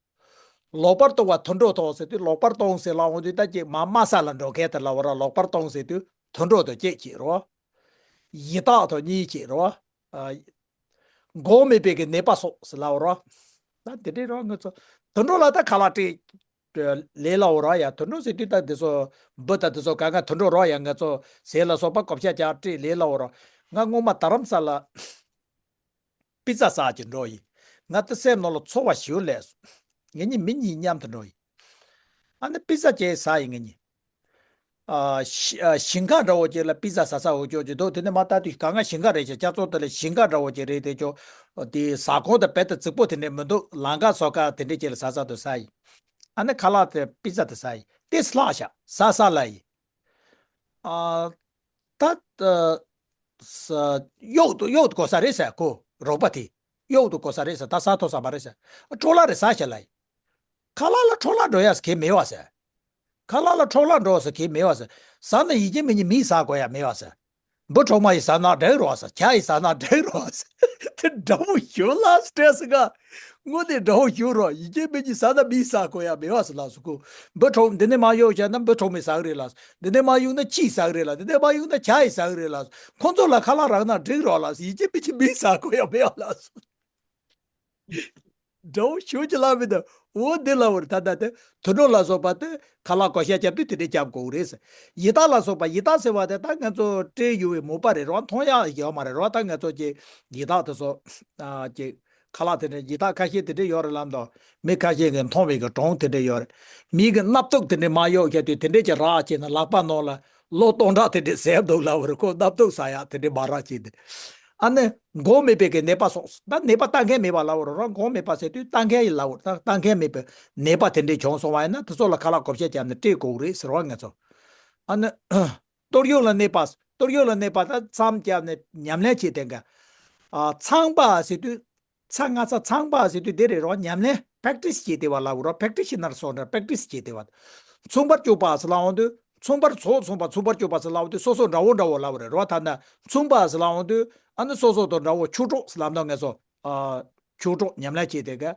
ལོག་པར་ལྟུང་བ་དུད་འགྲོ་དང་ཟེར་དུས་ལོག་པར་ལྟུང་ཟེར་ལ་འོང་དུས་ད་ཅིག་མ་དམའ་ས་ལ་འགྲོ་མཁན་དེ་ལ་འོ་ར་ལོག་པར་ལྟུང་ཟེར་དུས་དུད་འགྲོ་དང་གཅིག་བྱེད་རོ། ཡི་དྭགས་དང་གཉིས་བྱེད་རོ། ཨ། འགོག་མེད་པའི་གི་ནད་པ་སོགས་ཟེར་ལ་འོ་ར། ད་དེ་འདྲའི་རོ་ང་ཚོ་དུད་འགྲོ་ལ་ད་ཁ་ལག་སྤྲད་ལས་ལ་འོ་ར་ཡ། དུད་འགྲོ་ཟེར་དུས་ད་དེ་ཚོ་འབུ་ད་དེ་ཚོ་ག་ང་དུད་འགྲོ་རོ་ཡ། ང་ཚོ་ཟས་ལ་སོགས་པ་བགོ་བཤའ་རྒྱག་སྤྲད་ལས་ལ་འོ་ར། ང་སྔོན་མ་རྡ་རམ་ས་ལ། པི་ཙ་ཟ་གི་འགྲོ་ཡིན། ང་དེ་སེམས་ནང་ལ་ཚོར་བ་ཞིག་སླེབས་སོང་། ངེད་གཉིས་མི་གཉིས་མཉམ་དུ་འགྲོ་ཡིན། ཨ་ནི་པི་ཙ་ཅིག་ཟ་ཡིན་ངེད་གཉིས། ཨ་ཞི་ཨ་ཞིང་ཁ་འདྲ་བོ་ཅིག་ལ་པི་ཙ་ཟ་ས་འོ་ཅོག་ཅིག་འདུག་དེ་ནས་མ་ལྟ་དུས་ག་ང་ཞིང་ཁ་རེད་ཅེ་ཅག་ཚོ་དེ་ལ་ཞིང་ཁ་འདྲ་བོ་ཅིག་རེད་དེ་ཅོག་དེ་ཟ་ཁང་དང་རྦད་དེ་རྫིག་པོ་དེ་འདྲས་མི་འདུག་ལམ་ཁ་སོ་ཁ་དེ་འདྲས་ཅིག་ལ་ཟ་ས་དུ་ཟ་ཡིན། ཨ་ནི་ཁ་ལག་དེ་པི་ཙ་དེ་ཟ་ཡིན། དེ་ལྷག་ཤག་ཟ་ས་ལ་ཡིན། ཨ། ད་ཨ་ས་གཡོག་ཏུ་གཡོག་ཏུ་གོ་ས་རེད་ཟེར་ཁོ་རོགས་པ་དེ། གཡོག་ཏུ་གོ་ས་རེད་ཟེར། ད་ཟ་ཐོ་ས་མ་རེད་ཟེར། འཕྲོ་བརླག་རེད་ཟ་བྱས་ལ་ཡིན། ཁ་ལག་ལ་འཕྲོ་བརླག་འགྲོ་ཡ་ཟེར་གེ་མེད་བ་ཟེར། ཁ་ལག་ལ་འཕྲོ་བརླག་འགྲོ་ཟེར་གེ་མེད་བ་ཟེར། ཟ་ན་ཡིན་གཅིག་མིན་གཉིས་མིས་ཟ་དགོས་ཡ་མེད་བ་ཟེར། འབུ་གྲོག་མ་ཡིས་ཟ་ན་འགྲིག་རོགས་ཟེར། བྱ་ཡིས་ཟ་ན་འགྲིག་རོགས་ཟེར། དེ་འདྲ་བོ་ཞུ་ལ་སྟྲེ་སི་ག་དངོས་གནས་འདྲ་བོ་ཞུ་རོགས། ཡིན་གཅིག་མིན་གཉིས་ཟ་ན་མིས་ཟ་དགོས་ཡ་མེད་བ་ཟེར་ལ་སུ་ཁུ། འབུ་གྲོག་འདི་ནས་མ་གཡོག་བྱས་ན་འབུ་གྲོག་མས་ཟ་གི་རེད་ལ། འདི་ནས་མ་གཡུག་ན་ཁྱིས་ཟ་གི་རེད་ལ། འདི་ནས་མ་གཡུག་ན་བྱ་ཡིས་ཟ་གི་རེད་ལ། ཁོང་ཚོ་ལ་ཁ་ལག་རག་ན་འགྲིག་རོགས་ལ། ཡིན་གཅིག་མིན་གཅིག་མིས་ཟ་དགོས་ཡ་མེད་བ་ལ། འདྲ་བོ་ཞུ་ཅི་ལ་མི་འདུག་འོ་འདི་ལ་བར་ད་ལྟ་དེ་དུད་འགྲོ་ལ་སོགས་པ་དེ་ཁ་ལག་བགོ་བཤའ་རྒྱབ་དུས་དེ་འདྲས་རྒྱབ་དགོས་རེད་ཟེར། ཡི་དྭགས་ལ་སོགས་པ། ཡི་དྭགས་ཟེར་བ་དེ་ད་ང་ཚོ་སྤྲད་ཡོད་པའི་མོ་པ་རེད་རོ། མཐོང་ཡག་ཡོད་མ་རེད་རོ། ད་ང་ཚོ་ཀྱི་ཡི་དྭགས་དེ་ཚོ་ཨ་ཀྱི་ཁ་ལག་དེ་འདྲས། ཡི་དྭགས་ཁ་ཤས་དེ་འདྲས་ཡོད་རེད་ལབ་འདུག་མི་ཁ་ཤས་ཀྱིས་མཐོང་བའི་གི་གྲོང་དེ་འདྲས་ཡོད་རེད། མི་གི་སྣབས་ཐུག་དེ་འདྲས་མ་གཡོག་བྱས་དུས་དེ་འདྲས་ཀྱི་རག་བྱས་ན་ལག་པ་ནང་ལ་ལོ་སྟོང་ཕྲག་དེ་འདྲས་ཟད་འདུག་ལབ་རེད། ཁོ་སྣབས་ཐུག་ཟ་ཡག་དེ་འདྲས་མ་རག་བྱས་ཏེ། ཨ་ནི་འགོག་མེད་པའི་གི་ནད་པ་སོགས། ད་ནད་པ་ལྟ་མཁན་མེད་པ་ལབ་རོ་རོ། འགོག་མེད་པ་ཟེར་དུས་ལྟ་མཁན་ཡིན་ལབ་རོ། ད་ལྟ་མཁན་མེད་པའི་ནད་པ་དེ་འདྲས་བྱུང་སོང་བ་ཡིན་ན་དེ་ཚོ་ལ་ཁ་ལག་བགོ་བཤའ་བརྒྱབ་ནས་སྤྲད་དགོས་རེད་ཟེར་བ་ང་ཚོ། ཨ་ནི་གཏོར་གཡོག་ལ་གནས་པ། གཏོར་གཡོག་ལ་གནས་པ་ད་མཚམས་བརྒྱབ་ནས་ཉམས་ལེན་བྱེད་དེ་འགའ། ཨ་ཚངས་པ་ཟེར་དུས། ཚ་ང་ཚ་ཚངས་པ་ཟེར་དུས་དེ་རེད་རོ། ཉམས་ལེན་པེག་ཏིས་བྱེད་དེ་བ་ལབ་རོ། པེག་ཏིས་བྱེད་ན་སོང་ན་པེག་ཏིས་བྱེད་དེ་བ། མཚུངས་པར་སྤྱོད་པ་ཟེར་ལ་འོང་དུས་ མཚུངས་པར་ཚོགས་མཚུངས་པ་མཚུངས་པར་གྱུར་པ་ཟེར་ལབ་དུས་སོ་སོ་འདྲ་བོ་འདྲ་བོ་ལབ་པ་རེད་རོ། ད་ནི་མཚུངས་པ་ཟེར་ལབ་དུས་ཨ་ནི་སོ་སོ་དང་འདྲ་བོ་ཆོས་གྲོགས་ཟེར་ལབ་ན་ངས་སོ། ཨ། ཆོས་གྲོགས་ཉམས་ལེན་བྱེད་དེ་ག་ཨ།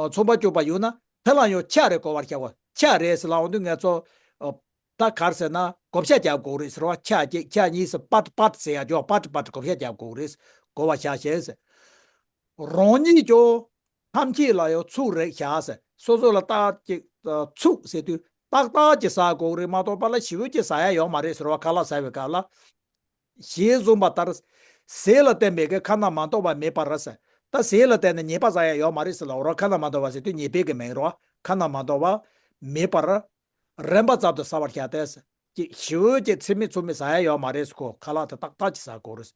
མཚུངས་པར་གྱུར་པ་ཡོད་ན་དེ་ལ་ཡང་ཆ་རེ་གོ་བར་བྱ་བ། ཆ་རེ་ཟེར་ལབ་དུས་ངས་སོ། ཨ། ད་ག་རེ་ཟེར་ན་བགོ་བཤའ་རྒྱབ་དགོས་རེད་ཟེར་བ། ཆ་གཅིག་ཆ་གཉིས་ཟེར་པར་པར་ཟེར་ཡ་ཇོ་པར་པར་བགོ་བཤའ་རྒྱབ་དགོས་རེད། གོ་བ་བཞག་ཤེས་ཟེར། རང་ཉིད་ཀྱང་ཐམས་ཅད་ལ་ཡང་ཚུགས་རེག་བྱ་ཟེར། སོ་སོ་ལ་ཏག་ཅིག་ཚུགས་ཟེར་དུས་ཏག་ཏག་ཅིག་ཟ་དགོས་རེད་མ་གཏོགས་པ་ལ་ཞེ་པོ་ཅིག་ཟ་ཡ་ཡོད་མ་རེད་ཟེར་བ། ཁ་ལག་ཟ་བའི་སྐབས་ལ། ཞེས་གསུངས་པ་ལྟར། ཟས་ལ་བརྟེན་པའི་གི་ཁ་ན་མ་ཐོ་བ་མེད་པར་ཟེར། ད་ཟས་ལ་བརྟེན་ནས་ཉེས་པ་ཟ་ཡ་ཡོད་མ་རེད་ཟེར་ལབ་རོ། ཁ་ན་མ་ཐོ་བ་ཟེར་དུས་ཉེས་པའི་གི་མིང་རོ། ཁ་ན་མ་ཐོ་བ་མེད་པར། རན་པ་ཙམ་དུ་ཟ་བར་བྱ་སྟེ། ཅིག་ཞེ་པོ་ཅིག་ཚིག་མི་ཚུགས་མི་ཟ་ཡ་ཡོད་མ་རེད་ཟེར་གོ། ཁ་ལག་དེ་ཏག་ཏག་ཅིག་ཟ་དགོས་རེད།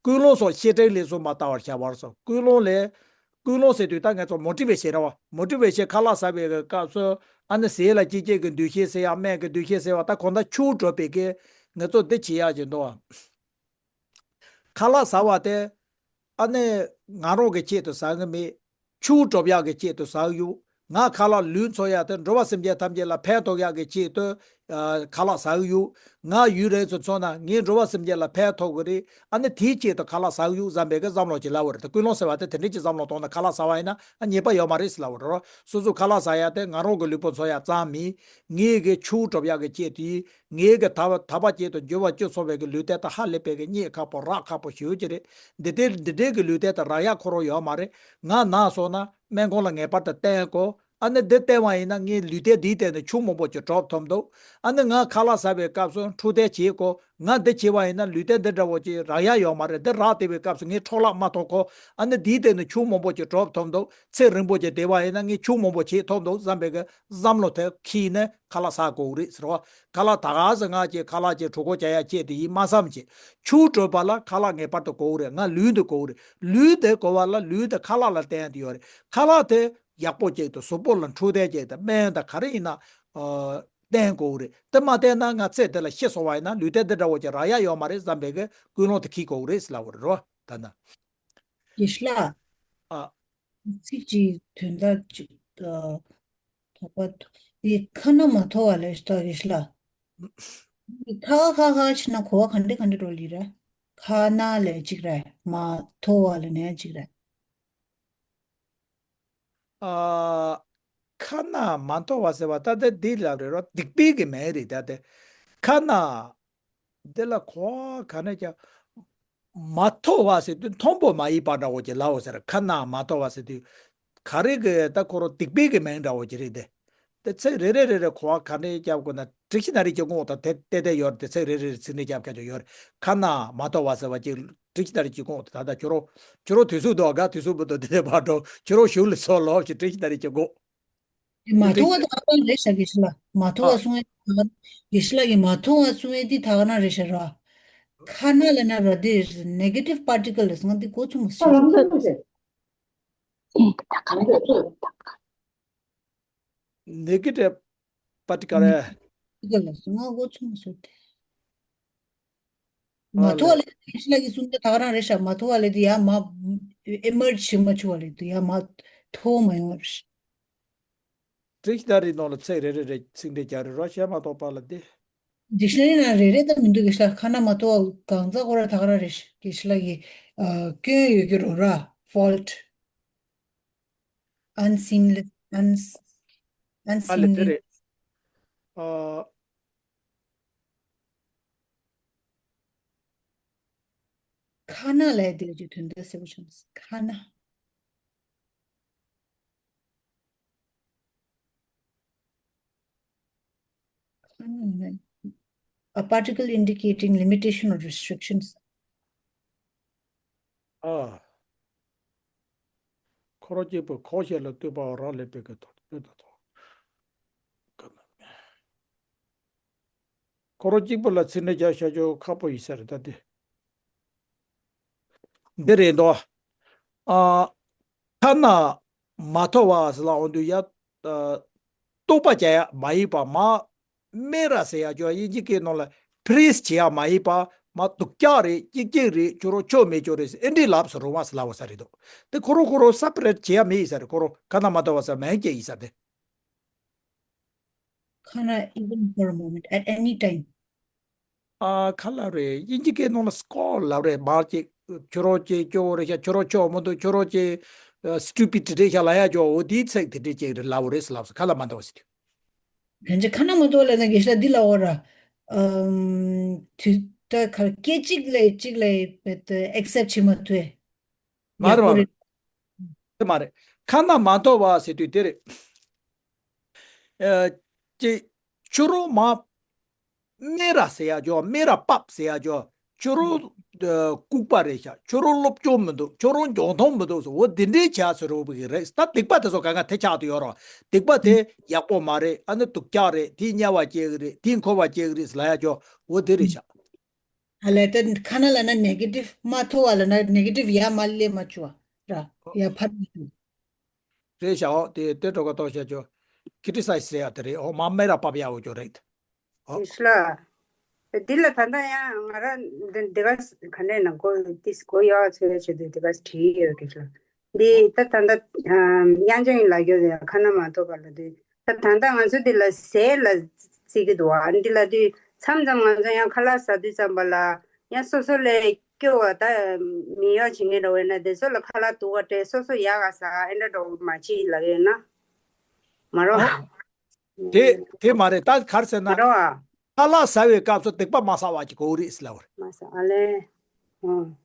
ཀུན་སློང་སོགས་བཤེས་སྤྲིང་ལས་གསུངས་པ་ལྟ་བར་བྱ་བར་སོ། ཀུན་སློང་ལས། ཀུན་སློང་ཟེར་དུས་ད་ངས་ཚོ་མོ་ཊི་ཝེ་ཤན་རེད་བ། མོ་ཊི་ཝེ་ཤན་ཁ་ལག་ཟ་བའི་སྐབས་སུ་ཨ་ནི་ཟས་ལ་སྐྱིད་སྐྱིད་ཀྱི་འདུ་ཤེས་ཟེར་ཡ་སྨན་གྱི་འདུ་ཤེས་ཟེར་བ། ད་གང་ལྟར་ཆོས་སྒྲུབ་པའི་གི་ངས་ཚོ་འདི་བྱེད་ཡག་ཅིག་འདུག་བ། ཁ་ལག་ཟ་བ་དེ་ཨ་ནི་ང་རང་གི་ཆེད་དུ་ཟ་གི་མེད། ཆོས་སྒྲུབ་ཡག་གི་ཆེད་དུ་ཟ་གི་ཡོད། ང་ཁ་ལག་ལུས་འཚོ་ཡག་དེ་འགྲོ་བ་སེམས་ཅན་ཐམས་ཅད་ལ་ཕན་ཐོགས་ཡག་གི་ཆེད་དུ་ཨ། ཁ་ལག་ཟ་གི་ཡོད། ང་ཡུན་རིང་དུ་འཚོ་ན་ངས་འགྲོ་བ་སེམས་ཅན་ལ་ཕན་ཐོགས་གི་རེད། ཨ་ནི་དེའི་ཆེད་དུ་ཁ་ལག་ཟ་གི་ཡོད་བསམ་པའི་གི་བསམ་བློ་ཅིག་ལབ་པ་རེད། ད་ཀུན་སློང་ཟེར་བ་དེ་དེ་འདྲས་ཀྱི་བསམ་བློ་གཏོང་ན་ཁ་ལག་ཟ་བ་ཡིན་ན་ཨ་ཉེས་པ་ཡོད་མ་རེད་ཟེར་ལབ་པ་རེད། སོ་སོ་ཁ་ལག་ཟ་ཡག་དེ་ང་རང་གི་ལུས་པོ་འཚོ་ཡག་ཙམ་མིན། ངེད་ཀྱི་ཆོས་སྒྲུབ་ཡག་གི་ཆེད་དུ་ཡིན། ངེད་ཀྱི་ད་ད་བར་ཆེད་དུ་འགྱུར་བ་བཅུ་ཚོགས་པའི་གི་ལུས་རྟེན་དེ་ཧ་ལས་པའི་གི་རྙེད་ཁག་པོ་རག་ཁག་པོ་ཞེ་པོ་ཅིག་རེད། འདི་ལྟའི་འདི་འདྲའི་གི་ལུས་རྟེན་དེ་རག་ཡག་ཁོ་རང་ཡོད་མ་རེད། ང་ན་སོང་ན་སྨན་ཁང་ལ་ངེས་པར་དུ་བསྟེན་དགོས། ཨ་ནི་འདི་བསྟེན་པ་ཡིན་ན་ངའི་ལུས་རྟེན་འདིའི་སྟེང་ནས་ཆོས་མང་པོ་ཅིག་སྒྲུབ་ཐུབ་འདུག་ཨ་ནི་ང་ཁ་ལག་ཟ་བའི་སྐབས་སུ་འཕྲོད་བསྟེན་བྱེད་དགོས། ང་འདི་བྱས་པ་ཡིན་ན་ལུས་རྟེན་འདི་འདྲ་བོ་ཅིག་རག་ཡག་ཡོད་མ་རེད། འདི་རག་བསྡད་པའི་སྐབས་སུ་ངས་འཕྲོ་བརླག་མ་གཏོང་གོ། ཨ་ནི་འདིའི་སྟེང་ནས་ཆོས་མང་པོ་ཅིག་སྒྲུབ་ཐུབ་འདུག་ཚེ་རིང་པོ་ཅིག་བསྡད་པ་ཡིན་ན་ངས་ཆོས་མང་པོ་བྱེད་ཐུབ་འདུག་བསམ་པའི་གི་བསམ་བློ་དེ་འཁྱེར་ནས་ཁ་ལག་ཟ་དགོས་རེད་ཟེར་བ། ཁ་ལག་ད་ག་ཟེ་ང་ཅིག་ཁ་ལག་ཅིག་གྲོད་ཁོག་བཅག་ཡག་ཆེད་དུ་ཡིན་མ་བསམ་ཅིག་ཆོས་སྒྲུབ་པ་ལ་ཁ་ལག་ངེས་པར་དུ་དགོས་རེད། ང་ལུས་འདི་དགོས་རེད། ལུས་འདི་དགོས་པ་ལ་ལུས་འདི་ཁ་ལག་ལ་བརྟེན་དུ་ཡོད་རེད། ཁ་ལག་དེ་ཡག་པོ་ཅིག་དང་གཟུགས་པོ་ལ་འཕྲོད་བསྟེན་ཅིག་དང་སྨན་དང་ག་རེ་ཡིན་ན་ཨ། བསྟེན་དགོས་རེད། དེ་མ་བསྟེན་ན་ང་ཚེ་འདི་ལ་ཤི་སོང་བ་ཡིན་ན་ལུས་རྟེན་འདི་འདྲ་བོ་ཅིག་རག་ཡག་ཡོད་མ་རེད་བསམ་པའི་གི་ཀུན་སློང་དེ་འཁྱེར་དགོས་རེད་ཟེར་ལབ་པ་རེད་རོ། ད་ན། དགེ་བཤེས་ལགས། ཨ། ཚིག་གཅིག་དོན་དག་གཅིག་ཨ། དོགས་པ། འདི་ཁ་ན་མ་ཐོ་བ་ལས་ད་དགེ་བཤེས་ལགས། འདི་ཁ་ཁ་ཁ་ཁ་ཕྱིན་ན་གོ་བ་ག་འདྲ་ག་འདྲ་འགྲོ་ལི་རེད། ཁ་ན་ལས་གཅིག་རེད། མ་ཐོ་བ་ལས་ནས་གཅིག་རེད། ཨ། ཁ་ན་མ་ཐོ་བ་ཟེར་བ་ད་ལྟ་འདི་ལ་རེད་རོ། སྡིག་པའི་གི་མིང་རེད་ད་དེ། ཁ་ན། འདི་ལ་གོ་བ་ག་ནས་ཀྱང་། མ་ཐོ་བ་ཟེར་དུས་མཐོན་པོ་མ་ཡིན་པ་འདྲ་བོ་ཅིག་ལབ་པ་ཟེར། ཁ་ན་མ་ཐོ་བ་ཟེར་དུས། ག་རེ་གི་ད་ཁོ་རང་སྡིག་པའི་གི་མིང་འདྲ་བོ་ཅིག་རེད་དེ། དེ་ཚིག་རེ་རེ་རེ་རེ་གོ་བ་ག་འདྲས་རྒྱབ་དགོས་ན་ཌིག་ཤི་ན་རི་གི་ངོ་དང་དེ་བལྟས་བསྡད་ཡོད་རེད། དེ་ཚིག་རེ་རེ་རེ་ཚིག་འགྲེལ་རྒྱབ་མཁན་ཅིག་ཡོད་རེད། ཁ་ན་མ་ཐོ་བ་ཟེར་བ་ཅིག་ཌིག་ཤི་ན་རི་གི་ངོ་དང་ད་ལྟ་ཁྱོད་རང་ཁྱོད་རང་དུས་ཚོད་འདུག་ག་དུས་ཚོད་མི་འདུག་དེ་ནས་ཕར་འགྲོ། ཁྱོད་རང་གཞུག་ལ་ཚུར་ལོག་ཅིག་ཌིག་ཤི་ན་རི་གི་ངོ། དེ་མ་ཐོ་བ་དེ་ད་ག་རང་རེད་ཤག་དགེ་བཤེས་ལགས། མ་ཐོ་ཨ། བ་གསུང་ཡས་དེ་ད་ག་རང་། དགེ་བཤེས་ལགས་ཀྱིས་མ་ཐོ་བ་གསུང་ཡས་དེ་ད་ག་རང་རེད་ཤག་ར། ཁ་ན་ལབ་ན་ར་དེ་ནེ་གེ་ཊིབ་པར་ཊི་ཀལ་ལ་སོང་དེ་གོ་ཚུགས་མ་སོང་། ནེ་གེ་ཊིབ་པར་ཊི་ཀལ་རེད། ང་གོ་ཚུགས་མ་སོང་དེ། མ་ཨ་ཐོ་བ་ལེ། ལས་དེ་དགེ་བཤེས་ལགས་ཀྱིས་གསུང་དེ་ད་ག་རང་རེད་ཤག་མ་ཐོ་བ་ལས་དེ་ཡར་མར་ཨེ་མར་ཇི་བྱེད་མ་བཅུག་པ་ལས་དེ་ཡར་མར་ཐོ་མ་ཡོང་བ་རེད་ཤག་ཌིག་ཤི་ན་རི་ནང་ལ་ཚིག་རེ་རེ་རེ་ཚིག་འགྲེལ་རྒྱག་རེ་རོ། བཤད་མ་གཏོགས་པ་ལ་དེ། ཌིག་ཤི་ན་རི་ནང་རེ་རེ་ད་མི་འདུག་དགེ་བཤེས་ལགས། ཁ་ན་མ་ཐོ་བ་གང་ཟག་ཁོ་ར་ད་ག་རང་རེད་ཤག་དགེ་བཤེས་ལགས་ཀྱིས་ཨ་སྐྱོན་ཡོད་ཀྱི་རོ་ར། ཕོལ་ཊི། ཨན་སིམ་ལེ། ཨན་ཨན་ཨ་ལེ་སིམ་དེ་ལེ། རེད། ཨ། ཁ་ན་ལབ་དེ་ཀྱི་དོན་དག་གསལ་པོ་བྱུང་། ཁ་ན། ཁ་ན་ལབ་ན། A particle indicating limitation or restrictions. ཨ། ཁོ་རང་གཅིག་པུ་ཁོག་བཤད་ལ་ལྟོས་པའོ། རང་ལས་པའི་གི་དོན་དུ་དོན་དུ་དོ། ཁོ་རང་གཅིག་པུ་ལ་ཚིག་འགྲེལ་རྒྱག་བྱ་རྒྱུ་ཁག་པོ་ཡིན་ས་རེད་ད་དེ། འདི་རེད་དོ། ཨ། ཁ་ན་མ་ཐོ་བ་ཟེར་ལབ་འོང་དུས་ཡ། ཨ། བཏུག་པ་བྱ་ཡ་མ་ཡིན་པ་མ། སྨེ་ར་ཟེར་ཡ་ཅོ་དབྱིན་ཇི་སྐད་ནང་ལ་ཕི་རིས་བྱེད་ཡ་མ་ཡིན་པ་མ་སྡུག་ཅག་རེད། སྐྱིད་སྐྱིད་རེད། ཁྱོད་རང་ཆོ་མེད་ཅོ་རེད་ཟེར་ཨེ་འདྲི་ལབ་སོ་རུང་བ་ཟེར་ལབ་པ་ས་རེད་དོ། དེ་ཁོ་རང་ཁོ་རང་སེ་པ་རེ་ཊི་བྱེད་ཡ་མེད་ཡིན་ས་རེད། ཁོ་རང་ཁ་ན་མ་ཐོ་བ་ཟེར་མིང་སྐྱེས་ཡིན་ས་དེ། Can I even for a moment, at any time? ཨ་ཁ་ལབ་རེད། དབྱིན་ཇི་སྐད་ནང་ལ་སྐོར་ལབ་རེད། མར་ཅིག་ཁྱོད་རང་ཅིག་སྐྱོ་བོ་རེད་ཤག་ཁྱོད་རང་སྐྱོ་མི་འདུག་ཁྱོད་རང་ཅིག་ཨ་སི་ཊུ་པིཌ་རེད་ཤག་ལབ་ཡ་ཅོ་འོ་དེའི་ཚིག་དེ་འདྲས་ཅིག་རེད་ལབ་བོ་རེད་ལབ་སོང་། ཁ་ལ་མ་འདུག་ཟེར་དུས། གན་ཅི་ཁ་ན་མ་ཐོ་ལ་ན་གེ་ཤ་འདི་ལ་འོ་ར། ཨམ། དུས་ད་ཁར་སྐད་ཅིག་ལས་ཅིག་ལས་བེད་ཨེག་སེབ་བྱེད་མ་ཐུབ་ཨེ། མ་རེད་མ་རེད། དེ་མ་རེད། ཁ་ན་མ་ཐོ་བ་ཟེར་དུས་དེ་རེད། ཨ་ཅེ། ཁྱོད་རང་མ། སྨད་ར་ཟེར་ཡ་ཅོ་སྨད་ར་པབ་ཟེར་ཡ་ཅོ། ཁྱོད་རང་ཨ་ལྐུགས་པ་རེད་ཤག་ཁྱོད་རང་སློབ་སྦྱོང་མི་འདུག་ཁྱོད་རང་འཇོན་ཐང་མི་འདུག་ཟེར་འོ་འདི་འདྲའི་བྱ་ཟེར་རོ་བི་གི་རེད། ད་སྡིག་པ་དེ་ཚོ་གང་ག་དེ་ཆགས་དུ་ཡོད་རོ། སྡིག་པ་དེ་ཡག་པོ་མ་རེད། ཨ་ནི་སྡུག་ཅག་རེད། དེས་དམྱལ་བ་སྐྱེ་གི་རེད། དེས་འཁོར་བ་སྐྱེ་གི་རེད་ཟེར་ལབ་ཡ་ཅོ་འོ་དེ་རེད་ཤག་ཨ་ལས་ད་ཁ་ན་ལ་ན་ནེ་གེ་ཊིབ་མ་ཐོ་བ་ལ་ན་ནེ་གེ་ཊིབ་ཡ་མ་ལེ་མ་ཅོ་ར་ཡ་ཕར་མ་ཅོ། རེད་ཤག་འོ་དེ་དེ་འགྲོ་ག་ཏོ་ཤ་ཅོ། ཁི་ཊི་སའི་ཛི་ཟེར་ཡ་དེ་རེད། འོ་མ་སྨད་ར་པབ་ཡ་འོ་ཅོ་རེད། འོ། ཡེ་ཤ་ལ། འདི་ལ་ད་ལྟ་ཡང་ང་ར་འདི་འདི་ག་ག་ནས་ན་གོ་ཏིས་གོ་ཡ་ཚོ་ཡ་ཆེ་འདི་འདི་ག་བྲིས་ཡོད་གི་ཤ་ལ། འདི་ད་ད་ལྟ་དབྱངས་ཅན་ལ་རྒྱོ་ཡ་ཁ་ན་མ་ཐོ་བ་ལ་འདི་ད་ད་ལྟ་ང་ཚོ་འདི་ལ་ཟས་ལ་བརྩི་གི་འདུག་ཨ་འདི་ལ་དུས་མཚམས་མཚམས་ང་ཚོ་ཡང་ཁ་ལག་ཟ་དུས་ཙམ་པ་ལ་ཡང་སོ་སོ་ལས་སྐྱོ་བ་ད་མི་ཡོད་བྱེད་ངེས་འགྲོ་བས་ན་དེ་ཚོ་ལ་ཁ་ལག་དུ་བ་སྤྲད་སོ་སོ་ཡག་ག་ཟ་ཨེ་འདྲ་འགྲོ་མ་བྱེད་ལ་ཡོད་ན་མ་རོ། ཨ། དེ་དེ་མ་རེད། ད་ག་རེ་ཟེར་ན། མ་རེད་བ། ཁ་ལག་ཟ་བའི་སྐབས་སུ་སྡིག་པ་མ་བསགས་པ་ཅིག་དགོས་རེད་ཟེར་ལབ་པ་རེད། མ་ཟ་ཨ་ལེ། ཨོ།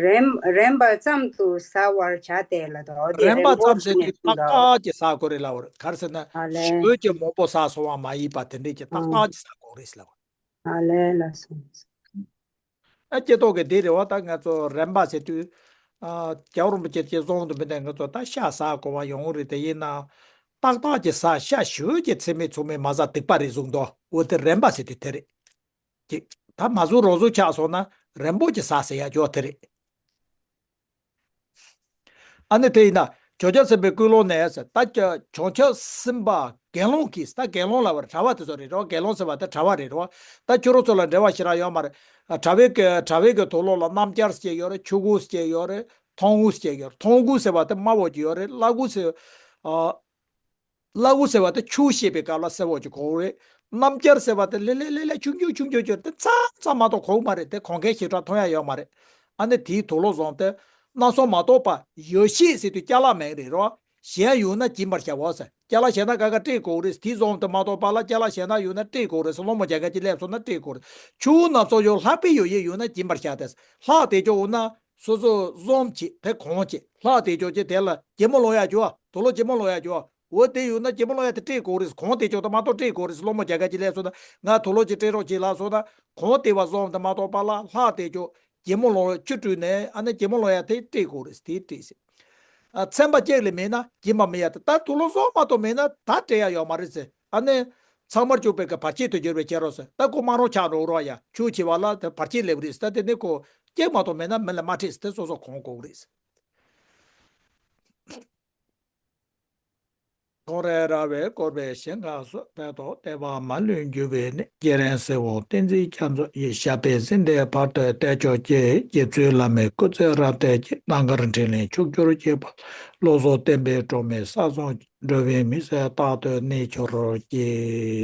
རན་རན་པ་ཙམ་དུ་ཟ་བར་བྱ་སྟེ་ལ་དོ། དེ་རན་པ་རན་པོ་ཙམ་ཟེར་ཟེར་ནས་དུས་ཏག་ཏག་ཅིག་ཟ་དགོས་རེད་ལབ་པ་རེད། ག་རེ་ཟེར་ན་ཨ་ལེ། ཞེ་པོ་ཅིག་མང་པོ་ཟ་སོང་བ་མ་ཡིན་པ་དེ་འདྲས་ཀྱི་ཏག་ཨོ། ཏག་ཅིག་ཟ་དགོས་རེད་ཟེར་ལབ་པ་རེད། ཨ་ལེ་ལ་སོང་། ཨ་སྐྱེ་ཐོག་གི་དེ་རེད་བ། ད་ང་ཚོ་རན་པ་ཟེར་དུས། ཨ་རྒྱལ་བ་རིན་པོ་ཆེ་སྐྱེ་སོང་དུ་མི་འདྲ་ང་ཚོ་ད་ཤ་ཟ་དགོས་པ་ཡོང་གི་རེད། དེ་ཡིན་ན། ཏག་ཏག་ཅིག་ཟ་ཤ་ཞུ་གི་ཚེ་མེད་ཚུགས་མེད་མ་ཟ་སྡིག་པ་རེད་གསུངས་འདུག་འོ་དེ་རན་པ་ཟེར་དུས་དེ་རེད། ཅིག་ད་མ་ཟུག་རོ་ཟུག་ཆགས་སོང་ན་རན་པོ་ཅིག་ཟ་ཟེར་ཡ་ཅོ་དེ་རེད། ཨ་ནི་དེ་ཡིན་ན་བྱང་ཆུབ་སེམས་དཔའི་ཀུན་སློང་ནས་ཟེར། ད་བྱང་ཆུབ་སེམས་དཔའ་དགེ་སློང་གིས། ད་དགེ་སློང་ལབ་པ་རེད། གྲྭ་པ་དེ་ཚོ་རེད་རོ། དགེ་སློང་ཟེར་བ་དེ་གྲྭ་པ་རེད་རོ། ད་ཁྱོད་རང་ཚོ་ལ་འབྲེལ་བ་ཞེ་དྲག་ཡོད་མ་རེད། ཨ་གྲྭ་པའི་གི་གྲྭ་པའི་གི་དུག་ལོག་ལ་སྣམ་སྦྱར་ཟེར་ཡོད་རེད། ཆུ་ཁུ་ཟེར་ཡོད་རེད། ཐོང་ཁུ་ཟེར་ཡོད་རེད། ཐོང་ཁུ་ཟེར་བ་དེ་དམར་པོ་ཅིག་ཡོད་རེད། བླ་ཁུ་ཟེར། ཨ། བླ་ཁུ་ཟེར་བ་དེ་ཆུ་བཤད་པའི་སྐབས་ལ་སེར་པོ་ཅིག་གོ་རེད། སྣམ་སྦྱར་ཟེར་བ་དེ་ལེ་ལེ་ལེ་ལེ་ཆུང་ཆུང་ཆུང་ཆུང་ཅིག་དེ་ཚ་ཚ་མ་གཏོགས་གོ་གི་མ་རེད། དེ་གོ་མཁན་ཞེ་དྲག་མཐོང་ཡ་ཡོད་མ་རེད། ཨ་ནི་དེའི་དུག་ལོག་བཟུང་སྟེ་སྣ་ཚོགས་མ་གཏོགས་པ་ཡོད་ཤེས་ཟེར་དུས་ཅ་ལག་མེད་རེད་རོ། གཞན་ཡོད་ན་སྦྱིན་པར་བྱའོ་ཟེར། ཅ་ལག་གཞན་དག་ག་སྤྲད་དགོས་རེད། དེ་བཟུང་སྟེ་མ་གཏོགས་པ་ལ་ཅ་ལག་གཞན་དག་ཡོད་ན་སྤྲད་དགོས་རེད། སློང་མོ་རྒྱག་མཁན་ཅིག་སླེབས་སོང་ན་སྤྲད་དགོས་རེད། ཆུ་བོ་སྣ་ཚོགས་ཡོད། ལྷག་པའི་ཡོད་ཡས་ཡོད་ན་སྦྱིན་པར་བྱ་སྟེ། ལྷག་དེ་ཅོག་འོ་ན་སོ་སོ་བཟུང་བྱེད་དེ་གོང་བྱེད། ལྷག་དེ་ཅོག་ཅེས་དེ་ལ་སྒྱེ་མོ་སློང་ཡ་ཅོ། དུག་ལོག་སྒྱེ་མོ་སློང་ཡ་ཅོ། འོ་དེ་ཡོད་ན་སྒྱེ་མོ་སློང་ཡ་དེ་སྤྲད་དགོས་རེད། གོང་དེ་ཅོག་དེ་མ་གཏོགས་སྤྲད་དགོས་རེད། སློང་མོ་རྒྱག་མཁན་ཅིག་སླེབས་སོང་ན་ང་དུག་ལོག་ཅིག་སྤྲད་རོགས་བྱེད་ལབ་སོང་ན་གོང་དེ་བ་བཟུང་དེ་མ་གཏོགས་པ་ལ་ལྷག་དེ་ཅོག་སྒྱེ་མོ་སློང་ཆུ་བཀྲུས་ནས་ཨ་ནི་སྒྱེ་མོ་སློང་ཡ་དེ་སྤྲད་དགོས་རེད། དེ་སྤྲད་ཟེར། ཨ་ཚན་པ་གཅིག་ལས་མེད་ན་སྦྱིན་པ་མི་ཡ་དེ། ད་དུག་ལོག་བཟུང་མ་གཏོགས་མེད་ན་ད་སྤྲད་ཡ་ཡོད་མ་རེད་ཟེར། ཨ་ནི་ཚང་མར་གྱུར་པའི་གི་བར་ཆད་དུ་འགྱུར་བའི་ཕྱིར་རོ་ཟེར། ད་ཁོ་མ་རུངས་ཆགས་འགྲོ་རོགས་ཡ། ཆུ་བྱི་བ་ལ་དེ་བར་ཆད་སླེབས་རེད་ཟེར། ད་དེ་ནི་ཁོ་གཅིག་མ་གཏོགས་མེད་ན་མི་ལ་མ་འཕྲད་ཟེར། དེ་སོ་སོ་གོང་དགོས་རེད་ཟེར། ཁོང་རེ་ར་བས་བསྐོར་བའི་ཞིང་ཁམས་སུ། བོད་ཐོག་བསྟན་པ་མ་ལུས་འགྱུར་བའི་གནས། རྒྱལ་བའི་སྲས་དབང་བསྟན་འཛིན་རྒྱ་མཚོ་ཡི། ཞབས་པད་སྲིད་མཐའི་བར་དུ་བརྟན་ཤོག་ཅེས། རྗེ་བཙུན་བླ་མའི་སྐུ་ཚེ་རབ་བརྟན་ཅིང་། རྣམ་དཀར་འཕྲིན་ལས་ཕྱུག་གྱུར་ཅིག། བོད་ལ་བློ་བཟང་བསྟན་པའི་སྒྲོན་མེ་ས་གསུམ་འགྲོ་བའི་མི་ཚེ་རྟག་ཏུ་གནས་གྱུར་ཅིག།